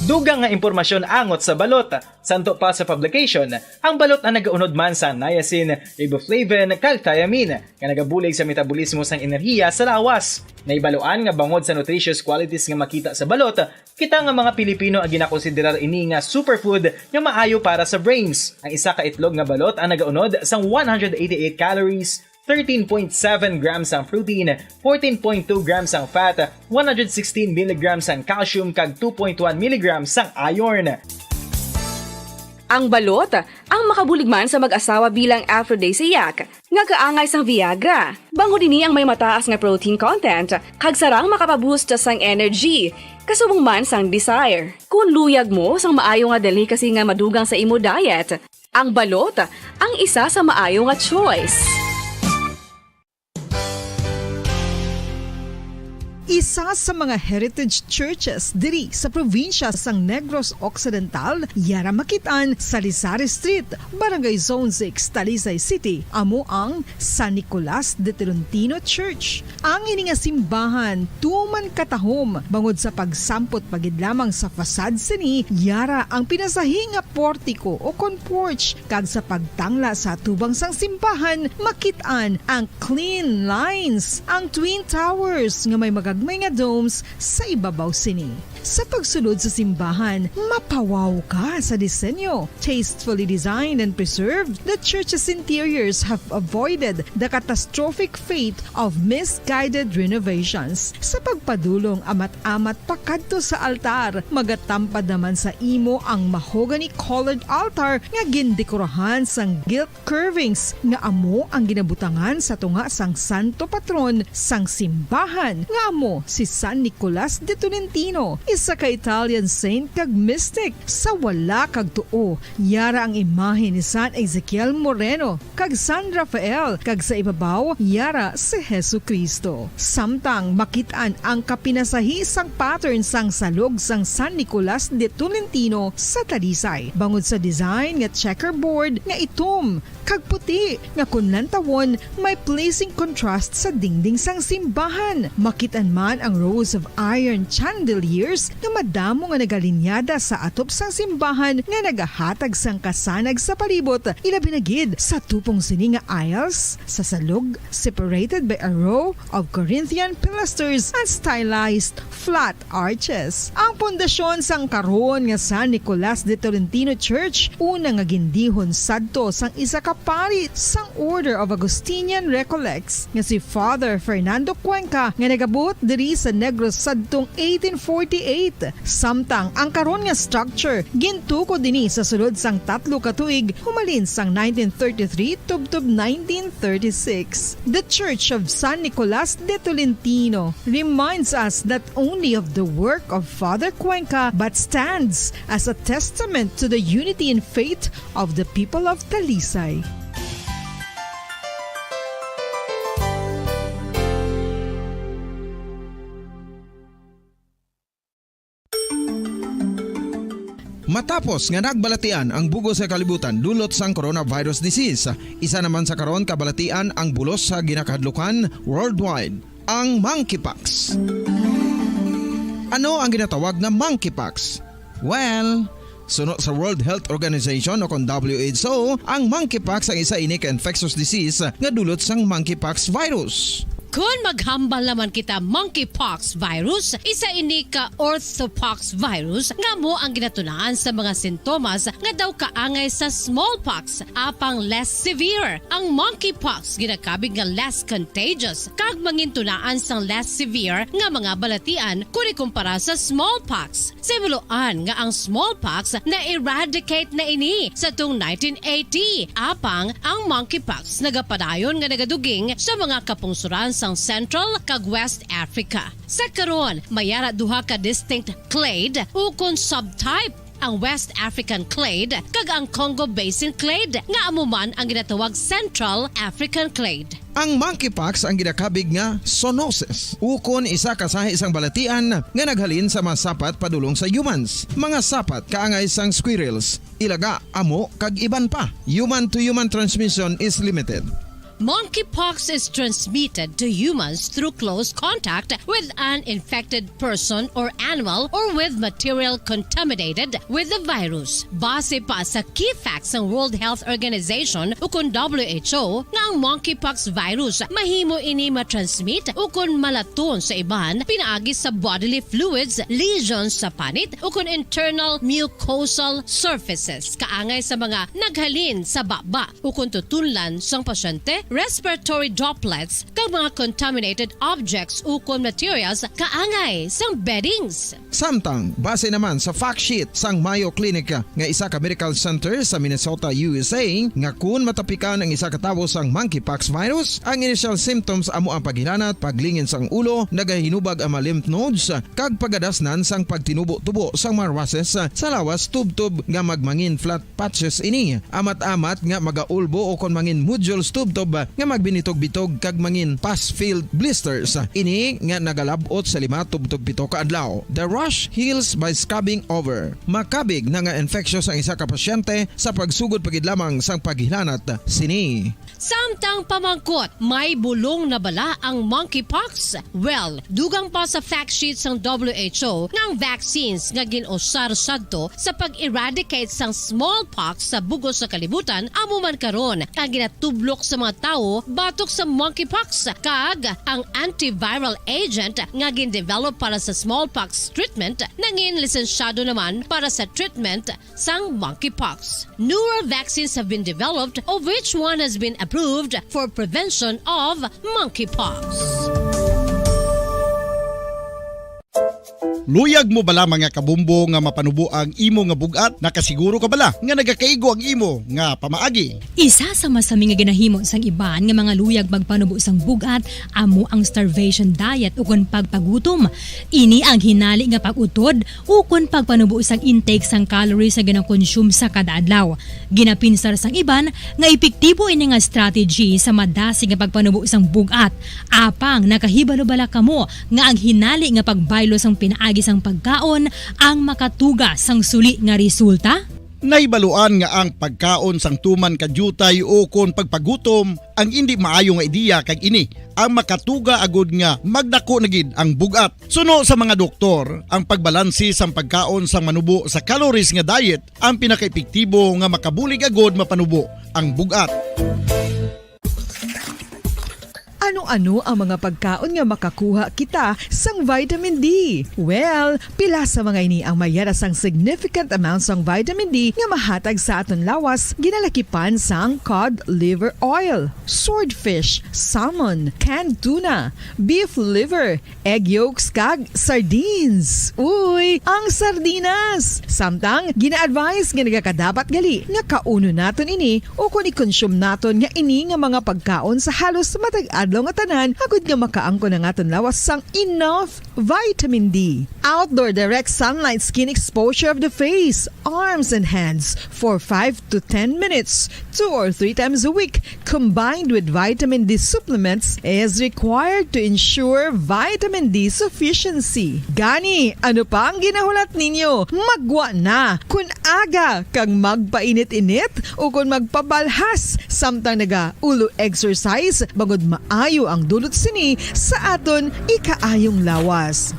Dugang nga impormasyon angot sa balot. Santo pa sa publication, ang balot ang nagaunod man sa niacin, riboflavin, kag thiamine, nga nagabulig sa metabolismo sang enerhiya sa lawas. Nahibaluan nga bangod sa nutritious qualities nga makita sa balot, kita nga mga Pilipino ang ginakonsiderar ini nga superfood nga maayo para sa brains. Ang isa ka itlog nga balot ang nagaunod sang one hundred eighty-eight calories, thirteen point seven grams ang protein, fourteen point two grams ang fat, one hundred sixteen milligrams ang calcium, kag two point one milligrams ang iron. Ang balot, ang makabulig man sa mag-asawa bilang aphrodisiac, nga kaangay sang Viagra. Bangod ini ang may mataas nga protein content, kag sarang makapaboost sang energy, kasubong man sang desire. Kung luyag mo sang maayo nga delicacy nga madugang sa imo diet, ang balot ang isa sa maayo nga choice. Isa sa mga heritage churches diri sa probinsya sang Negros Occidental, yara makit-an sa Lizares Street, Barangay Zone six, Talisay City, amo ang San Nicolas de Tolentino Church. Ang ini nga simbahan tuman katahom bangod sa pagsampot pa gid lamang sa fasad sini, yara ang pinasahi nga portiko o kon porch, kag sa pagtangla sa atubang sang simbahan, makit-an ang clean lines, ang twin towers nga may magagmay nga domes sa ibabaw sini. Sa pagsulod sa simbahan, mapawaw ka sa disenyo. Tastefully designed and preserved, the church's interiors have avoided the catastrophic fate of misguided renovations. Sa pagpadulong amat-amat pakadto sa altar, magatampad naman sa imo ang mahogany-colored altar nga gindekorahan sang gilt curvings nga amo ang ginabutangan sa tunga sang santo patron sang simbahan, nga amo si San Nicolas de Tolentino, isa ka Italian saint kag mystic. Sa wala kag tuo, yara ang imahe ni San Ezekiel Moreno kag San Rafael, kag sa ibabaw, yara si Jesu-Cristo. Samtang makit-an ang kapinasahi sang pattern sang salog sang San Nicolas de Tolentino sa Talisay, bangod sa design nga checkerboard nga itom kag puti, nga kon lantawon, may pleasing contrast sa dingding sang simbahan. Makit-an man ang rows of iron chandeliers nga madamo nga nagalinyada sa atop sang simbahan nga nagahatag sang kasanag sa palibot, ilabi na gid sa tupong sini nga aisles sa salog, separated by a row of Corinthian pilasters and stylized flat arches. Ang pundasyon sang karon nga San Nicolas de Tolentino Church, una nga gindihon sadto sang isa ka pari sang Order of Augustinian Recollects nga si Father Fernando Cuenca, nga nagabuot diri sa Negros sadtong eighteen forty-eight. Samtang ang karon nga structure gintukod ini sa sulod sang tatlo ka tuig, humalin sang nineteen thirty-three tubtob nineteen thirty-six. The Church of San Nicolas de Tolentino reminds us not only of the work of Father Cuenca, but stands as a testament to the unity in faith of the people of Talisay. Matapos nga nagbalatian ang bug-os nga kalibutan dulot sang coronavirus disease, isa naman sa karon kabalatian ang bulos sa ginakahadlukan worldwide, ang monkeypox. Ano ang ginatawag nga monkeypox? Well, suno sa World Health Organization o kon W H O, ang monkeypox ang isa ini ka infectious disease nga dulot sang monkeypox virus. Kon maghambal naman kita monkeypox virus, isa ini ka orthopox virus nga amo ang ginatunaan sa mga sintomas nga daw kaangay sa smallpox, apang less severe. Ang monkeypox ginakabig nga less contagious kag mangintunaan sang less severe nga mga balatian kon ikumpara sa smallpox. Sa himuloan nga ang smallpox na-eradicate na ini sa tuong nineteen eighty, apang ang monkeypox nagapadayon nga nagaduging sa mga kapungsoran sang Central kag West Africa. Sa karon, may ara duha ka distinct clade ukon subtype, ang West African clade kag ang Congo Basin clade, nga amo man ang ginatawag Central African clade. Ang monkeypox ang ginakabig nga zoonosis, ukon isa ka sahi sang balatian nga naghalin sa mga sapat padulong sa humans, mga sapat kaangay sang squirrels, ilaga, amo, kag iban pa. Human-to-human transmission is limited. Monkeypox is transmitted to humans through close contact with an infected person or animal or with material contaminated with the virus. Base pa sa key facts sang World Health Organization ukon W H O nga ang monkeypox virus, mahimo ini matransmit ukon malaton sa iban pinaagi sa bodily fluids, lesions sa panit, ukon internal mucosal surfaces, kaangay sa mga naghalin sa baba ukon tutunlan sang pasyente, respiratory droplets, kag mga contaminated objects ukon materials kaangay sang beddings. Samtang, base naman sa fact sheet sang Mayo Clinic nga isa ka medical center sa Minnesota, U S A, nga kun matapikan ang isa ka tawo sang monkeypox virus, ang initial symptoms amo ang paghilanat, paglingin sang ulo, nagahinubag ang mga lymph nodes, kag pagadasnan sang pagtinubo-tubo sang mga rushes sa lawas tubtob nga magmangin flat patches ini. Amat-amat nga magaulbo ukon mangin nodules tubtob nga magbinitog-bitog kag mangin pus-filled blisters. Ini nga nagalab-ot sa lima tubtob pito ka adlaw. The rash heals by scabbing over. Makabig na nga infectious ang isa ka pasyente sa pagsugod pa gid lamang sang paghilanat sini. Samtang pamangkot, may bulong na bala ang monkeypox? Well, dugang pa sa fact sheet sang W H O nga ang vaccines nga gin-usar sadto sa pag-eradicate sang smallpox sa bug-os nga kalibutan amo man karon ang ginatublok sa mga tawo batok sa monkeypox, kag ang antiviral agent nga gin-develop para sa smallpox treatment nangin lisensyado naman para sa treatment sang monkeypox. Newer vaccines have been developed, of which one has been approved for prevention of monkeypox. Luyag mo bala, mga kabombo, nga mapanubo ang imo nga bug-at? Nakasiguro ka bala nga nagakaigo ang imo nga pamaagi? Isa sa masami nga ginahimo sang iban nga mga luyag magpanubo sang bug-at amo ang starvation diet ukon pagpagutom. Ini ang hinali nga pag-utod ukon pagpanubo sang intake sang calories nga ginakonsume sa kada adlaw. Ginapinsar sang iban nga epektibo ini nga strategy sa madasig nga pagpanubo sang bug-at. Apang nakahibalo bala kamo nga ang hinali nga pagbaylo sang pinaagi sang pagkaon ang makatuga sang suli nga resulta? Nahibaluan nga ang pagkaon sang tuman ka diutay ukon pagpagutom ang indi maayo nga ideya, kag ini ang makatuga agud nga magdako na gid ang bug-at. Suno sa mga doktor, ang pagbalanse sang pagkaon sang manubo sa calories nga diet ang pinakaepektibo nga makabulig agud mapanubo ang bug-at. Ano-ano ang mga pagkaon nga makakuha kita sang vitamin D? Well, pila sa mga ini ang mayara sang significant amount sang vitamin D nga mahatag sa aton lawas, ginalakipan sang cod liver oil, swordfish, salmon, canned tuna, beef liver, egg yolks, kag sardines. Uy, ang sardinas! Samtang, gina-advise nga nagakadapat gali nga kaunon naton ini ukon i-consume naton nga ini nga mga pagkaon sa halos matag adlaw nga tanan, agud nga makaangkon ang aton lawas sang enough vitamin D. Outdoor direct sunlight skin exposure of the face, arms, and hands for five to ten minutes, two or three times a week, combined with vitamin D supplements, is required to ensure vitamin D sufficiency. Gani, ano pa ang ginahulat ninyo? Maggwa na! Kun aga kag magpainit-init ukon magpabalhas samtang naga-ulo exercise, bangod maayo ang dulot sini sa aton ikaayong lawas.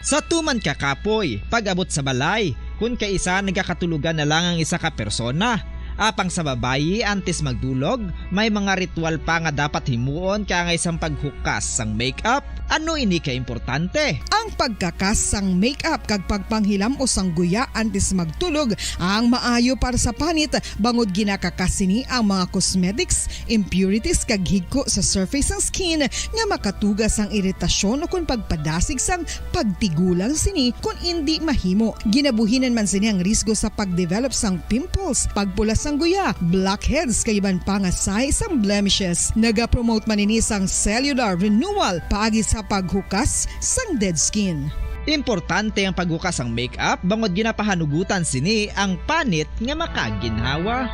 Sa tuman ka kapoy, pag-abot sa balay, kun kaisa nagakatulogan na lang ang isa ka persona. Apang sa babayi, antes magdulog, may mga ritual pa nga dapat himuon kaangay sang paghukas sang makeup. Ano ini ka importante? Ang pagkakas sang makeup kag pagpanghilam-os sang guya antes magtulog ang maayo para sa panit, bangod ginakakas sini ang mga cosmetics, impurities, kag higko sa surface sang skin nga makatuga sang iritasyon ukon pagpadasig sang pagtigulang sini kon indi mahimo. Ginabuhinan man sini ang risgo sa pagdevelop sang pimples, pagpula sang guya, blackheads, kag iban pa nga sahi sang blemishes. Nagapromote man ini sang cellular renewal paagi sa paghukas sang dead skin. Importante ang paghukas sang makeup bangod ginapahanugutan sini ang panit nga makaginhawa.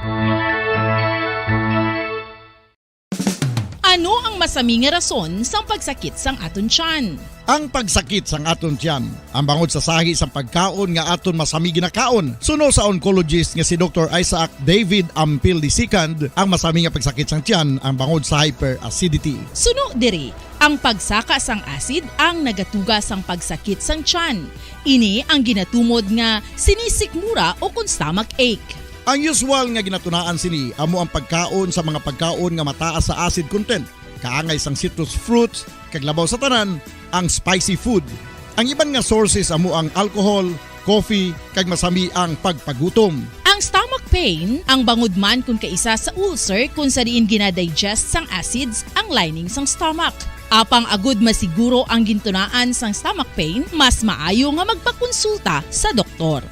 Ano ang masami nga rason sang pagsakit sang aton tiyan? Ang pagsakit sang aton tiyan, ang bangod sa sahi sang pagkaon nga aton masami ginakaon, suno sa oncologist nga si Doktor Isaac David Ampil the second, ang masami nga pagsakit sang tiyan ang bangod sa hyperacidity. Suno diri, ang pagsaka sang acid ang nagatuga sang pagsakit sang tiyan. Ini ang ginatumod nga sinisikmura ukon stomach ache. Ang usual nga ginatunaan sini amo ang pagkaon sa mga pagkaon nga mataas sa acid content, kaangay sang citrus fruits, kag labaw sa tanan, ang spicy food. Ang iban nga sources amo ang alcohol, coffee, kag masami ang pagpagutom. Ang stomach pain, ang bangod man kun kaisa sa ulcer kun sa diin ginadigest sang acids ang lining sang stomach. Apang agud masiguro ang gintunaan sang stomach pain, mas maayo nga magpakonsulta sa doktor.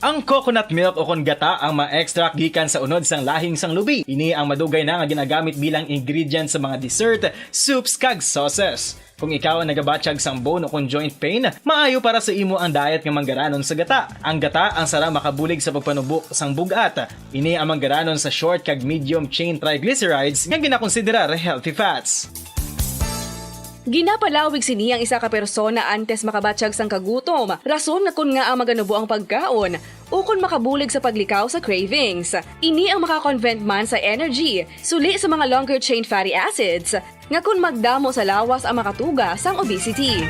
Ang coconut milk ukon gata ang ma-extract gikan sa unod sang lahing sang lubi. Ini ang madugay na nga ginagamit bilang ingredient sa mga dessert, soups, kag sauces. Kung ikaw ang nagabatyag sang bone ukon joint pain, maayo para sa imo ang diet nga manggaranon sa gata. Ang gata ang sarang makabulig sa pagpanubo sang bug-at. Ini ang manggaranon sa short kag medium chain triglycerides nga ginakonsiderar healthy fats. Ginapalawig sini ang isa ka persona antes makabatyag sang kagutom, rason nga kon ngaa maganubo ang pagkaon, ukon makabulig sa paglikaw sa cravings. Ini ang makakonvert man sa energy, suli sa mga longer chain fatty acids, nga kon magdamo sa lawas ang makatuga sang obesity.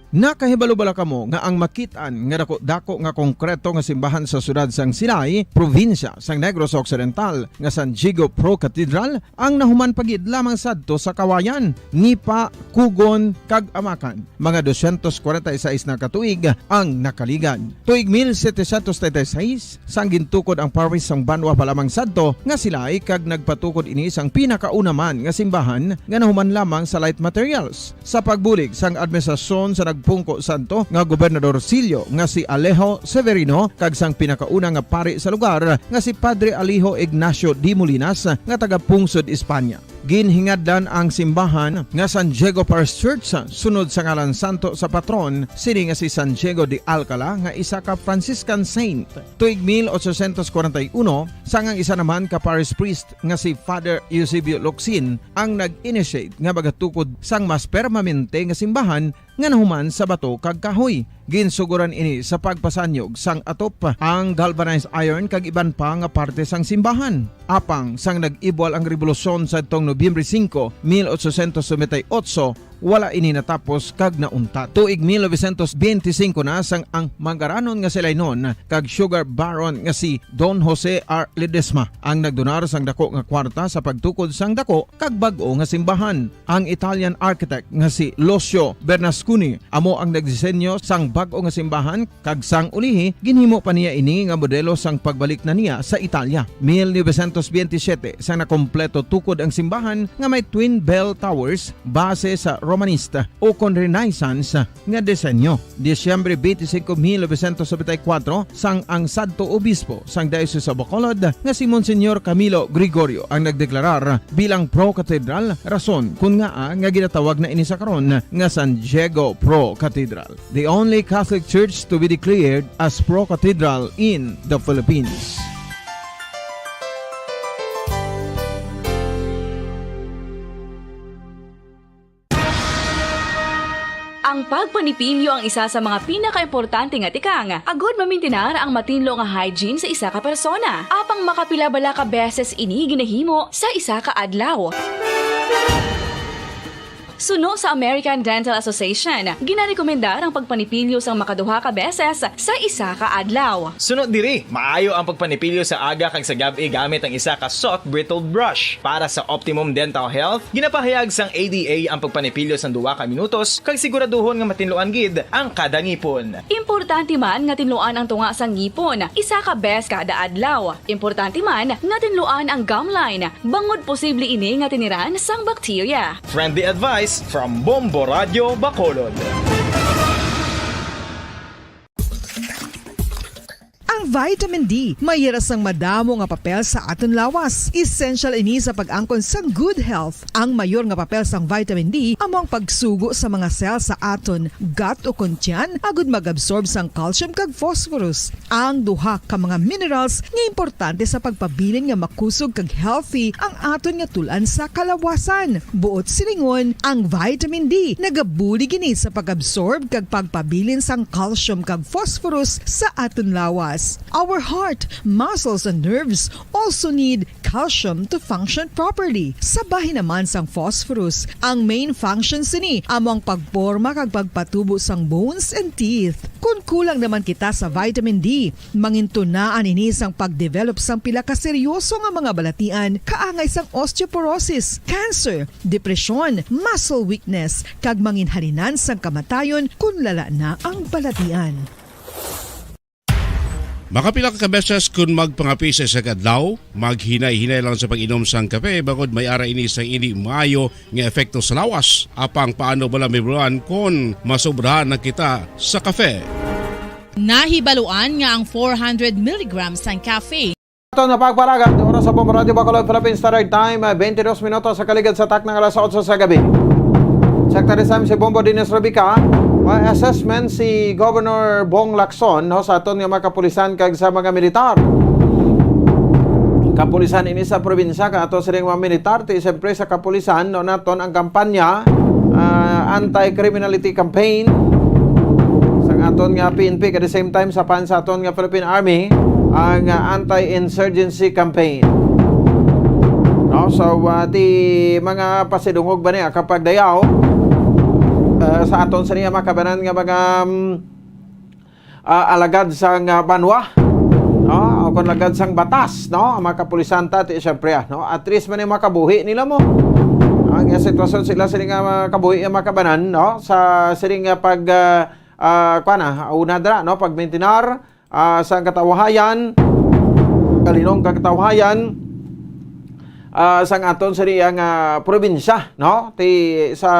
Nakahibalo bala kamo nga ang makit-an nga dako-dako nga konkreto nga simbahan sa siyudad sang Silay, probinsya sang Negros Occidental, nga San Diego Pro Cathedral, ang nahuman pa gid lamang sadto sa Kawayan, ni pa Kugon kag Amakan? Mga dosyentos kwarenta y seis na ka tuig ang nakaligad. Tuig mil setecientos treinta y seis, sang gintukod ang parish sang banwa pa lamang sadto nga Silay, kag nagpatukod ini sang pinakauna man nga simbahan nga nahuman lamang sa light materials. Sa pagbulig sang administrasyon sa nagpungko sadto nga gobernadorcillo nga si Alejo Severino kag sang pinakauna nga pari sa lugar nga si Padre Alejo Ignacio de Molinas nga taga-pungsod Espanya. Ginhingadlan ang simbahan nga San Diego Parish Church sunod sa ngalan santo sa patron sini nga si San Diego de Alcala, nga isa ka Franciscan saint. Tuig mil ochocientos kwarenta y uno, sang ang isa naman ka parish priest nga si Father Eusebio Locsin ang nag-initiate nga magatukod sang mas permanente nga simbahan nga nahuman sa bato kag kahoy. Ginsugoran ini sa pagpasanyog sang atop, ang galvanized iron kag iban pa nga parte sang simbahan. Apang sang nag-ibwal ang rebolusyon sadtong Nobyembre singko, mil ochocientos noventa y ocho, wala ini natapos kag nauntat. Tuig mil novecientos benti singko na sang ang manggaranon nga Silaynon kag sugar baron nga si Don Jose R. Ledesma ang nagdonar sang dako nga kwarta sa pagtukod sang dako kag bag-o nga simbahan. Ang Italian architect nga si Lucio Bernasconi amo ang nagdisenyo sang bag-o nga simbahan, kag sang ulihi ginhimo pa niya ini nga modelo sang pagbalik na niya sa Italia. Mil novecientos benti siyete, sang nakompleto tukod ang simbahan nga may twin bell towers base sa Romanista ukon Renaissance nga disenyo. Disyembre twenty-five, mil novecientos noventa y cuatro, sang ang sadto obispo sang Diocese of Bacolod nga si Monsignor Camilo Gregorio ang nagdeklarar bilang pro cathedral, rason kun ngaa nga ginatawag na ini sa karon nga San Diego Pro Cathedral, the only Catholic church to be declared as pro cathedral in the Philippines. Ang pagpanipilyo ang isa sa mga pinakaimportante nga tikang agud mamintinar ang matinlo nga hygiene sa isa ka persona. Apang makapila bala ka beses ini ginahimo sa isa ka adlaw? Suno sa American Dental Association, ginarekomendar ang pagpanipilyo sang makaduha ka beses sa isa ka adlaw. Suno diri, maayo ang pagpanipilyo sa aga kag sa gab-i gamit ang isa ka soft bristled brush. Para sa optimum dental health, ginapahayag sang A D A ang pagpanipilyo sang duha ka minutos kag siguraduhon nga matinluan gid ang kada ngipon. Importante man nga tinluan ang tunga sang ngipon isa ka bes kada adlaw. Importante man nga tinluan ang gum line, bangod posible ini nga tiniran sang bakterya. Friendly advice from Bombo Radio Bacolod. Ang vitamin D may hira sang madamo nga papel sa aton lawas. Essential ini sa pag-angkon sang good health. Ang mayor nga papel sang vitamin D amo ang pagsugo sa mga cell sa aton gut ukon tiyan agud mag-absorb sang calcium kag phosphorus, ang duha ka mga minerals nga importante sa pagpabilin nga makusog kag healthy ang aton nga tul-an sa kalawasan. Buot silingon, ang vitamin D nagabulig ini sa pag-absorb kag pagpabilin sang calcium kag phosphorus sa aton lawas. Our heart, muscles, and nerves also need calcium to function properly. Sa bahin naman sang phosphorus, ang main function sini amo ang pagporma kag pagpatubo sang bones and teeth. Kon kulang naman kita sa vitamin D, mangintunaan ini sang pagdevelop sang pila ka seryoso nga mga balatian, kaangay sang osteoporosis, cancer, depresyon, muscle weakness, kag manginhalinan sang kamatayon kon lala na ang balatian. Makapila ka beses kon magpangape sa isa ka adlaw, maghinay-hinay lang sa pag-inom sang kape, bangod may ara ini sang indi maayo nga epekto sa lawas. Apang paano bala mahibaluan kon masobrahan na kita sa kape? Nahibaluan nga ang four hundred milligrams sang caffeine Aton na pagpalagad, oras sa Bombo Radio Bacolod, Philippine Standard Time, ah, twenty-two minutos sa kaligad sa takna nga alas otso sa gabi. Secretary Sam si Bombo Dennis Rebica, may assessment si Governor Bong Lacson, no, sa aton nga mga kapulisan kag sa mga militar. Kapulisan ini sa probinsya, kang ato sining mga militar, ti siyempre sa kapulisan, no, naton ang kampanya, ah, anti-criminality campaign sang aton nga P N P, at the same time sa pan sa aton nga Philippine Army, ang, ah, anti-insurgency campaign. No, so, ah, ti mga pasidungog ba niya kapag dayaw? ah, sa aton sini nga mga kabanan nga mga, mm, ah, alagad sang, ah, banwa, no? O kung alagad sang batas, no? Ang mga kapulisan ta, ti, syempre, ah, no? At least man yung mga kabuhi nila mo. Ang, ah, sitwasyon sila sini nga mga kabuhi, ang mga kabanan, no? Sa sini nga pag, ah, ah, kuwan na, una dira, no? Pagmintinar, ah, sang katawhayan, kalinong katawhayan, ah, sang aton sini ang, ah, probinsya, no? Ti, sa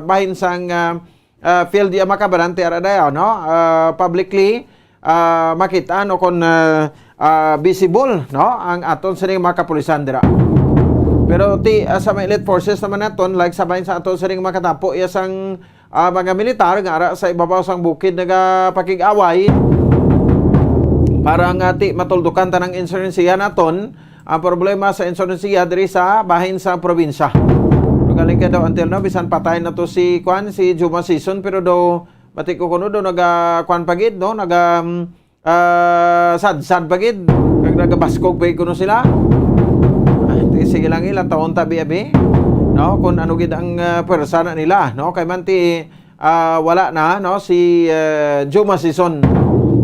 bahin sang, ah, ah, field, di, mga kabanan, ti ara dayaw, no? Ah, publicly, ah, makita, no, kung, ah, ah, visible, no, ang aton sining mga kapulisan dira. Pero ti, ah, sa mga elite forces naman naton, like sa bahin sa aton sining mga katapo, iya sang, ah, mga militar nga ara sa ibabaw sang bukid nagapakig-away para nga ti matuldukan tanang insurgensiya naton, ang problema sa insurgensiya diri sa bahin sa probinsya. Pero galing kay daw until now, bisan patay na to si, kwan, si Juma Sison, pero daw, bati ko kuno daw, naga, kwan pa gid, no? Naga, mm, ah, sad-sad pa gid. Kag nagabaskog pa gid kuno sila. Ah, ti, sige lang, ilang taon ta, abi-abi, no? Kung ano gid ang, ah, pwersa na nila, no? Kay man ti, ah, wala na, no, si, ah, Juma Sison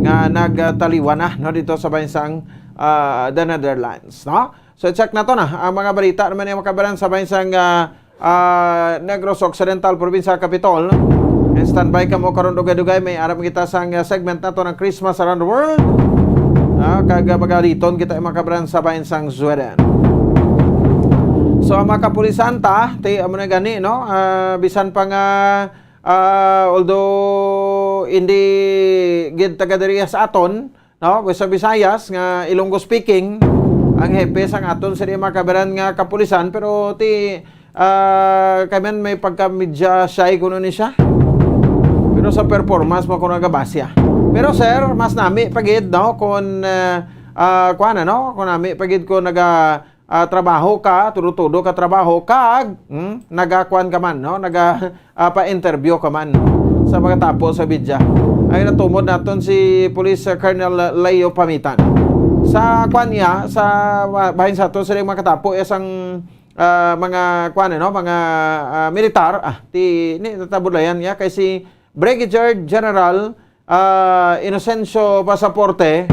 nga nagtaliwan na, no, dito sa bahin sang, ah, the Netherlands, no? So, check naton na ang mga balita naman nga makabaran sa bahin sang, ah, ah, Negros Occidental, Probinsya Capitol. And standby kamo karon, dugay-dugay, may ara man kita sang, ah, segment naton ang Christmas Around the World. Ah, kag, ah, magaliton kita, mga kabaran, sa bahin sang Sweden. So, ang mga kapulisan ta, ti, amo na gani, no? Ah, bisan pa nga, ah, although hindi gid taga diri sa aton, no, sa Visayas nga Ilonggo speaking, ang hepe sang aton sa mga kabaran nga kapulisan, pero ti, ah, kay man may pagka medya shy kuno ni siya. Pero sa performance mo ko nagabasya. Pero sir, mas nami pa gid, no, kung, ah, ah, kuwan, ano, kung nami pa gid ko naga, ah, trabaho ka, tudo-tudo ka trabaho, kag, hmm, nagakuan ka man, no? Naga, ah, pa-interview ka man sa mga tapo sa media. Ay, natumod naton si Police, ah, Colonel Leo Pamitan. Sa kuan niya, sa, ah, bahin sa aton, sila yung mga katapo, isang, ah, mga kuan, ano, mga, ah, militar, ah, ti, ni, natabudlayan niya kay si Brigadier General ah, Inocencio Pasaporte,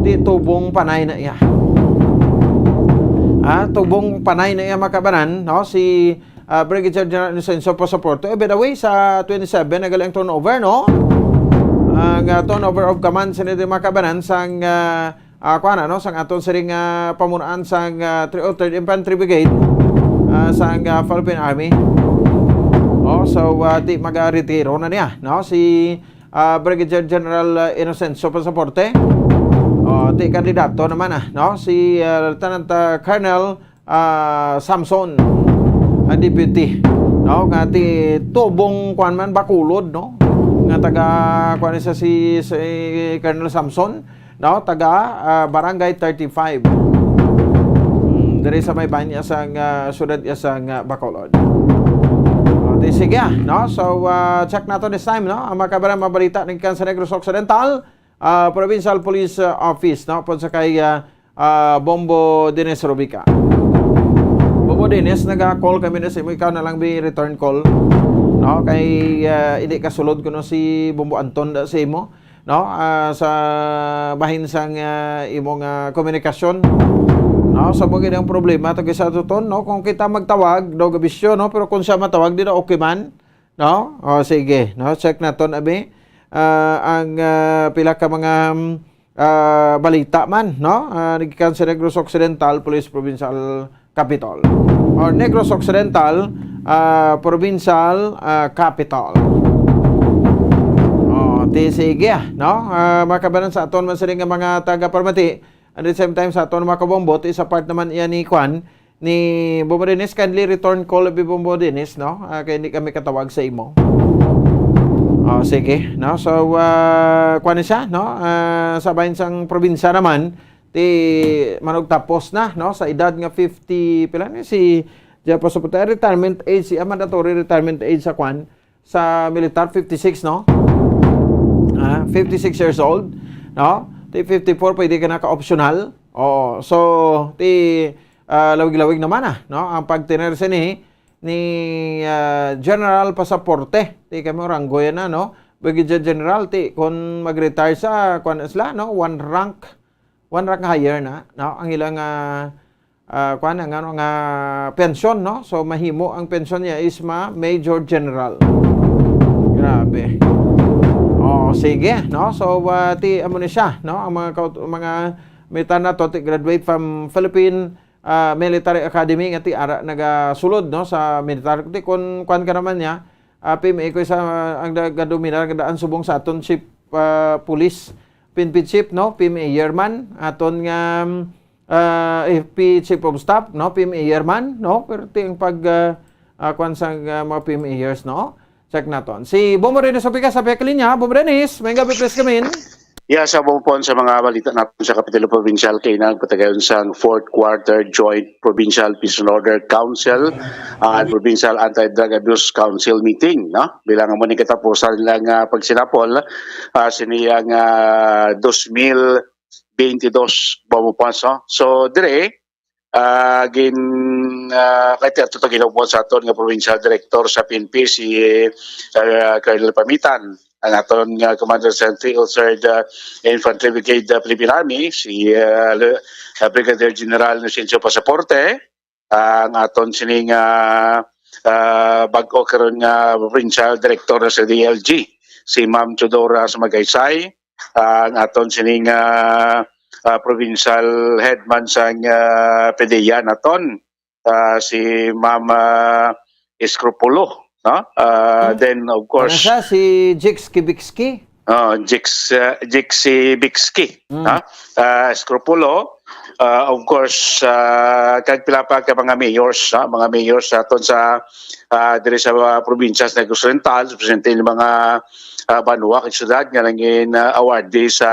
ti tubong panay na iya. Ah, tubong panay na iya, mga kabanan, no? Si, ah, Brigadier General Inocencio Pasaporte. Eh, by the way, sa twenty-seven, nagali ang turnover, no? Ang, ah, turnover of command sa mga kabanan sang, ah, ah, kuwan, ano, sang aton siring, ah, pamunaan sang, ah, three oh third Infantry Brigade, ah, sang, ah, Philippine Army. Oh, so, ah, ti maga-retiro na niya, no? Si ah, Brigadier General, ah, Inocencio Pasaporte. Oh, ti kandidato naman, ah, no? Si, ah, Lieutenant, ah, Colonel, ah, Samson, ah, Deputy, no? Nga ti tubong, kuwan man, Bacolod, no? Nga taga, kuwan, isa si, si Colonel Samson, no? Taga, ah, Barangay thirty-five. Mm, diri sa may bahin niya sang, ah, siyudad niya sang, ah, Bacolod. O, di sige, ah, no? So, ah, check nato this time, no? Ang mga kabaran, mga balita nagkan sa Negros Occidental, ah, Provincial Police, ah, Office, no? Pud sa kay, ah, ah, Bombo Dennis Rubica. Bombo Dennis, naga-call kami na sa imo, ikaw na lang bi return call, no? Kay, ah, hindi kasulod kuno si Bombo Anton da sa imo, no? Ah, sa bahin sang, ah, imo nga komunikasyon, no? Sa mga ang problema, taga sa tuton, no? Kung kita magtawag, daw gabisyo, no? Pero kung siya matawag, di na okay man, no? O, sige, no? Check naton, abi. Ah, ang, ah, pila ka mga, mm, ah, balita man, no? Ah, nagkan sa Negros Occidental, Police Provincial Capitol. Or Negros Occidental, ah, Provincial, ah, Capitol. O, ti sige, ah, no? Ah, mga kabanan, sa aton man sila nga mga taga-Parmati, and at the same time, sa aton mga kabombo, ti sa part naman iya ni Kwan, ni Bombo Dennis, kindly return call, abi Bombo Dennis, no? Ah, kay hindi kami katawag sa imo. Oh, sige, no? So, ah, kuwan ni siya, no? Ah, sa bahin sang probinsya naman, ti manugtapos na, no? Sa edad nga fifty, pila ni si Jeff Pasaporte? Retirement age, si, ah, mandatory retirement age sa kwan, sa militar, fifty-six, no? Ah, fifty-six years old, no? Ti fifty-four, pwede ka na ka-optional. Oo. So, ti, ah, lawig-lawig naman, ah, no? Ang pagtener sini, ni, ah, General Pasaporte. Ti kamo ranggo yan na, no? Brigadier General, ti, kung mag-retire sa, kwan sila, no? One rank, one rank higher na, no? Ang ilang, ah, ah, kwan, ang ano, nga pensyon, no? So, mahimo ang pensyon niya is ma Major General. Grabe. Oh, sige, no? So, ah, ti, amo ni siya, no? Ang mga, kaut- mga militar na to, ti, graduate from Philippine, ah, Military Academy, nga ti, ara, nagasulod, no? Sa militar. Ti, kung kwan ka naman niya, ah, P M A ko sa, ang da- gadominar, daan subong sa aton chief, ah, police, P N P chief, no? P M A Yearman, aton nga, ah, F P Chief of Staff, no? P M A Yearman, no? Pero ti ang pag, ah, ah, kwan sa, ah, mga P M A years, no? Check naton. Si Bombo Rene Sopica sa Peklinya. Bombo Dennis, may gabi, please, kami. Yes, sa buong po sa mga balita natin sa Kapitulo Provincial, kay nagpatagayon sang fourth quarter Joint Provincial Peace and Order Council, ang Provincial Anti-Drug Abuse Council meeting, no? Bilang mo ni katapusan lang, ah, pagsinapol, ah, siniyang, ah, dos mil bentidós Bombo Ponso. So, dire, ah, gin, ah, kay ti ato to ginabuhat sa aton nga provincial director sa P N P, si, ah, Colonel Pamitan, ang aton nga Commander Sentry, Third, ah, Infantry Brigade, ah, Philippine Army, si, ah, Le- ah, Brigadier General Inocencio Pasaporte, ang aton sining, ah, ah, bag-o karon nga provincial director sa D L G, si Ma'am Teodora Sumagaysay, ah, ang aton sining, ah, ah, provincial headman sang, ah, PDEA naton, ah, si Ma'am, ah, Escropulo, no? Ah, Hmm. Then, of Ano course, siya? Si Jix Kibicki? Oh, Jix, ah, Jixi Bixki, Hmm. ha? Ah, Escropulo, ah, of course, ah, kag pila pa ka mga mayors, ha? Mga mayors sa aton sa, ah, diri sa mga probinsya sa Negros Oriental, sa presidente ng mga, ah, banwa kag syudad nga nangin, ah, awardee sa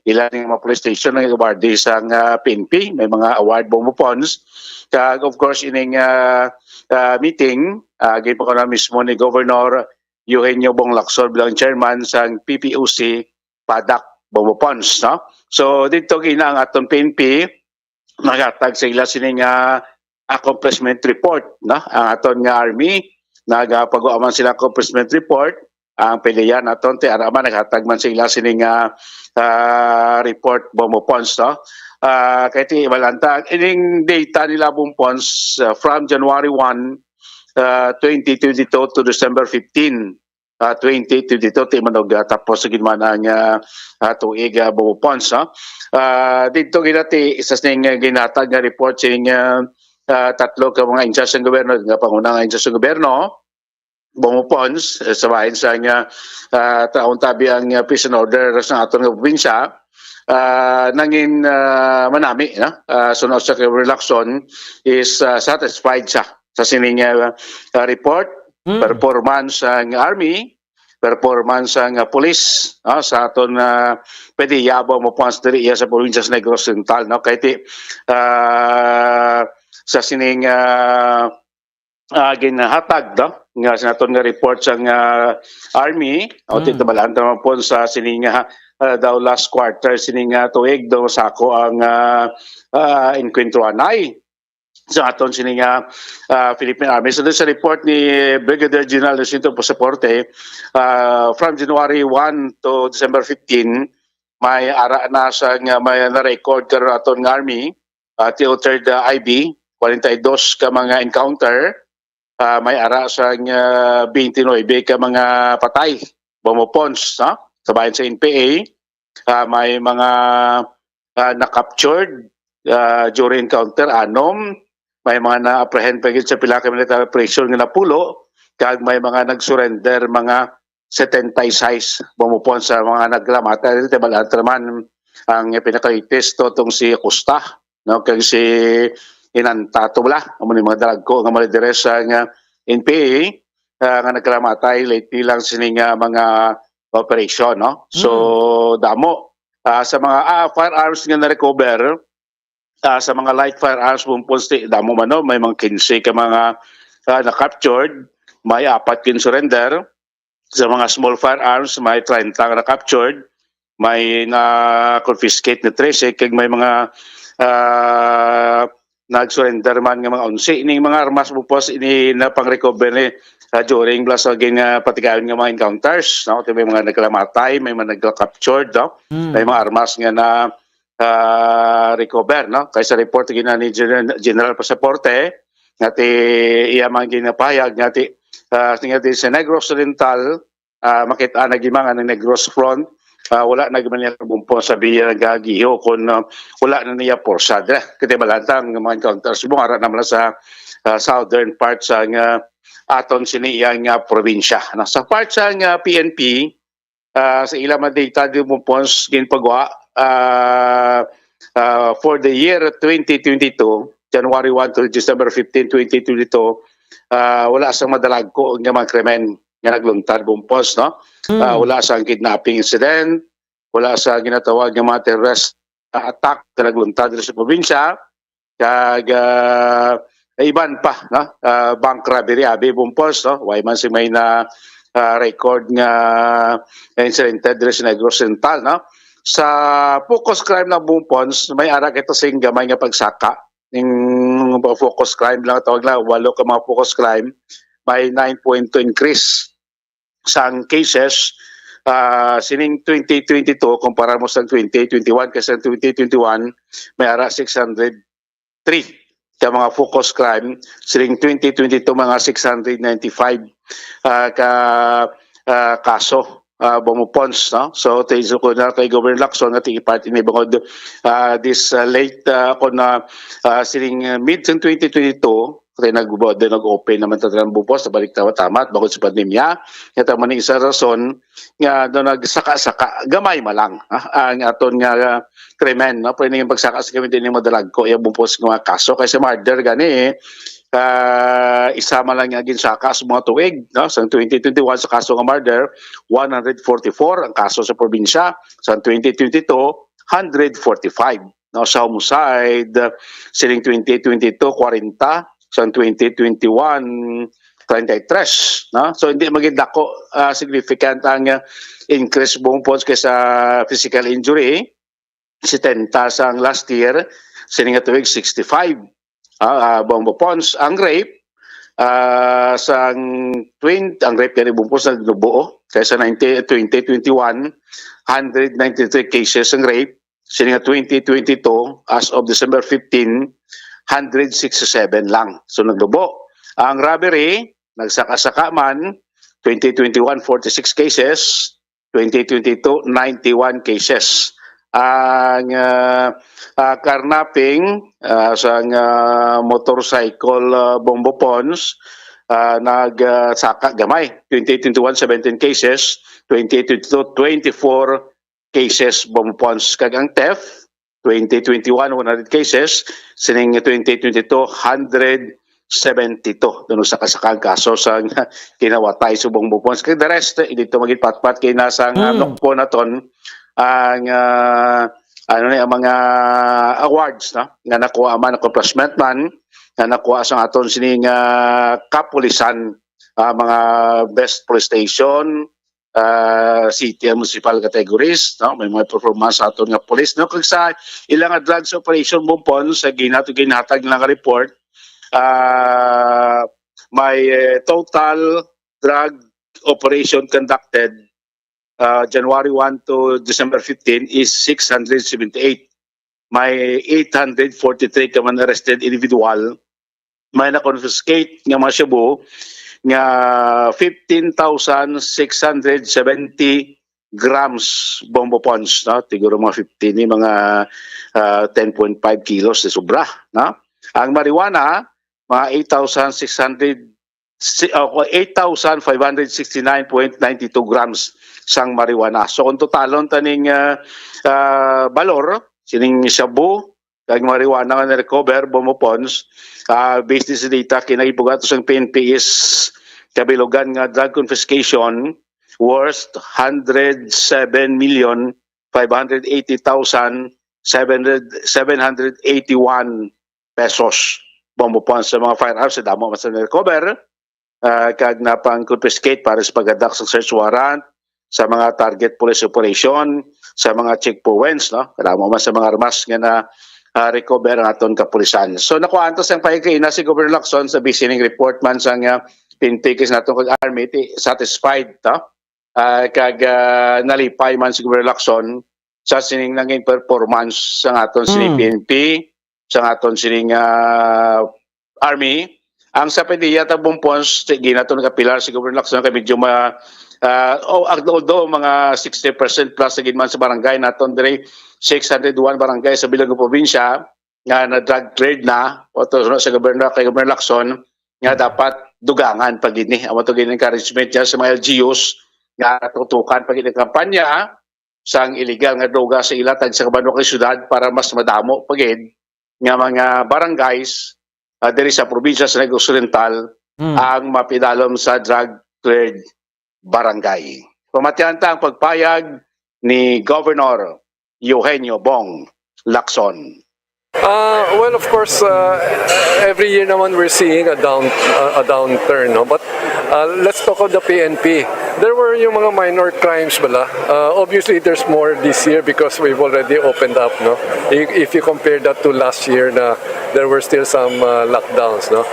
ilang mga police station, nangin awardee sa, ah, P N P, may mga award, Bombo Pons. Kag of course, ining, ah, ah, meeting, ah, ginpakauna mismo ni Governor Eugenio Bong Lacson bilang chairman sang P P O C, PADAC, Bombo Pons, no? So, dito gina ang aton P N P, naghatag sa ila sini nga accomplishment report, no? Ang aton nga army, nagapagawa man sila accomplishment report, ang PDEA naton, ti ara man, naghatag man sila sini nga, ah, report, Bombo Pons, no? Ah, kay ti, malanta, ining data nila, Bombo Pons, ah, from January one, ah, twenty twenty-two to December fifteen, ah, twenty twenty-two, ti manog, ah, tapos sa ginmana nga, ah, tuig, ah, Bombo Pons, no? Ah, dito ginati, isa sing, ah, ginatag nga report sing, ah, ah, tatlo ka mga insa sang gobyerno, nga pangunang insa sang gobyerno, Bombo Pons, eh, sa bahin sa nga, ah, taon tabi ang, ah, peace and order sa aton nga probinsya, ah, nangin, ah, manami, no? Ah, sunod sa kay Relaxon is, ah, satisfied siya sa sining, ah, ah, report, Mm. performance sang army, performance sang, ah, police, ah, sa aton, ah, pwede yabo mo po ang diri iya sa probinsya sa Negros Oriental, no? Kay ti, ah, sa sining, ah, ah, ginhatag, no? Nga sa aton nga report sang, ah, army, o Mm. titubalaan ta naman po sa sining, ah, ah, daw last quarter sining, ah, tuig, daw sako ang, ah, ah, enkwentruhanay sa aton sini nga, ah, Philippine Army. So, dun sa report ni Brigadier General Jacinto Pasaporte, ah, from January one to December fifteen, may ara na sa nga may na-record karon aton nga army, ah, till third, ah, I B, forty-two ka mga encounter, ah, may ara sa nga twenty-nine ka mga patay, Bombo Pons, no? Sa bayan sa N P A, ah, may mga, ah, na-captured, ah, during encounter, anom. May mga na-apprehend pa gid sa pila ka military operation nga napulo, kag may mga nag-surrender, mga setenta y seis, Bombo Pons, sa mga naglamata. Dito, balanta naman ang pinaka-latest to, tong si Costa, no? Kag si Inanta to bala, amo ni mga dalagko nga mali dire sa nga N P A, ah, nga nagkalamatay lately lang sini nga mga operation, no? So, Mm. damo. Ah, sa mga, ah, firearms nga na-recover, ah, sa mga light firearms, Bombo Pons, ti damo man, no? May mga quince ka mga, ah, na-captured, may apat kin surrender. Sa mga small firearms, may treinta nga na-captured, may na-confiscate na trese, kag may mga, ah, nag-surrender man nga mga onse ning mga armas, Bumpons, ini na pang-recover ni, ah, during plus again nga patigayon nga mga encounters, no? May mga nagkalamatay, may mga nagka-captured, no? Mm. May mga armas nga na, ah, recover, no? Kay sa report gina ni Gen-, General Pasaporte, nga ti iya man ginapahayag nga ti, ah, nga ti sa Negros Oriental, ah, makita na gid man ang Negros Front, ah, wala na gid man niya, Bumpons, sa biya nagagiho kung, ah, wala na niya porsa dira. Kay balantang nga mga encounters mo ara naman sa, ah, southern part sa nga aton sini iya nga probinsya. Ano, sa part sa nga P N P, ah, sa ila man data di, Bumpons, ginpagawa, ah, ah, for the year twenty twenty-two, January one to December fifteen, twenty twenty-two, ah, wala sang madalagko nga mga krimen nga nagluntad, Bumpons, no? Mm. Ah, wala sang kidnapping incident, wala sa ginatawag nga mga terrorist attack nga nagluntad diri sa probinsya, kag, ah, iban pa, no? Ah, bank robbery, abi, Bumpons, no? Way man sing may na, ah, record nga incident diri sa Negros Oriental, no? Sa focus crime lang, Bumpons, may ara kita sing gamay nga pagsaka. Ning mga focus crime lang, tawag lang, walo ka mga focus crime, may nine point two increase sang cases, ah, sining twenty twenty-two kumpara mo sa twenty twenty-one, kay sa twenty twenty-one may ara six hundred three ka mga focus crime, sining twenty twenty-two mga six hundred ninety-five, ah, ka, ah, kaso, ah, Bumpons, no? So, tiiso ko na kay Governor Lacson nga tigipart ini bangod, ah, this, ah, late, ah, kon, ah, ah, sining, ah, mid sang twenty twenty-two, kay nag-, nag-open naman ta tanan, Bumpons, nabalik ta tamat bangod sa pandemya. Ito man ang isa rason nga, no, nagsaka-saka, gamay man lang, ha, ang aton nga, ah, krimen, no? Pwede nga pagsaka sa krimen, di na madalagko iya, Bumpons, nga mga kaso. Kay sa murder gani, ah, isa man lang nga ginsaka sa mga tuig, no? Sa twenty twenty-one, sa kaso nga murder, one hundred forty-four ang kaso sa probinsya. Sa twenty twenty-two, hundred forty-five, no? Sa homicide, sining twenty twenty-two, kwarenta. Sa twenty twenty-one, treinta y tres, no? So, hindi maging dako, ah, significant ang, ah, increase, Bumpons, kay sa physical injury, setenta sang last year, sining nga tuig, sixty-five. Ah, ah, Bumpons, ang rape, ah, sang twenty, ang rape gani, Bumpons, nagnubo, kay sa nineteen, twenty twenty-one, hundred ninety-three cases ang rape, sining nga twenty twenty-two, as of December fifteen, hundred sixty-seven lang. So, nagnubo. Ang robbery, nagsaka-saka man, twenty twenty-one, forty-six cases, twenty twenty-two, ninety-one cases. Ang, ah, ah, carnapping, ah, sang, ah, motorcycle, ah, Bumpons, ah, nag, ah, saka gamay. Twenty twenty-one, seventeen cases. Twenty twenty-two, twenty-four cases, Bumpons. Kag ang theft, twenty twenty-one, one hundred cases. Sining twenty twenty-two, hundred seventy-two. Doon sa kasakang kaso sa kinawatay subong, Bumpons. Kay the rest, eh, dito maging patpat kay nasa nga Mm. nokpo naton ang, ah, ano ni, ang mga awards, no? Nga nakuha man, accomplishment man, nga nakuha sa aton sining, ah, kapulisan, ah, mga best police station, ah, city and municipal categories, no? May mga performance sa aton nga police, no? Kag sa ilang nga drugs operation, Bumpons, sa ginato, ginahatag nila nga report, ah, may, eh, total drug operation conducted, ah, January one to December fifteen is six hundred seventy-eight. May eight hundred forty-three ka man arrested individual. May na-confiscate nga mga shabu nga fifteen thousand six hundred seventy grams, Bumpons, no? Siguro mga fifteen, ni mga, ah, ten point five kilos na sobra, no? Ang marijuana, mga eight thousand six hundred, si-, ah, eight thousand five hundred sixty-nine point nine two grams sang marijuana. So, kung totalon taning, ah, ah, balor, sining shabu, kag marijuana nga na-recover, Bumpons, ah, based sa data, kinagibugat sang P N P is kabilugan nga drug confiscation worth hundred seven million five hundred eighty thousand seven hundred, seven hundred eighty-one pesos. Bumpons, sa mga firearms, sa damo man sa na-recover, ah, kag napang-confiscate para sa paghadak sa search warrant, sa mga target police operation, sa mga checkpoints, no? Kadamo man sa mga armas nga na, ah, recover ang aton kapulisan. So, nakuha antos ang pahikay na si Governor Lacson sa bisining report man sang, ah, P N P kis naton kag Army, ti-, satisfied ta. Ah, kag, ah, nalipay man si Governor Lacson sa sining nanging performance sa aton sining Hmm. P N P, sa aton sining, ah, Army. Ang sa Padilla, Tagbong Pons, sige nato nagapilar si Governor Lacson kay medyo ma-, ah, oh, although mga sixty percent plus sa gid man sa barangay naton diri, six hundred one barangay sa bilog nga probinsya nga na drug cleared na, o to sa Governor, kay Governor Lacson, nga dapat dugangan pa gid ni. Amo to gid encouragement niya sa mga L G Us nga tutukan pa gid ang kampanya sang illegal nga droga sa ila tag sa kabanwa kay syudad para mas madamo pa gid nga mga barangays, ah, diri sa probinsya sa Negros Oriental Hmm. ang mapidalom sa drug cleared barangay. Pamatian ta ang pagpayag ni Governor Eugenio Bong Lacson. Uh, well, of course, uh, every year naman we're seeing a down, uh, a downturn, no? But, uh, let's talk of the P N P. There were yung mga minor crimes bala. Uh, obviously, there's more this year because we've already opened up, no? If, if you compare that to last year na there were still some, uh, lockdowns, no?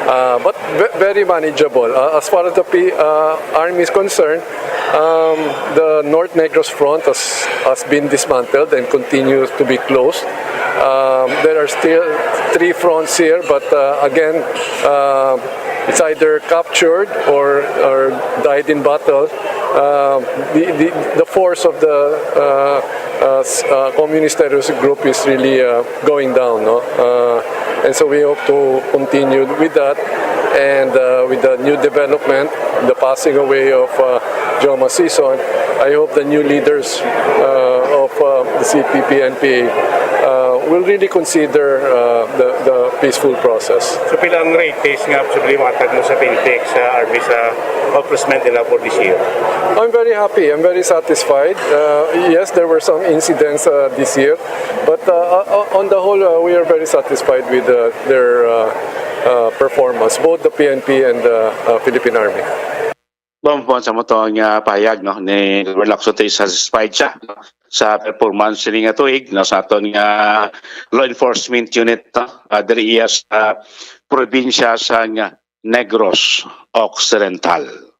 Uh, but ve-, very manageable. Uh, as far as the P-, uh, army is concerned, um, the North Negros front has, has been dismantled and continues to be closed. Um, there are still three fronts here, but, uh, again, uh, it's either captured or, or died in battle. Uh, the, the, the force of the, uh, uh, s-, uh, communist terrorist group is really, uh, going down, no? Uh, and so we hope to continue with that. And, uh, with the new development, the passing away of, uh, Joe Masison, I hope the new leaders, uh, of, uh, the C P P N P, uh, will really consider, uh, the, the peaceful process. So, pila ang rate case nga posible matag mo sa P N P sa army sa Congressman din for this year? I'm very happy. I'm very satisfied. Uh, yes, there were some incidents, uh, this year, but, uh, uh, on the whole, uh, we are very satisfied with, uh, their, uh, uh, performance, both the P N P and the, uh, Philippine Army. Bon, bon, sa mo to nga pahayag, no, ni Governor Lacson, satisfied siya, no, sa performance sini nga tuig, no, sa aton nga law enforcement unit, no, ah, diri iya sa probinsya sang Negros Occidental.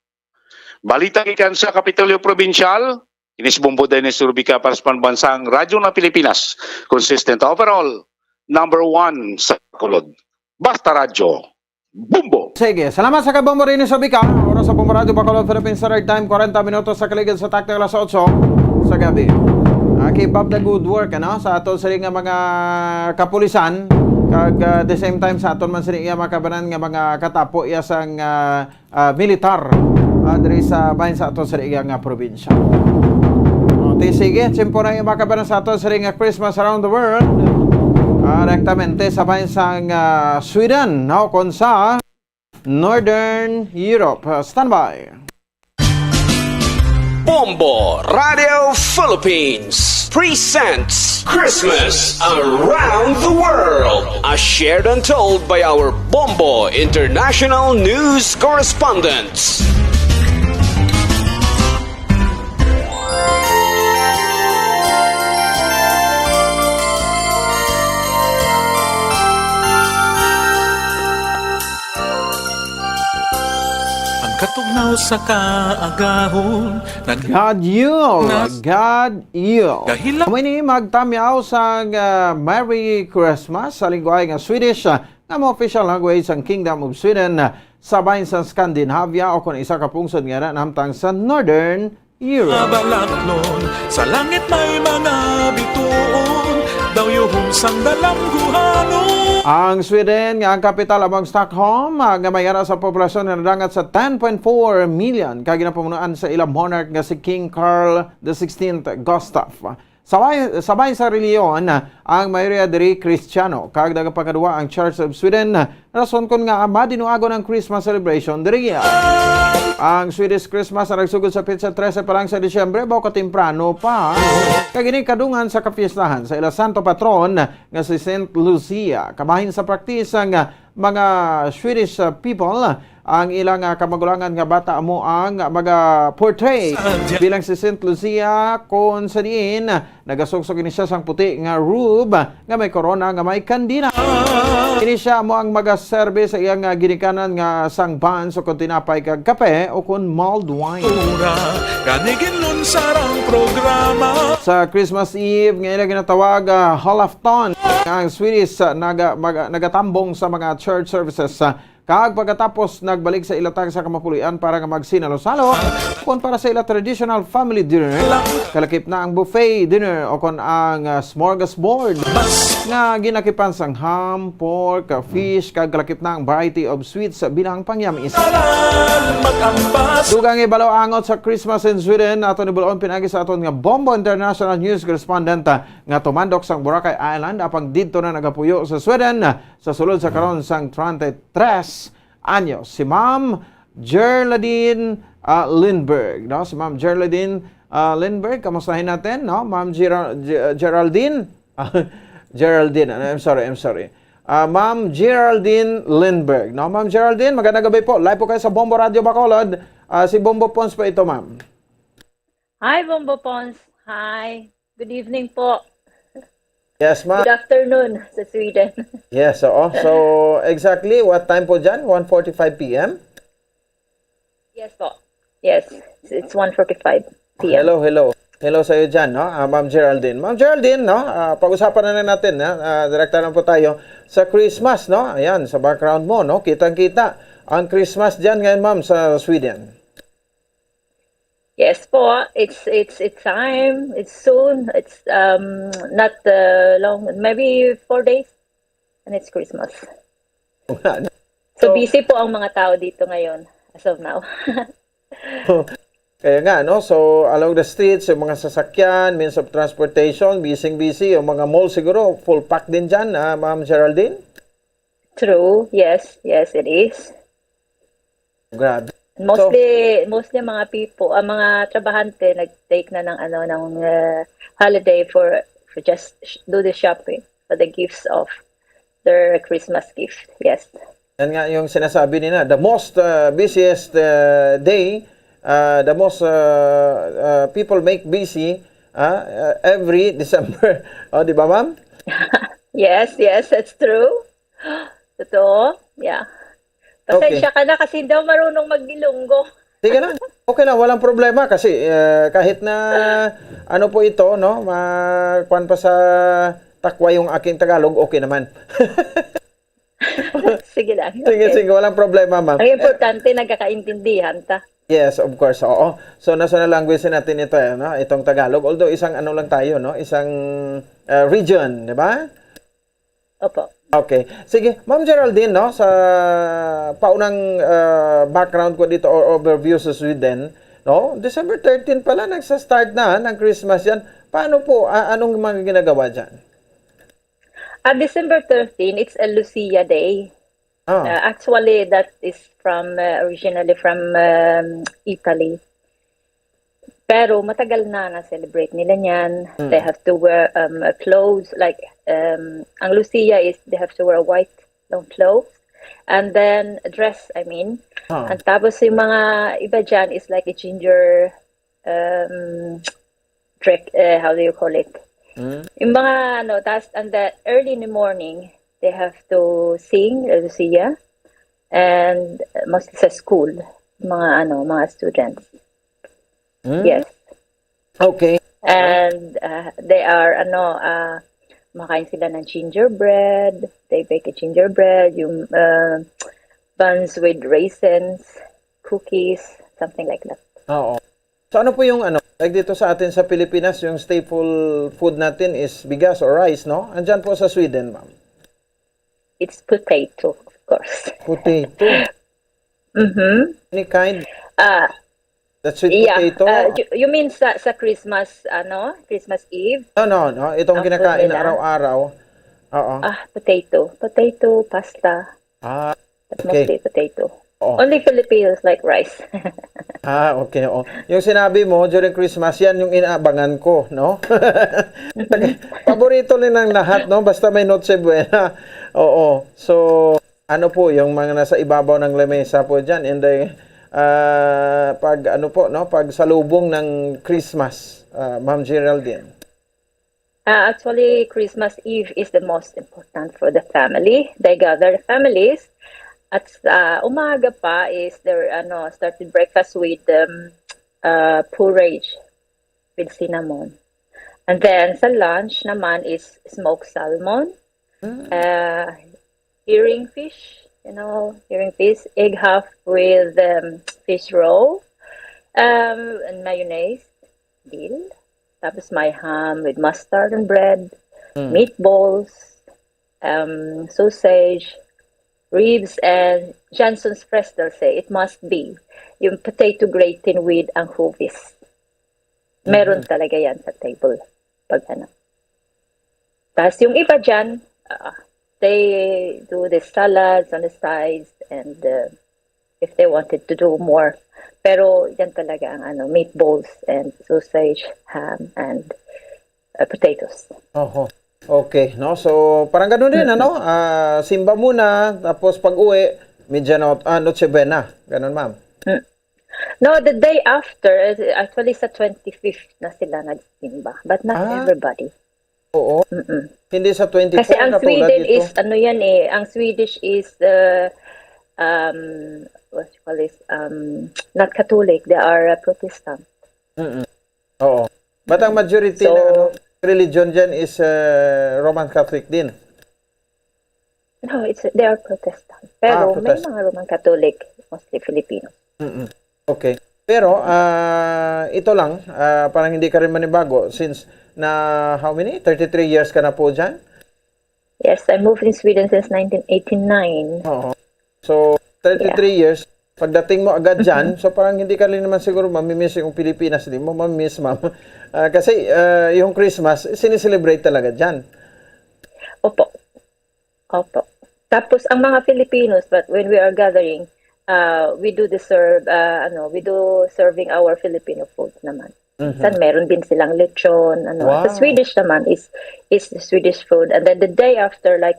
Balita gikan sa Kapitolyo Provincial, ini si Bombo Dennis Rubica para sa Pambansang Radyo ng Pilipinas, consistent overall, number one sa Bacolod. Basta Radyo, Bombo! Sige, salamat sa kay Bombo Dennis Rubica. Oras sa Bombo Radyo Bacolod, Philippine Standard Time, kwarenta minutos sa kaligid sa takto alas otso sa gabi. Ah, keep up the good work, ano, sa ato sila nga mga kapulisan, kag, ah, the same time sa aton man sila nga mga kabanan nga mga katapo iya sang, ah, ah, militar, ah, diri sa bahin sa aton sa iya nga probinsya. O, ti sige, tiyempo na yung makabanan sa aton sa nga Christmas around the world. Ah, rektamente sa bahin sa, ah, Sweden, no? Kon sa Northern Europe. Ah, standby. Bombo Radio Philippines presents Christmas Around the World, as shared and told by our Bombo International News Correspondents. Ang katugnaw sa kaagahon, nag- God you, Nas- God you. Kahila- Kami ni magtamyaw sa, ah, Merry Christmas sa lingwahe nga Swedish, ah, nga mo official language sang Kingdom of Sweden, ah, sa bahin sa Scandinavia o kon isa ka pungsod nga na namtang sa Northern Europe. Abalaklon, sa langit may mga bituon, daw yuhom sang dalangguhanon. Ang Sweden nga ang kapital among Stockholm, ah, nga may ara sa populasyon nga nadangat sa ten point four million, kag ginapamunuan sa ilang monarch nga si King Carl the sixteenth Gustav. Sabay, sabay sa relihiyon, ang mayoriya diri Kristiyano, kag nagapakadua ang Church of Sweden, rason kon ngaa madinuagon ang Christmas celebration diri. Ang Swedish Christmas ang nagsugod sa petsa trese pa lang sa Disyembre, baw katemprano pa. Kag ini kadungan sa kapiestahan sa ila santo patron nga si Saint Lucia, kabahin sa praktisang mga Swedish, ah, people, ang ilang, ah, kamagulangan nga bata amo ang maga-portray bilang si Saint Lucia, kon sa diin nagasuksok ini siya sang puti nga robe nga may korona nga may kandila. Ini siya amo ang magaserbi sa iyang, ah, ginikanan nga sang buns o kon tinapay kag kape o kon mulled wine. Ura, kani ginlunsar ang programa. Sa Christmas Eve nga ila ginatawag, ah, julafton, ang Swedish, ah, naga-, maga-, nagatambong sa mga church services, ah, kag pagkatapos nagbalik sa ila tagsa ka mapuloy-an para nga magsinalo-salo, kon para sa ila traditional family dinner, kalakip na ang buffet dinner o kon ang, ah, smorgasbord nga ginakipan sang ham, pork, ah, fish, kag kalakip na ang variety of sweets, ah, bilang pangyam-is. Dugang ibalo angot sa Christmas in Sweden, aton ibulon pinaagi sa aton nga Bombo International News Correspondent, ah, nga tumandok sang Boracay Island, apang didto na nagapuyo sa Sweden, ah, sa sulod sa karon sang treinta y tres anyos, si Ma'am Geraldine, ah, Lindberg, no? Si Ma'am Geraldine, ah, Lindberg, kamustahin natin, no? Ma'am Gera-, Ge-, Geraldine? Geraldine, ano, I'm sorry, I'm sorry. Ah, Ma'am Geraldine Lindberg, no? Ma'am Geraldine, magandang gabi po. Live po kayo sa Bombo Radio Bacolod. Ah, si Bombo Pons po ito, ma'am. Hi, Bombo Pons. Hi. Good evening po. Yes, ma'am. Good afternoon sa Sweden. Yes, oo. So, exactly what time po dyan? One forty-five p m? Yes po. Yes, it's one forty-five p m. Hello, hello. Hello sa'yo dyan, no? Ah, Ma'am Geraldine. Ma'am Geraldine, no? Ah, pag-usapan na lang natin, ha? Ah, direkta lang po tayo sa Christmas, no? Ayan, sa background mo, no? Kitang-kita ang Christmas dyan ngayon, ma'am, sa Sweden. Yes po, it's, it's, it's time. It's soon. It's, um, not, uh, long. Maybe four days, and it's Christmas. So, So, busy po ang mga tao dito ngayon, as of now. Kaya nga, no? So, along the streets, yung mga sasakyan, means of transportation, busy-busy. Yung mga mall siguro, full pack din dyan, ah, Ma'am Geraldine? True. Yes, yes, it is. Grabe. So, mostly, mostly mga people, ang mga trabahante nag-take na ng, ano, ng, uh, holiday for, for just sh-, do the shopping for the gifts of their Christmas gift. Yes. Yan nga yung sinasabi nila, the most, uh, busiest, uh, day, uh, the most, uh, uh, people make busy, uh, uh, every December. Oh, di ba, ma'am? Yes, yes, that's true. Totoo? Yeah. Okay. Pasensya ka na kasi hindi ako marunong mag-Ilonggo. Sige lang. Okay lang, walang problema kasi, eh, kahit na ano po ito, no, ma-, kwan pa sa takwa yung aking Tagalog, okay naman. Sige lang. Sige, okay, sige, walang problema, ma'am. Ang importante, nagkakaintindihan ta. Yes, of course, oo. So, national language natin ito, eh, no? Itong Tagalog. Although, isang ano lang tayo, no? Isang, uh, region, di ba? Opo. Okay. Sige, Ma'am Geraldine, no, sa paunang, ah, background ko dito or overview sa Sweden, no? December thirteen pala nagsa-start na ang Christmas yan. Paano po? A-, anong mga ginagawa diyan? Ah, December thirteen, it's a Lucia Day. Ah. Uh, actually, that is from, uh, originally from, um, Italy. Pero matagal na na-celebrate nila niyan. Mm. They have to wear, um, uh, clothes, like, um, ang Lucia is they have to wear white long clothes. And then a dress, I mean. Ah. And tapos yung mga iba dyan is like a ginger, um, trick, eh, how do you call it? Mm. Yung mga, ano, tas, and the early in the morning, they have to sing, uh, Lucia, and, uh, mostly sa school, mga, ano, mga students. Mm. Yes. Okay. And, uh, they are, ano, uh, kumakain sila ng gingerbread, they bake a gingerbread, yung, uh, buns with raisins, cookies, something like that. Oo. So, ano po yung ano, like dito sa atin sa Pilipinas, yung staple food natin is bigas or rice, no? Andyan po sa Sweden, ma'am? It's potato, of course. Potato? Mm-hmm. Any kind? Ah, that's sweet, yeah, potato? Ah, you, you mean sa, sa Christmas, ano? Christmas Eve? No, no, no. Itong kinakain na araw-araw. Oo. Ah, potato. Potato, pasta. Ah, okay. But mostly potato. Oo. Only Filipinos like rice. Ah, okay, oo. Yung sinabi mo, during Christmas, yan yung inaabangan ko, no? Paborito ni ng lahat, no? Basta may Noche Buena. Oo. So, Ano po yung mga nasa ibabaw ng lamesa po diyan in the, ah, pag ano po, no, pag salubong ng Christmas, ah, Ma'am Geraldine? Uh, actually, Christmas Eve is the most important for the family. They gather the families. At sa umaga pa is their ano, started breakfast with um, uh, porridge with cinnamon. And then sa lunch naman is smoked salmon, uh, herring fish, you know, herring fish, egg half with um, fish roe, um, and mayonnaise, dill. Tapos may ham with mustard and bread, meatballs, um, sausage, ribs, and Johnson's Fresh, they'll say. It must be. Yung potato gratin with anchovies. Meron talaga yan sa table. Pag ano. Tapos yung iba dyan, ah, they do the salads on the sides and uh, if they wanted to do more. Pero yan talaga ang ano, meatballs and sausage, ham, and uh, potatoes. Oho. Okay, no? So, parang ganun din, ano? Ah, simba muna, tapos pag uwi, Medianoche, ah, Noche Buena. Ganun, ma'am. Mm. No, the day after, actually sa twenty-fifth na sila nagsimba. But not Ah. everybody. Oo. Mm-mm. Hindi sa twenty-four Kasi ang katulad Sweden ito. Is, ano yan eh, ang Swedish is, uh, um, what you call this, um, not Catholic, they are uh, Protestant. Mm-mm. Oo. But ang majority So- ng ano, religion dyan is uh, Roman Catholic din. No, it's, they are Protestant. Pero Ah, may Protestant. Mga Roman Catholic, mostly Filipino. Mm-mm. Okay. Pero ah, ito lang, ah, parang hindi ka rin manibago since na how many? Thirty-three years ka na po dyan? Yes, I moved in Sweden since nineteen eighty-nine. Oo. So, thirty-three years, pagdating mo agad dyan, so parang hindi ka rin naman siguro mamimiss yung Pilipinas, di mo mamimiss, ma'am. Ah, kasi ah, yung Christmas, sineselebrate talaga dyan. Opo. Opo. Tapos ang mga Filipinos, but when we are gathering, uh, we do the serve, uh, ano, we do serving our Filipino food naman. Mhm. San meron din silang lechon, ano. Wow. Sa Swedish naman is is Swedish food. And then the day after, like,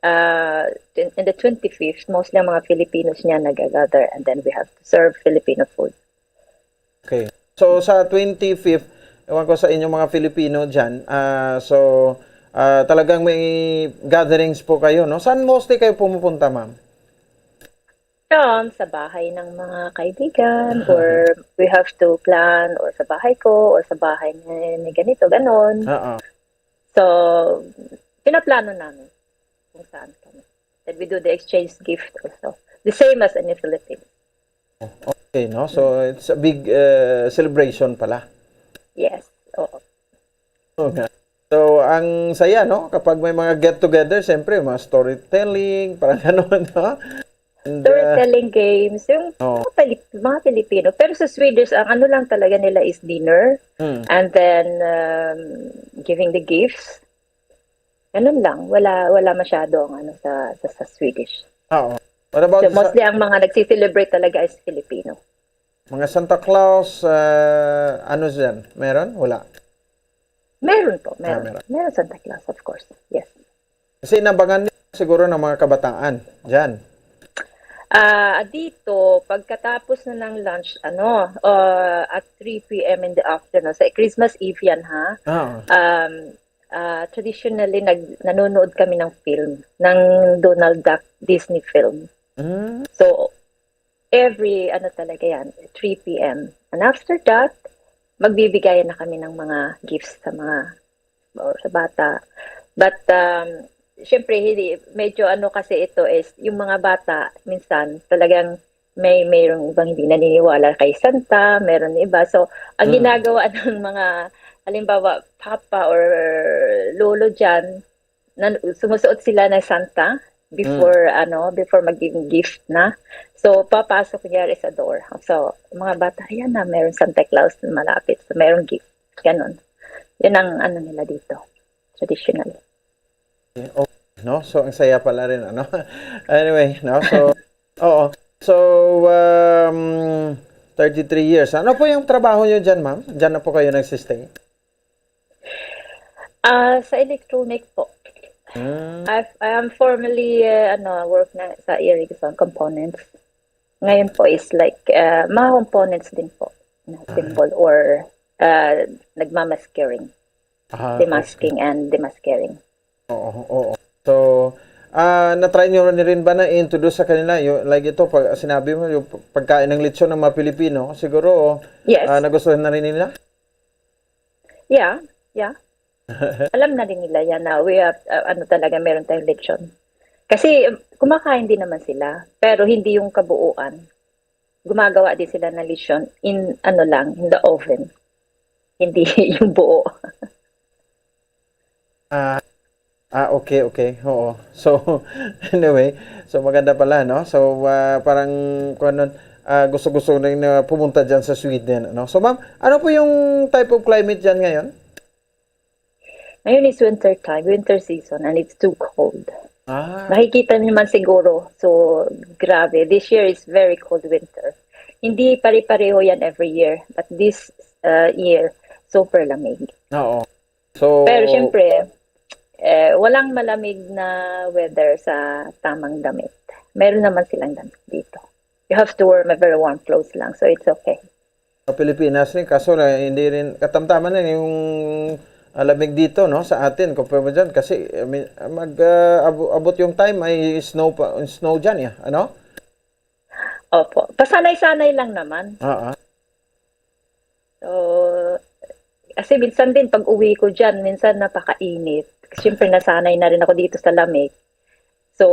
uh, in, in the twenty-fifth, mostly ang mga Filipinos niya nag-gather and then we have to serve Filipino food. Okay. So sa twenty-fifth, ewan ko sa inyong mga Filipino dyan, ah, so ah, talagang may gatherings po kayo, no? Saan mostly kayo pumupunta, ma'am? Um, sa bahay ng mga kaibigan or we have to plan or sa bahay ko or sa bahay ni, ni ganito, ganon. Oo. So, pinaplano namin kung saan kami. Then we do the exchange gift also. The same as in the Philippines. Okay, no? So it's a big uh, celebration pala. Yes. Oo. Okay. So, ang saya, no? Kapag may mga get-together, siyempre, mga storytelling, parang gano'n, no? And, uh, Storytelling games, yung Oo. mga, Pilip- mga Pilipino. Pero sa Swedish, ang ano lang talaga nila is dinner mm, and then um, giving the gifts. Ganun lang. Wala wala masyado ang ano sa sa, sa Swedish. oo. What about So sa mostly ang mga nagsi-celebrate talaga is Filipino. mga Santa Claus, uh, ano dyan? Meron? Wala. Meron po, meron. meron. Meron Santa Claus, of course. Yes. Kasi inabangan niyo siguro ng mga kabataan dyan. Ah, dito, pagkatapos na ng lunch, ano, uh, at three p m in the afternoon, sa Christmas Eve yan, ha? Ah, Um, ah, traditionally, nag, nanonood kami ng film, ng Donald Duck Disney film. mm, So, every, ano talaga yan, three p m. And after that, magbibigayan na kami ng mga gifts sa mga, or sa bata. But, um, syempre, hindi, medyo ano kasi ito is, yung mga bata, minsan, talagang may, mayroong ibang hindi naniniwala kay Santa, meron iba. So, ang Mm. ginagawa ng mga, halimbawa, papa or lolo dyan, nan, sumusuot sila ng Santa before, ano, before mag-giving gift na. So, papasok kunyari sa door. So, mga bata, "Ayan na, meron Santa Claus na malapit. So, meron gift." Ganon. Yun ang ano nila dito. Traditional. okay, no? So, ang saya pala rin, ano? Anyway, no? So, oo. So, um, thirty-three years. Ano po yung trabaho nyo dyan, ma'am? Dyan na po kayo nagsistay? Ah, sa electronic po. Hmm. I've, I am formerly uh, ano, work na sa Ericsson components. Ngayon po is like uh, mga components din po na symbol or uh, nagmamaskering. Ah, Demasking and demascaring. Oo, oo. So, ah, na-try nyo rin, rin ba na i-introduce sa kanila? Yung, like ito, pag sinabi mo, yung pagkain ng lechon ng mga Pilipino, siguro Yes. ah, nagustuhan na rin nila? Yeah, yeah. Alam na rin nila yan na we have, uh, ano talaga, meron tayong lechon. Kasi um, kumakain din naman sila, pero hindi yung kabuuan. Gumagawa din sila ng lechon in ano lang, in the oven. Hindi yung buo. Ah, ah, okay, okay. Oo. So, anyway, so maganda pala, no? So, ah, parang, kung ano, ah, gusto-gusto rin na pumunta dyan sa Sweden, no? So, ma'am, ano po yung type of climate dyan ngayon? Ngayon is winter time, winter season, and it's too cold. Ah, Nakikita niyo man siguro. So, grabe. This year is very cold winter. Hindi pare-pareho yan every year. But this uh, year, super lamig. Oo. So, Pero syempre, eh, walang malamig na weather sa tamang damit. Meron naman silang damit dito. You have to wear my very warm clothes lang, so it's okay. Sa Pilipinas rin, kaso na hindi rin, katamtaman na yung ah, lamig dito, no, sa atin, compare mo dyan, kasi I mean, mag ah, abo- abot yung time, may snow pa, snow dyan, ya, ano? Opo. Pasanay-sanay lang naman. Oo. So, kasi minsan din, pag uwi ko dyan, minsan napakainit. Siyempre, nasanay na rin ako dito sa lamig. So,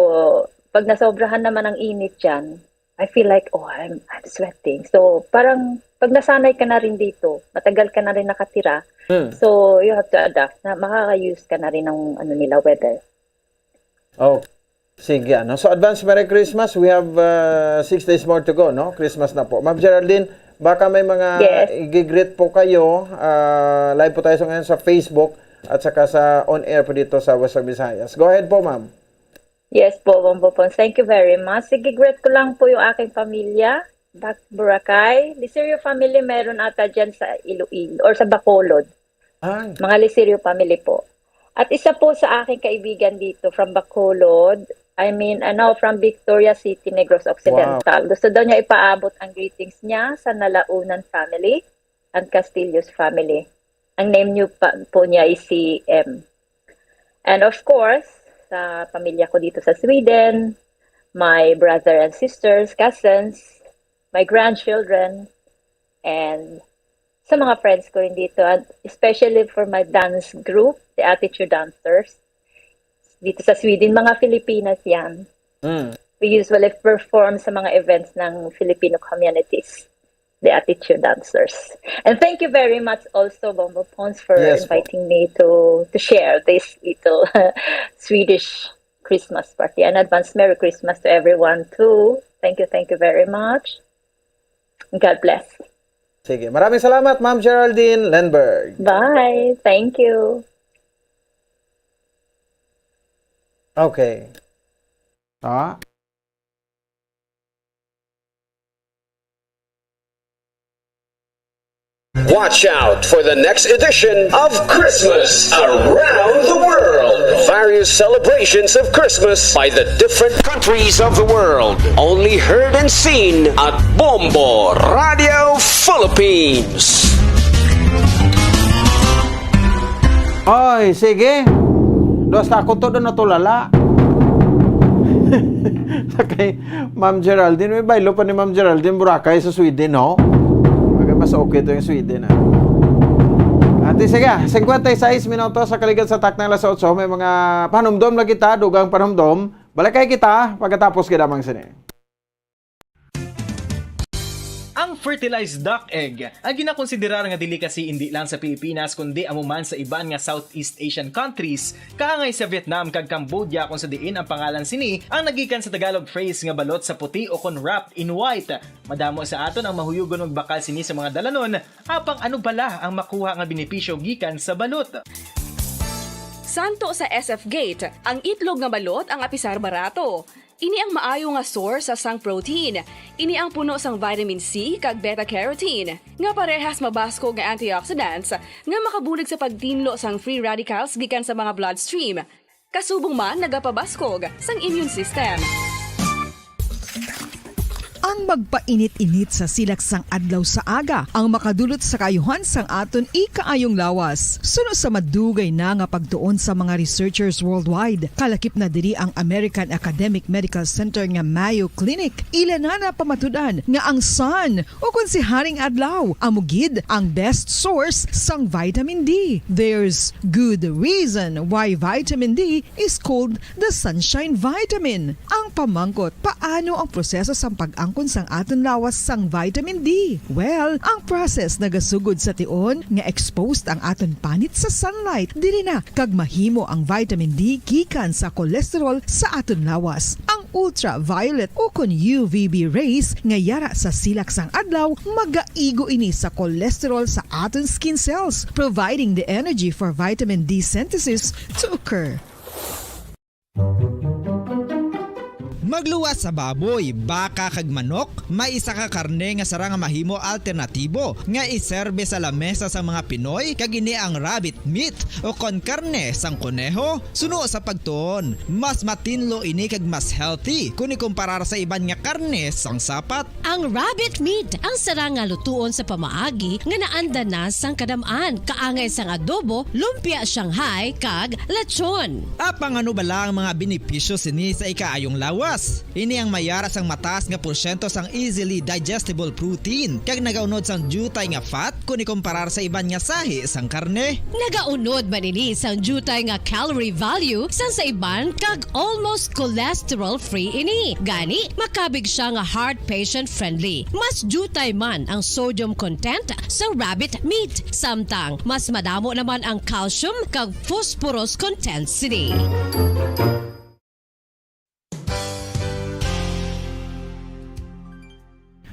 pag nasobrahan naman ang init dyan, I feel like, oh, I'm, I'm sweating. So, parang, pag nasanay ka na rin dito, matagal ka na rin nakatira, Hmm. so you have to adapt na makaka-use ka na rin ng ano nila, weather. Oh, sige, ano. So, advance Merry Christmas. We have uh, six days more to go, no? Christmas na po. Ma'am Geraldine, baka may mga Yes. i-greet po kayo. Ah, live po tayo sa ngayon sa Facebook at saka sa on air po dito sa Western Visayas. Go ahead po, ma'am. Yes po, Bombo Pons. Thank you very much. Sige, greet ko lang po yung aking pamilya, Bac Boracay. Lisirio family, meron ata dyan sa Iloilo or sa Bacolod. Ay, Mga Lisirio family po. At isa po sa aking kaibigan dito from Bacolod, I mean, ano, from Victoria City, Negros Occidental. Gusto daw niya ipaabot ang greetings niya sa Nalaunan family and Castillos family. Ang name niyo pa, po niya is si M. And of course, sa pamilya ko dito sa Sweden, my brother and sisters, cousins, my grandchildren, and sa mga friends ko rin dito, and especially for my dance group, the Attitude Dancers. Dito sa Sweden, mga Filipinas yan. mm. We usually perform sa mga events ng Filipino communities, the Attitude Dancers. And thank you very much also, Bombo Pons, for Yes po. inviting me to to share this little Swedish Christmas party. And advance Merry Christmas to everyone too. Thank you, thank you very much. God bless. Sige, maraming salamat, Ma'am Geraldine Lenberg. Bye. Thank you. Okay. Ah, Watch out for the next edition of Christmas Around the World. Various celebrations of Christmas by the different countries of the world. Only heard and seen at Bombo Radio Philippines. Oy, sige. Dos ta ako to, doon natulala. Sa kay Ma'am Geraldine, may baylo pa ni Ma'am Geraldine Boracay sa Sweden, no? Aga mas okay to yung Sweden, ah. Ate, sige, cincuenta y seis minutos sa kaligad sa takna alas otso, may mga panumdom na kita, dugang panumdom. Balik kay kita, pagkatapos kita mang sini. Ang fertilized duck egg ay ginakonsiderar nga delicacy indi lang sa Pilipinas kundi amo man sa iban nga Southeast Asian countries, kaangay sa Vietnam kag Cambodia, kung sa diin ang pangalan sini ang nagikan sa Tagalog phrase nga balot sa puti o kon wrapped in white. Madamo sa aton ang mahuyugon magbakal sini sa mga dalanon, apang ano bala ang makuha nga benepisyo gikan sa balot? Santo sa S F Gate, ang itlog nga balot ang apisar barato. Ini ang maayo nga source sa sang protein. Ini ang puno sang vitamin C kag beta carotene, nga parehas mabaskog nga antioxidants nga makabulig sa pagtinlo sang free radicals gikan sa mga bloodstream. Kasubong man nagapabaskog sang immune system. Ang magpainit-init sa silak sang adlaw sa aga ang makadulot sa kaayuhan sang aton ikaayong lawas. Suno sa madugay na nga pagtuon sa mga researchers worldwide, kalakip na diri ang American Academic Medical Center nga Mayo Clinic, ila na napamatud-an nga ang sun, ukon si Haring Adlaw, amo gid ang best source sang vitamin D. There's good reason why vitamin D is called the sunshine vitamin. Ang pamangkot, paano ang proseso sang pag-angkon sang aton lawas sang vitamin D? Well, ang process nagasugod sa tion nga exposed ang aton panit sa sunlight, diri na kag mahimo ang vitamin D gikan sa cholesterol sa aton lawas. Ang ultraviolet ukon U V B rays nga yara sa silak sang adlaw magaigo ini sa cholesterol sa aton skin cells, providing the energy for vitamin D synthesis to occur. Magluwas sa baboy, baka, kag manok, may isa ka karne nga sarang nga mahimo alternatibo nga iserbe sa lamesa sang mga Pinoy, kag ini ang rabbit meat, ukon karne sang koneho. Suno sa pagtuon, mas matinlo ini kag mas healthy kon ikumparar sa iban nga karne sang sapat. Ang rabbit meat ang sarang nga lutuon sa pamaagi nga naanda na sang kadam-an, kaangay sang adobo, lumpia Shanghai, kag lechon. Apang ano bala ang mga benepisyo sini sa ikaayong lawas? Ini ang may yara sang mataas nga porsyento sang easily digestible protein, kag nagaunod sang diutay nga fat kon ikumparar sa iban nga sahi sang karne. Nagaunod man ini sang diutay nga calorie value sang sa iban, kag almost cholesterol-free ini. Gani, makabig sia nga heart patient-friendly. Mas diutay man ang sodium content sa rabbit meat, samtang mas madamo naman ang calcium kag phosphorus content sini.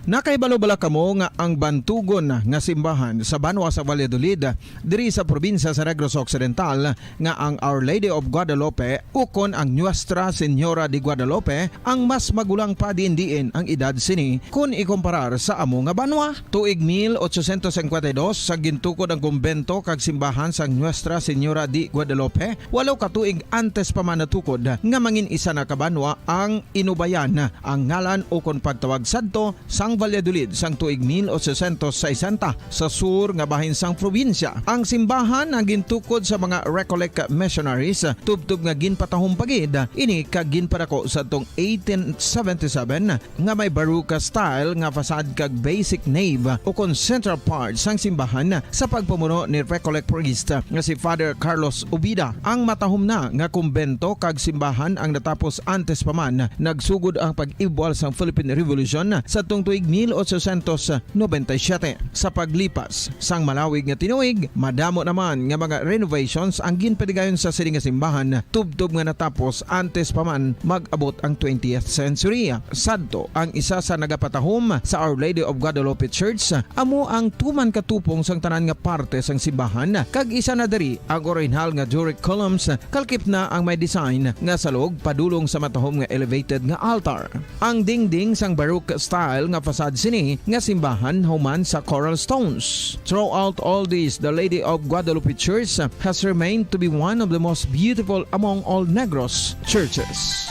Nakahibalo bala kamo nga ang bantugon nga simbahan sa banwa sa Valladolid, diri sa probinsya sa Negros Occidental, nga ang Our Lady of Guadalupe ukon ang Nuestra Señora de Guadalupe ang mas magulang pa diin-diin ang edad sini kon ikumparar sa amo nga banwa? Tuig mil ochocientos cincuenta y dos, sa gintukod ang kumbento kag simbahan sang Nuestra Señora de Guadalupe, walo ka tuig antes pa man natukod nga mangin isa na ka banwa ang Inubayan, ang ngalan ukon pagtawag sadto sang Valladolid sang tuig mil ochocientos sesenta, sa sur nga bahin sang probinsya. Ang simbahan ang gintukod sa mga Recollect missionaries, tubtob nga ginpatahom pa gid ini kag ginpadako sadtong eighteen seventy-seven nga may Baroque style nga facade kag basic nave ukon central part sang simbahan sa pagpamuno ni Recollect priest nga si Father Carlos Ubida. Ang matahom na nga kumbento kag simbahan ang natapos antes pa man nagsugod ang pag-ibwal sang Philippine Revolution sadtong tuig mil ochocientos noventa y siete. Sa paglipas sang malawig nga tinuig, madamo naman nga mga renovations ang ginpatigayon sa sini nga simbahan, tubtob nga natapos antes pa man mag-abot ang twentieth century. Sadto, ang isa sa nagapatahom sa Our Lady of Guadalupe Church amo ang tuman ka tupong sang tanan nga parte sang simbahan, kag isa na diri ang orihinal nga Doric columns, kalakip na ang may design nga salog padulong sa matahom nga elevated nga altar. Ang dingding sang Baroque style nga facade sini nga simbahan human sa coral stones. Throughout all this, the Lady of Guadalupe Church has remained to be one of the most beautiful among all Negros churches.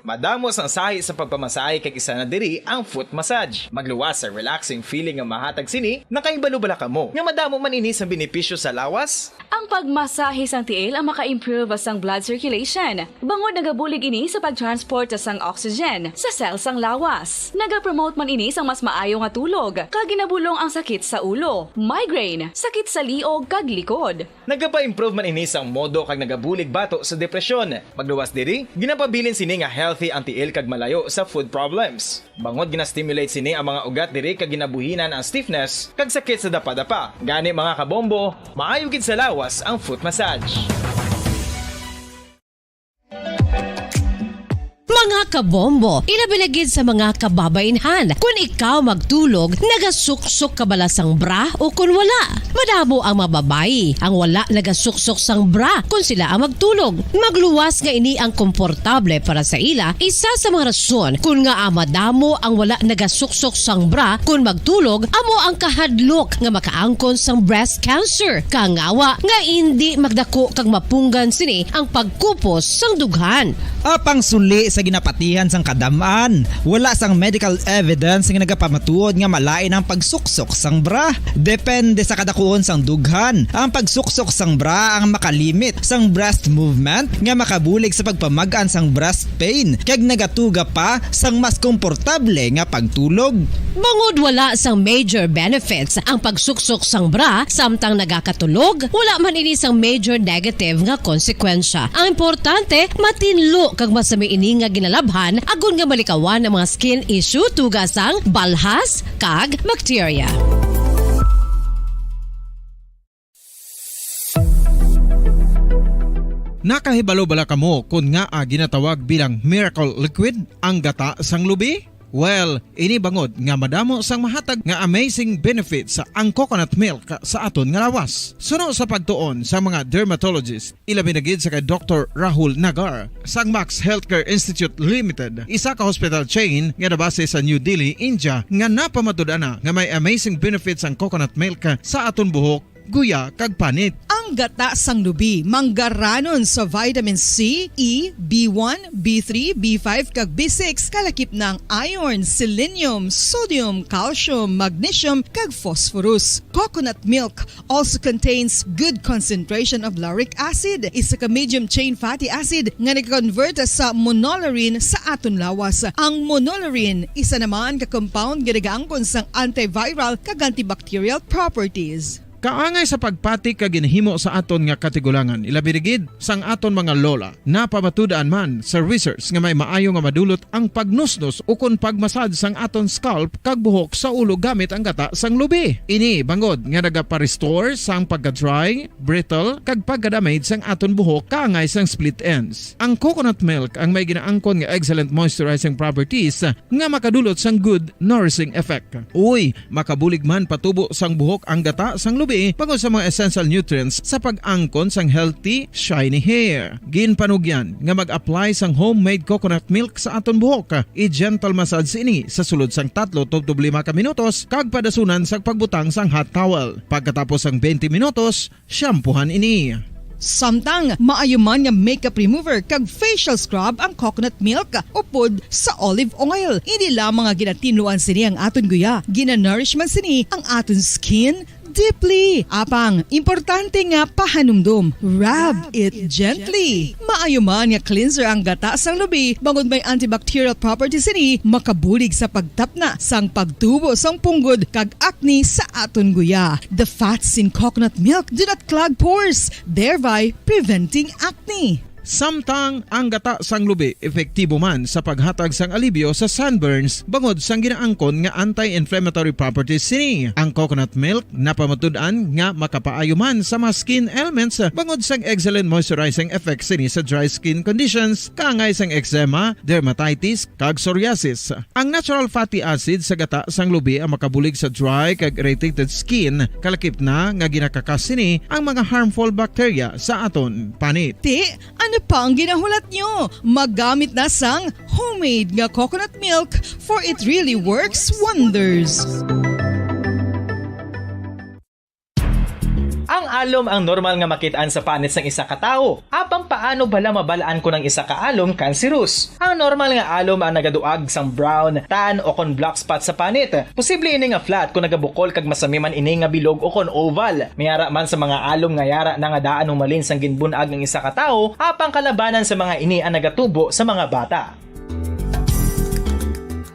Madamo sang sahi sa pagpamasahe, kag isa na diri ang foot massage. Magluwas sa relaxing feeling nga mahatag sini. Nakahibalo bala kamo nga madamo man ini sang benepisyo sa lawas? Ang pagmasahe sang tiil ang maka-improve sang blood circulation, bangod nagabulig ini sa pag-transport sang oxygen sa cell sang lawas. Nagapromote man ini sang mas maayo nga tulog, kag ginabulong ang sakit sa ulo, migraine, sakit sa liog, kag likod. Nagapa-improve man ini sang modo kag nagabulig bato sa depresyon. Magluwas diri, ginapabilin sini nga healthy ang tiil kag malayo sa foot problems. Bangod gina-stimulate sini ang mga ugat diri kag ginabuhinan ang stiffness kag sakit sa dapadapa. Gani, mga kabombo, maayo gid sa lawas ang foot massage. Mga kabombo, ilabi na gid sa mga kababaynhan, kun ikaw magtulog, nagasuksok ka bala sang bra o kun wala? Madamo ang mga babayi ang wala nagasuksok sang bra kun sila ang magtulog. Magluwas nga ini ang komportable para sa ila, isa sa mga rason kun ngaa madamo ang wala nagasuksok sang bra kun magtulog amo ang kahadlok nga makaangkon sang breast cancer. Kangawa nga indi magdako kag mapunggan sini ang pagkupos sang dughan. Apang suli sa ginapatihan sang kadam-an, wala sang medical evidence nga nagapamatuod nga malain ang pagsuksok sang bra. Depende sa kadakuon sang dughan, ang pagsuksok sang bra ang makalimit sang breast movement nga makabulig sa pagpamag-an sang breast pain kag nagatuga pa sang mas komportable nga pagtulog. Bangod wala sang major benefits ang pagsuksok sang bra samtang nagakatulog, wala man ini sang major negative nga konsekwensya. Ang importante, matinlo kag masami ini nga ginalabhan agod nga malikawan ang mga skin issue tuga sang balhas kag bakterya. Nakahibalo bala kamo kon ngaa ginatawag bilang miracle liquid ang gata sang lubi? Well, ini bangod nga madamo sang mahatag nga amazing benefits ang coconut milk sa aton nga lawas. Suno sa pagtuon sa mga dermatologist, ilabi na gid sa kay Doktor Rahul Nagar sang Max Healthcare Institute Limited, isa ka hospital chain nga nabase sa New Delhi, India, nga napamatud-an na nga may amazing benefits ang coconut milk sa aton buhok, guya, kag panit. Ang gata sang lubi manggaranon sa vitamin C, E, B one, B three, B five, kag B six, kalakip na ang iron, selenium, sodium, calcium, magnesium, kag phosphorus. Coconut milk also contains good concentration of lauric acid, isa ka medium chain fatty acid nga nag-convert sa monolaurin sa aton lawas. Ang monolaurin, isa naman ka compound nga nagaangkon sang antiviral kag antibacterial properties. Kaangay sa pagpati kag ginhimo sa aton nga katigulangan, ilabi na gid sang aton mga lola. Napamatud-an man sa research nga may maayo nga madulot ang pagnusnos ukon pagmasad sang aton scalp kag buhok sa ulo gamit ang gata sang lubi. Ini bangod nga nagapa-restore sang pagka-dry, brittle, kag pagka-damage sang aton buhok kaangay sang split ends. Ang coconut milk ang may ginaangkon nga excellent moisturizing properties nga makadulot sang good nourishing effect. Uy, makabulig man patubo sang buhok ang gata sang lubi bangod sa mga essential nutrients sa pag-angkon sang healthy, shiny hair. Ginpanugyan nga mag-apply sang homemade coconut milk sa aton buhok. I-gentle massage ini sa sulod sang tatlo tubtob lima ka minutos kag padasunan sa pagbutang sang hot towel. Pagkatapos sang twenty minutos, shampoohan ini. Samtang maayo man nga makeup remover kag facial scrub ang coconut milk upod sa olive oil. Hindi lamang nga ginatinluan sini ang aton guya, ginanourish man sini ang aton skin deeply. Apang, importante nga pahanumdom, rub it gently. Maayo man nga cleanser ang gata sang lubi, bangod may antibacterial properties sini, makabulig sa pagtapna sang pagtubo sang punggod kag acne sa aton guya. The fats in coconut milk do not clog pores, thereby preventing acne. Samtang ang gata sang lubi epektibo man sa paghatag sang alibyo sa sunburns bangod sang ginaangkon nga anti-inflammatory properties sini. Ang coconut milk napamatud-an nga makapaayo man sa mga skin ailments bangod sang excellent moisturizing effect sini sa dry skin conditions, kaangay sang eczema, dermatitis, kag psoriasis. Ang natural fatty acid sa gata sang lubi ang makabulig sa dry kag irritated skin, kalakip na nga ginakakas sini ang mga harmful bacteria sa aton panit. Ti, ano pa ang ginahulat nyo? Magamit na sang homemade nga coconut milk, for it really works wonders. Ang alom ang normal nga makit-an sa panit sang isa ka tawo. Apang paano bala mabal-an kon ang isa ka alom kanserus? Ang normal nga alom ang nagaduag sang brown, tan, o kon black spot sa panit. Posible ini nga flat kon nagabukol kag masami man ini nga bilog o kon oval. May ara man sa mga alom nga yara na nga daan humalin sang ginbun-ag ang isa ka tawo, apang kalabanan sa mga ini ang nagatubo sa mga bata.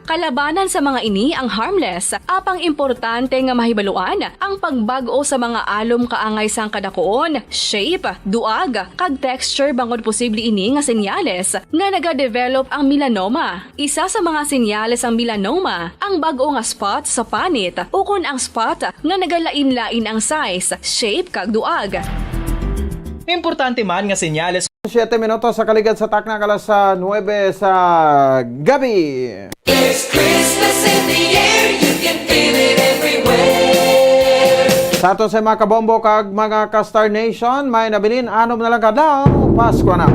Kalabanan sa mga ini ang harmless, apang importante nga mahibaluan ang pagbag-o sa mga alom kaangay sang kadakuon, shape, duag, kag texture bangod posible ini nga senyales nga nagadevelop ang melanoma. Isa sa mga senyales sang melanoma ang bag-o nga spot sa panit ukon ang spot nga nagalain-lain ang size, shape, kag duag. Importante man nga senyales Siyete minutos sa kaligad sa takna, alas sa nuwebe sa gabi. There's Christmas in the air, you can feel it everywhere. Sa ato sa mga kabombo kag mga ka-Star Nation, may nabilin, anom na lang kadlaw, Pasko na.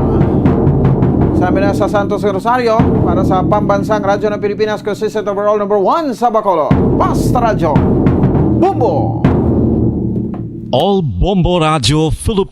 Sa amin na sa Santos Rosario, para sa Pambansang Radyo ng Pilipinas, consistent overall number one sa Bacolod. Basta Radyo, Bombo! All Bombo Radio Philippines.